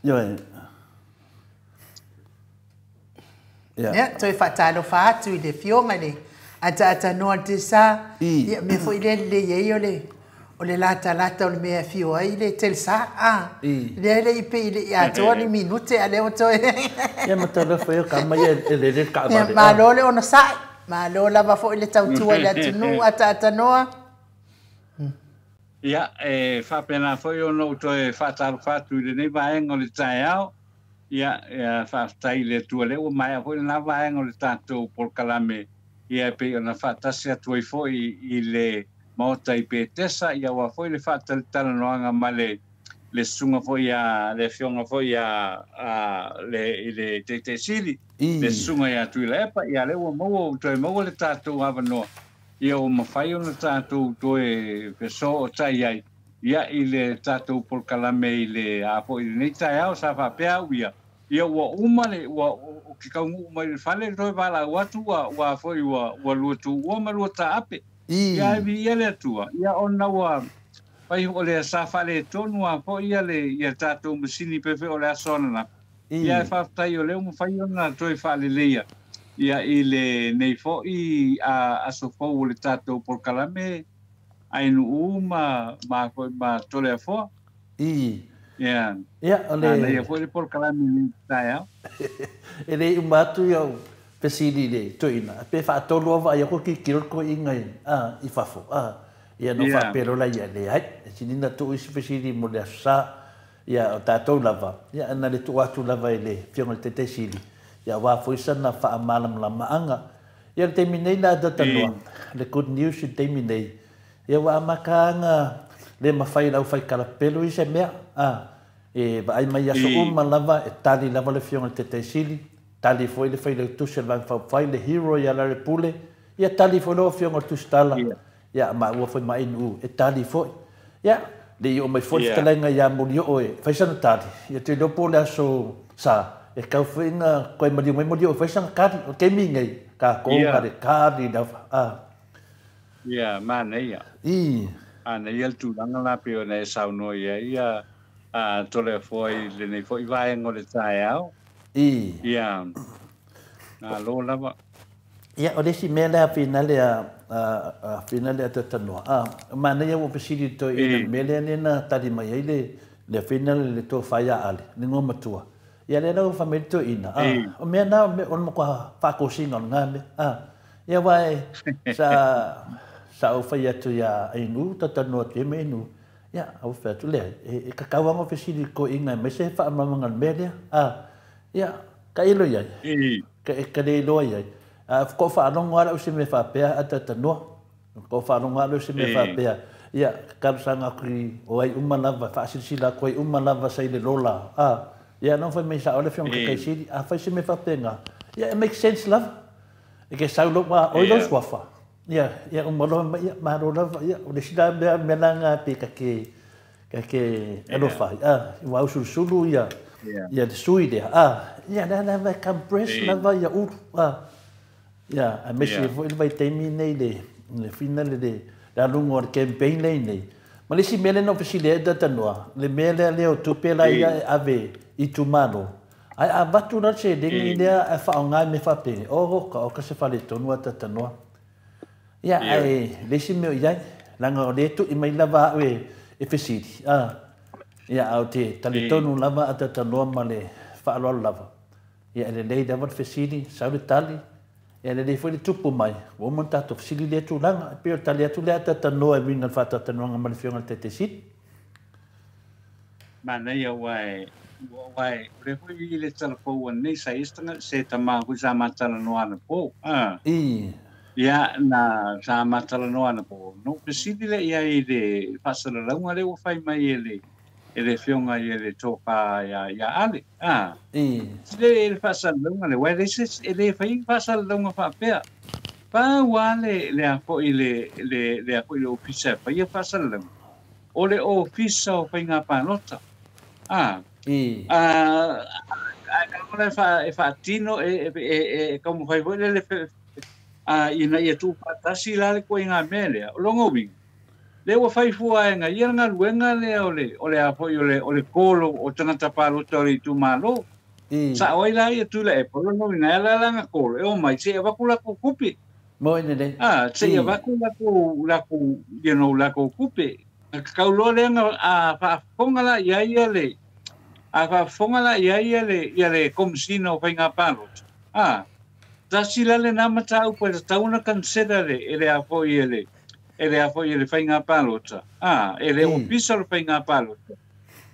Ioe. Ia, toe faatalofa atu i le afioga i le ataatanoa o le Telesa. Ia, mea foi lea e lelei ai o le o le latalata o le mea e afio ai le Telesa. Lea e le i pei e le i atoa ni minute a o lea ua toe. Ia ma talofa ia ka mai e lele le taavale. Ia, malo le onosai. Malo lava foi le tautua i le atunuu ataatanoa. Ia, e faapena foi ona ou toe faatalofa atu i lenei vaega o le taeao. Ia, faafetai i le Atua lea ua maea foi lena vaega o le tatou polokalame, ia e pei ona faatasi atu ai foi i le Maota i Petesa, ia aua foi le faatalitalanoaga ma le le susuga foi a le afioga foi a le i le Taitaisili, le susuga ia Tuilaepa, ia lea ua maua ua toe maua le tatou avanoa, ia ua mafai ona tatou toe fesootai ai ia i le tatou polokalame i le a foi lenei taeao. Sa faapea au ia, ia ua uma le ua o ke kaunuu mai le fale toe valaau atu ua ua foi ua ua lua tuua ma lua taape. Ia e viia le Atua, ia ona ua fai o le sa faaletonu a foi ia le ia tatou masini pe foi o le aso ananafi. Ia e faafetai o lea ua mafai ona toe faaleleia ia i lenei foi aso fou o le tatou polokalame Ainuu ma ma foi ma Toleafoa. Ia. Ia, o le Manaia foi le polokalame i lenei taeao. E le i uma atu ia au fesili i le toeaina, pe faatolu lava vaai aku tilotilo le toeaina i fafo, ia ona ou faapea loa lea, leai, e sili ona tuu isi fesili mo le Aso Sa. Ia, o tatou lava, ia na le tuu atu lava i le Afioga i le Taitaisili, ia aua foi sana faamalamalamaga. Ia, le taimi nei la talanoa, le good news i le taimi nei, ia ua amata lava ona le mafai e le aufaikalapelo ia se mea, e vaai mai i aso uma lava, e tali lava le Afioga i le Taitaisili, tali foi le Failautusi o le Vaega Faaupufai, le hero ia Lalepule, ia tali foi lau Afioga i le Tusitala, ia maua foi ma ANU, e tali foi. Ia, le i oo mai foi le fetalaiga ia Molioo e fai sana tali, ia te iloa po o le aso Sa, e tau foi na toe maliu mai Molioo e fai sana tali. O le taimi nei, tatou na le tali lava. Ia, manaia. Manaia le tulaga la pei ona e saunoa i ai ia Toleafoa i lenei foi vaega o le taeao. Ia, malo lava. Ia, o le isi mea lea finale a finale a Tatanoa, manaia ua fesili i le toeaina i le mea lea na tali mai ai le finale le tofa ia Ale, le igoa matua. Ia lea la ua fai mai le toeaina, o mea na o le matua faatosina o lena mea. Ia aua sa ou fai atu ia Ainu, talanoa atu i ai ma Ainu, ia, ou fai atu, leai, e tatau lava ona fesili i le toeaina e aumai se faamalamalamaga o le mea lea. Ia, tailo i ai, e le iloa i ai. A faatoa faalogo lava au i se mea faapea a talanoa. Faatoa faalogo lava au i se mea faapea. Ia, talosaga atu i o ai uma lava, faasilasila atu ai uma lava sa i le lola. Ia, na fai mai sao le Afioga i le Taitaisili, a fai se mea faapena, ia, e make sense lava. E ke sau lou, oi lou suafa. Ia, ia uma loa mai, ia, malo lava, ia, o le isi la mea, mea la na pe ta ke, ta ke alofa ai, ua ausulusulu ia, ia le sui lea, ia, lea lava e compress lava ia ulu, ia, aemaise foi le vaitaimi nei le fina le aluga o le campaign lea nei. Ma le isi mea lea na ou fesili ai talanoa, le mea lea lea o tupe la ia e ave i itumalo, ae a avatu la le seleni lea ae faaaoga i mea faapeni, oka oka se faletonu a talanoa. Ia, ae le isi mea o i ai, leaga o lea e tui mai lava au e fesili, ia, ae ou te talitonu lava a talanoa ma le faaaloalo lava. Ia, e lelei lava le fesili, sau le tali, ia, e lelei foi le tupu mai, ua uma ona tatou fesili lea tulaga. E pei o le tali atu lea a talanoa e uiga i le faatalatalanoaga ma le Afioga i le Taitaisili. Manaia aua e, aua e, o lea foi i le talafou anei sa i ai se tama foi sa ma talanoa anapo. Ia, na sa ma talanoa anapo. Na ou fesili lea i ai i le faasalalauga lea ua fai mai e le e le afioga i le tofa ia Ale. Le le faasalalauga lea, aua e leai se, e le fai ni faasalalauga faapea. Pau lava le le a foi le le le a foi le ofisa e faia faasalalauga, o le ofisa o faiga palota. Ae kau e faatino e taumafai foi lele ina ia tuufaatasi la le koiga mea lea. O lona uiga, lea ua fai fua e ia le galuega lea o le a foi o le kolo o tagata palota o le itumalo. Sa oi la ia tula e polo no ina la la nga ko e o mai se va ku la ku kupi. Mo ine le. Ah, se ia va ku la ku you know la ku kupi. Ka lo le nga a fa fonga la ia ia le. A fa fonga la ia ia le ia le komisina o whainga pālota. Ah, tasi la le nama tāu po e tauna consider le e le a foi e le e le a foi e le whainga pālota. Ah, e le ofisa o le whainga pālota.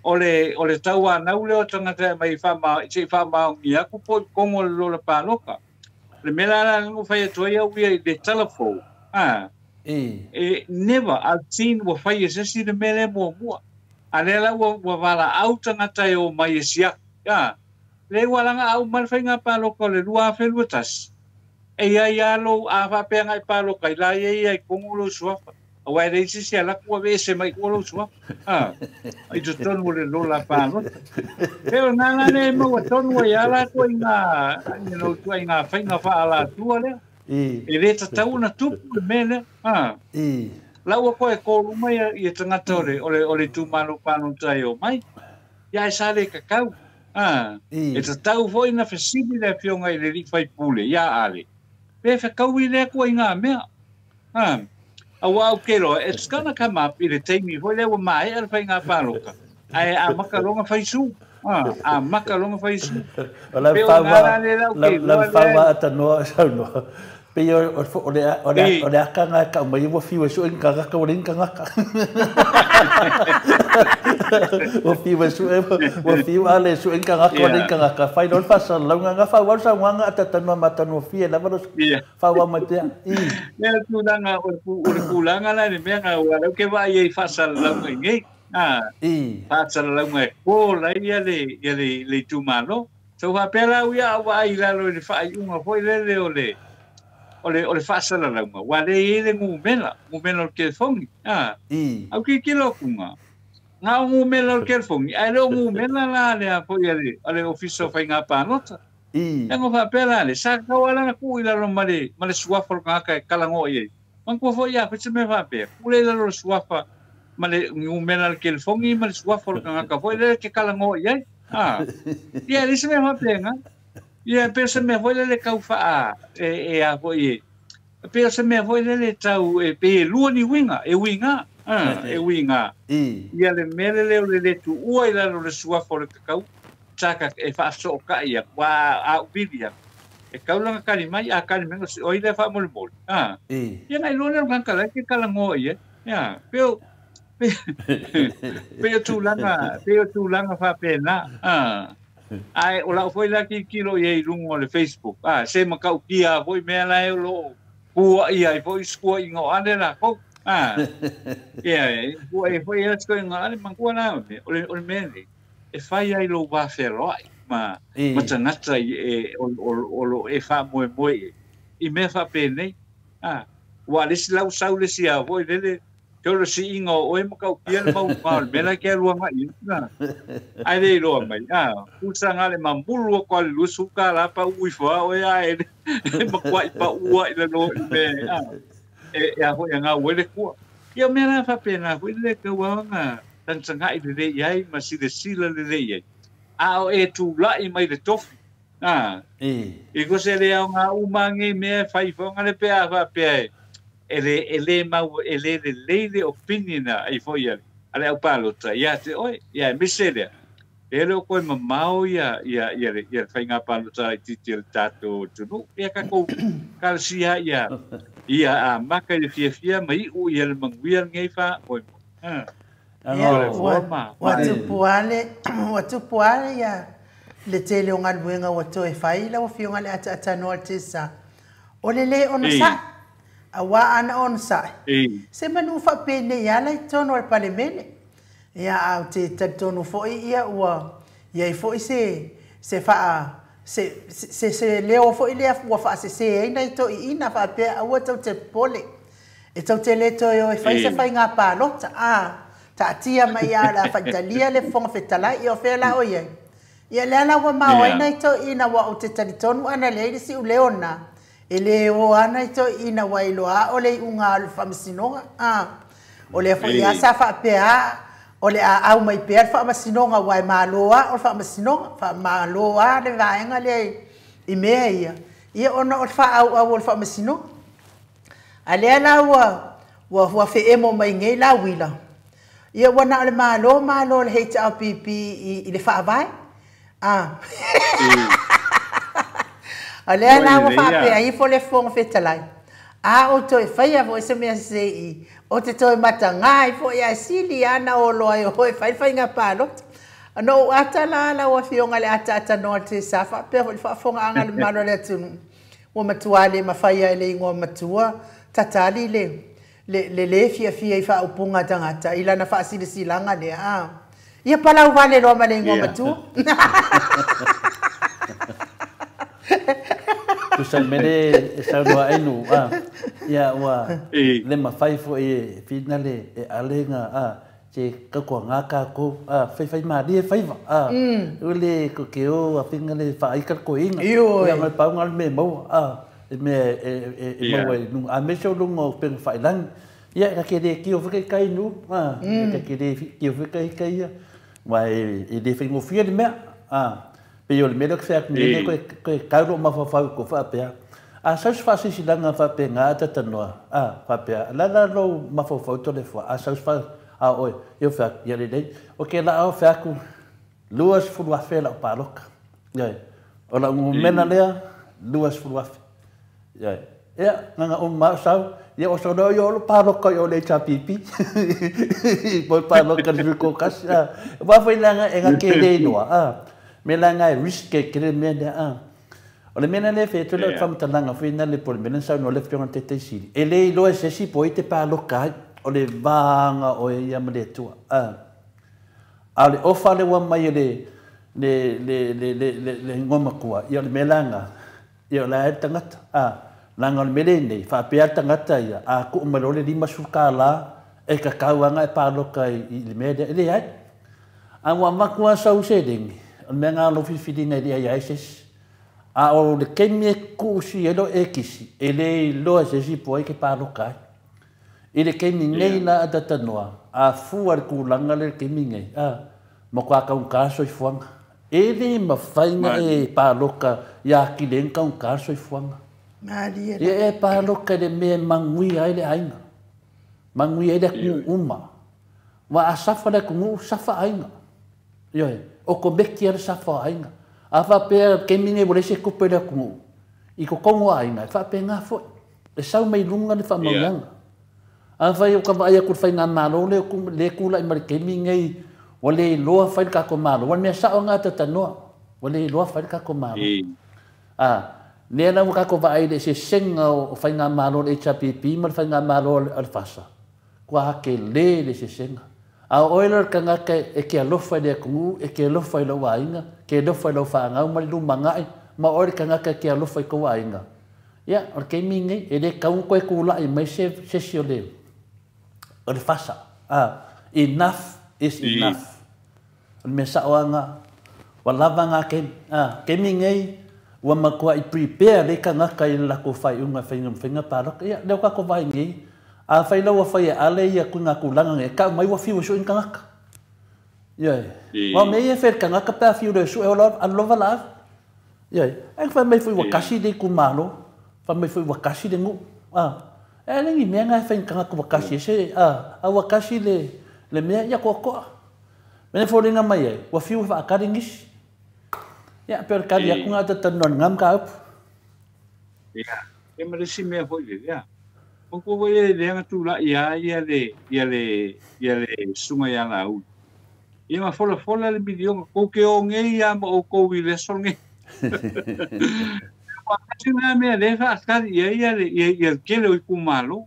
O le taua nau leo tangata mai whama, se whama ngi aku po kongo le lola pāloka. Le mela la ngu whai atoa ia uia i le telefo. Ah, e never I've seen wa whai e sesi le mele mua mua. A le la ua wala au tangata e o mai e siak. Ah, le ua langa au mai whainga pāloka o le lua awhelua tasi. E ia ia lo a whapea ngai pāloka i la ia ia i kongo lo suafa. A wai reisi se ala kua vese mai kua lo suafa. Ah, i te tonu o le lola pāloka. Pero nā nā ne maua tonu ai ala kua i ngā, you know, tua i ngā whainga whaala tua lea. E le tatau na tupu le mele. Ah. Laua koe kōru mai i tangata o le tūmalo pānota e o mai. Ia e sa le kakau. Ah, e tatau foi na fesili le fionga i le riwhai pule, ia ale. Pe whakau i lea kua i ngā mea. Ah, a wau kero, it's gonna come up i le teimi foi lea ua mae ala whai ngā pāloka. Ai a makaronga whai su. Ah, a makaronga whai su. O la whawa atanoa saunoa. Pe o le aka ngā ka mai ua fiwa su inga ngaka o le inga ngaka. Ua fiwa su ua fiwa ale su inga ngaka o le inga ngaka. Whai lor whasa launga ngā whau sa wanga atatanua matanua fia lava lo whau mai pea. Mea tūlanga o le kūlanga la ni mea ngā ua lau ke wai ei whasa launga i ngei. Whasa launga e kō lai ia le tūmalo. So whapea lau ia awa ai lalo i le whai unga foi lele o le o le whaasala launga. Wa le e le ngumela o le kelefongi. Ah. Au ki kilo kunga. Ngā o ngumela o le kelefongi. Ai le o ngumela la le a foi a le ofisa o whainga pānota. E ngō whapea le. Sa kaua lana ku i lalo ma le suafa o ngaka e kalango i ei. Mangkua foi a whiti me whapea. Kule i lalo le suafa ma le ngumela le kelefongi ma le suafa o ngaka foi le ke kalango i ei. Ah. Ia, le se me whapea ngā. Ia, peo se mea foi lele kau whaa e a foi e. Peo se mea foi lele tau e pe e lua ni winga, e winga, e winga. Ia le mea lele o le tu ua i lalo le suafa o le kakau, taka e whaaso o ka ia, wā a upili ia. E kaulanga kari mai, a kari mai, o i le wha mole mole. Ia ngai lua leo ngangka lai ke kalangoa ia. Ia, peo, peo tūlanga whapena. Ai, o lau foi la ki kilo i lungo le Facebook. Ah, se makau kia foi mea la e lo kua ia i foi skua i ngō ane la ko. Ah. Ia, kua e foi ia skua i ngō ane mangua la o le mea nei. E whai ai lo wā wheroai ma matangata i e o lo e wha moe moe e. I mea wha pēnei. Ah, wā lesi lau sau lesi a foi lele. Te ora si inga o e makau kia le mau ngā o le mea kia rua ngai. Ai le iloa mai. Pusa ngā le mamulu o kwa le lusu ka la pa ui fwa o ea e makua i pa ua i le loa i mea. E a hoi a ngā uele kua. Ia mea la whapena hui le kaua ngā tangtanga i le le iai ma si le sila le le iai. A o e tūlai mai le tofi. I kose le au ngā umangi mea whaiwhonga le pea whapea e. E le mau, e le le le opinion ai foi a le au pālota. Ia te oi, ia e mise lea. E le o koe mamao ia le whainga pālota i titi o le tātou tunu. Ia kako kalasia ia a maka i le fiafia mai u ia le manguia ngei wha oi. Ua tupu ale ia le tele o ngaluenga ua toe whai la ua fionga le ata atanoa le tesa. O le le ona sa. Awa ana on sai. Se manu fa pene ia la tono al palemene. Ia au te tonu foi ia ua ia foi se fa se leo foi le ua fa se ai nei to ina fa pe ua tau te pole. E tau te le to e fai se fai ngā pālota. Ah, ta tia mai ia la fa talia le fonga fetala ia fe la o ia. Ia le ala ua mau ai nei to ina ua o te talitonu ana le si u leona. E le o ana i to ina wailoa o le unga alu whamsinoga. O le fo ia sa whapea O le a au mai pea le faamasinoga ua e malo a o le faamasinoga faamalo a le vaega lea i mea ia ia ona o le faaauau o le faamasinoga. A lea la ua feemo mai nei la uila ia ua na o le malo malo le HRPP i le faavae. A lea la ua faapea ifo le Fofoga Fetalai a o toe faia foi se mea sesei o te toe mataga ai foi ae sili ana o loa e o e fai faiga palota. No ou ata la lau afioga le ataatanoa le sa faapea foi le faafofogaaga le mamalu o le atunuu ua matua le mafai ai le igoa matua tatali le lē fiafia i faaupuga tagata i lana faasilasilaga lea ia palau vale loa ma le igoa matua. Tusa mele e saunoa ai nu ia ua le mafai foi e fina le e alega te ka koa ngā kākou fai malie faiva ule ko ke o a finga le whaaika ko inga ia ngai paunga le me maua e me e maua i nunga a me so lunga o penga whailangi ia ka ke le ki o whika kai nu ka ke le ki o whika kai ia wa e le whaingofia le mea pe o le mea leo ke whea koe koe kauro mawhawhau ko whaapea a saus whaasisilanga whaapea ngā atatanoa whaapea la la lo mawhawhau tole fua a saus wha a oi ia whea ia le nei o ke la au whea ku 20,000 la o pāloka ia o la ngumena lea 20,000 ia ia nganga o mau sau ia o sau leo o pāloka i o le HRPP poi pāloka ni ko kasi wa whai langa e ngā ke le noa me langa e risk ke kere mea lea o le mea le whea tole o whamatalanga whai nā le pole mea sau no le whionga te te siri e le iloa se si poi te pāloka ai o le vāanga o e ia ma le atua. A le ofa le ua mai e le ngoma kua, ia o le melanga, ia o la e tangata. Langa o le mele nei, whaapea tangata ia, a ku umalo le 50 la, e kakauanga e pāloka i le mea e le ai. A ua makua sau se lengi, o le mea ngā lo whiwhiringa i le ai ai sesi. A o le kemi e kuusi e lo e kisi, e le iloa sesi po ai ke pāloka ai. I le kemi nei la atatanoa, a fua le kūlanga le kemi nei, ma kua kaunga soifuanga. E le mawhainga e pāloka ia ki le kaunga soifuanga. E pāloka le mea mangui ai le ainga. Mangui ai le kungu uma. Wa a safa le kungu, safa ainga. Ioe, o ko meki ale safa ainga. A whapea kemi nei wale se kupe le kungu. I ko kongo ainga, e whapea ngā foi. E sau mai lunga le whamauanga. A whai o ka vaai aku whai ngā malo le kula i mare kemi ngei wa le loa whai kako malo. Wa mea sao ngā tatanoa, wa le loa whai kako malo. Nea lau kako vaai le se senga o whai ngā malo le HRPP ma le whai ngā malo le fasa. Kua hake le se senga. A oe le kangaka e ke alofa i le akungu, e ke alofa i lau ainga, ke alofa i lau whaangau ma le lumangai, ma oe le kangaka e ke alofa i kou ainga. Ia, o le kemi ngei, e le kaunga koe kula i mai se sesi o le o le fasa. Enough is enough. O le mea saoanga, wa lava ngā kemi. Kemi ngei, ua makua i prepare le kangaka i lako whai unga whainga pāloka. Ia, leo kako vai ngei. A whai lau whai e ale ia kui ngā kūlanga ngei. Ka mai wa whiu su in kangaka. Ia, wa mea ia whai kangaka pēa whiu leo su e ola alova la. Ia, e whai mai whai wakasi le kumalo. Whai mai whai wakasi le ngu. E lengi mea ngai whai kangaka wakasi se a wakasi le mea ia koa koa. Mene fōringa mai ai, wa whiu whaakari ngisi. Ia, pēr kari aku ngā tatanoa ngam ka upu. Ia, e marisi mea foi le, ia. O ko foi le anga tūla ia ia le sunga ia la u. Ia ma fola fola le milionga ko ke o ngei ia ma o ko i le sol ngei. Kasi ngā mea le whaakari ia ia kele o i kumalo.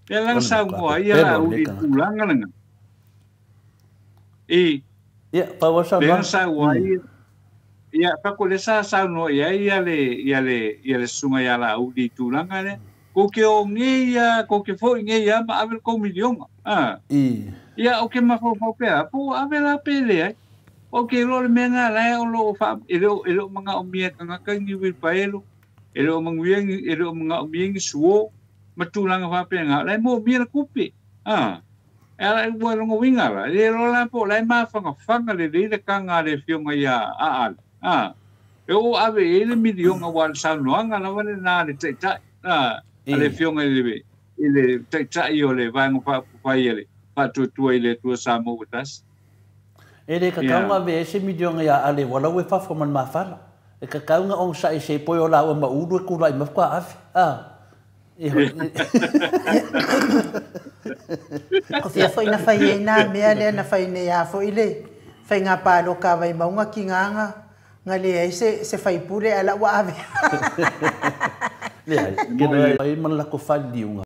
Ia langa sau ngoa ia la u i kūlanga langa. E. Ia, paua sau ngoa. Langa sau ngoa ia. Ia, pako le sa sau ngoa ia ia le sunga ia la u i tūlanga le. Ko ke o ngei ia, ko ke fo i ngei ia ma awel kou milionga. Ia, o ke mawhawhau pea, po awel a pele ai. O ke lo le mea ngā lae o lo wha, e leo mga o mea kangaka ngi wilpaelo, e leo mga o mea ngi suo, matulanga whapea ngā, lae mō mea la kupe. E ala ua logo uiga la, e le iloa la po o la e mafagafaga lelei le taga a le Afioga ia Aale, a, e oo ave i ai le miliona aua o le saunoaga lava lena a le Taitai, a, a le Afioga i le, i le Taitai o le Vaega Faaupufai a le Faatuatua i le Atua Samoa ua Tasi. E le tatau ona ave ai se miliona ia Ale ua lau e fafo ma le mafala. E tatau ona onosai se poe o laua ma Ulu e tulai mai faatoa ave. A. Ko fia foi na fai ai nā mea lea na fai nei a foi le faiga pāloka a Vaimauga tigaga na leai se se faipule ae la ua ave. Leai, ke na ai ma le latou faliliuga.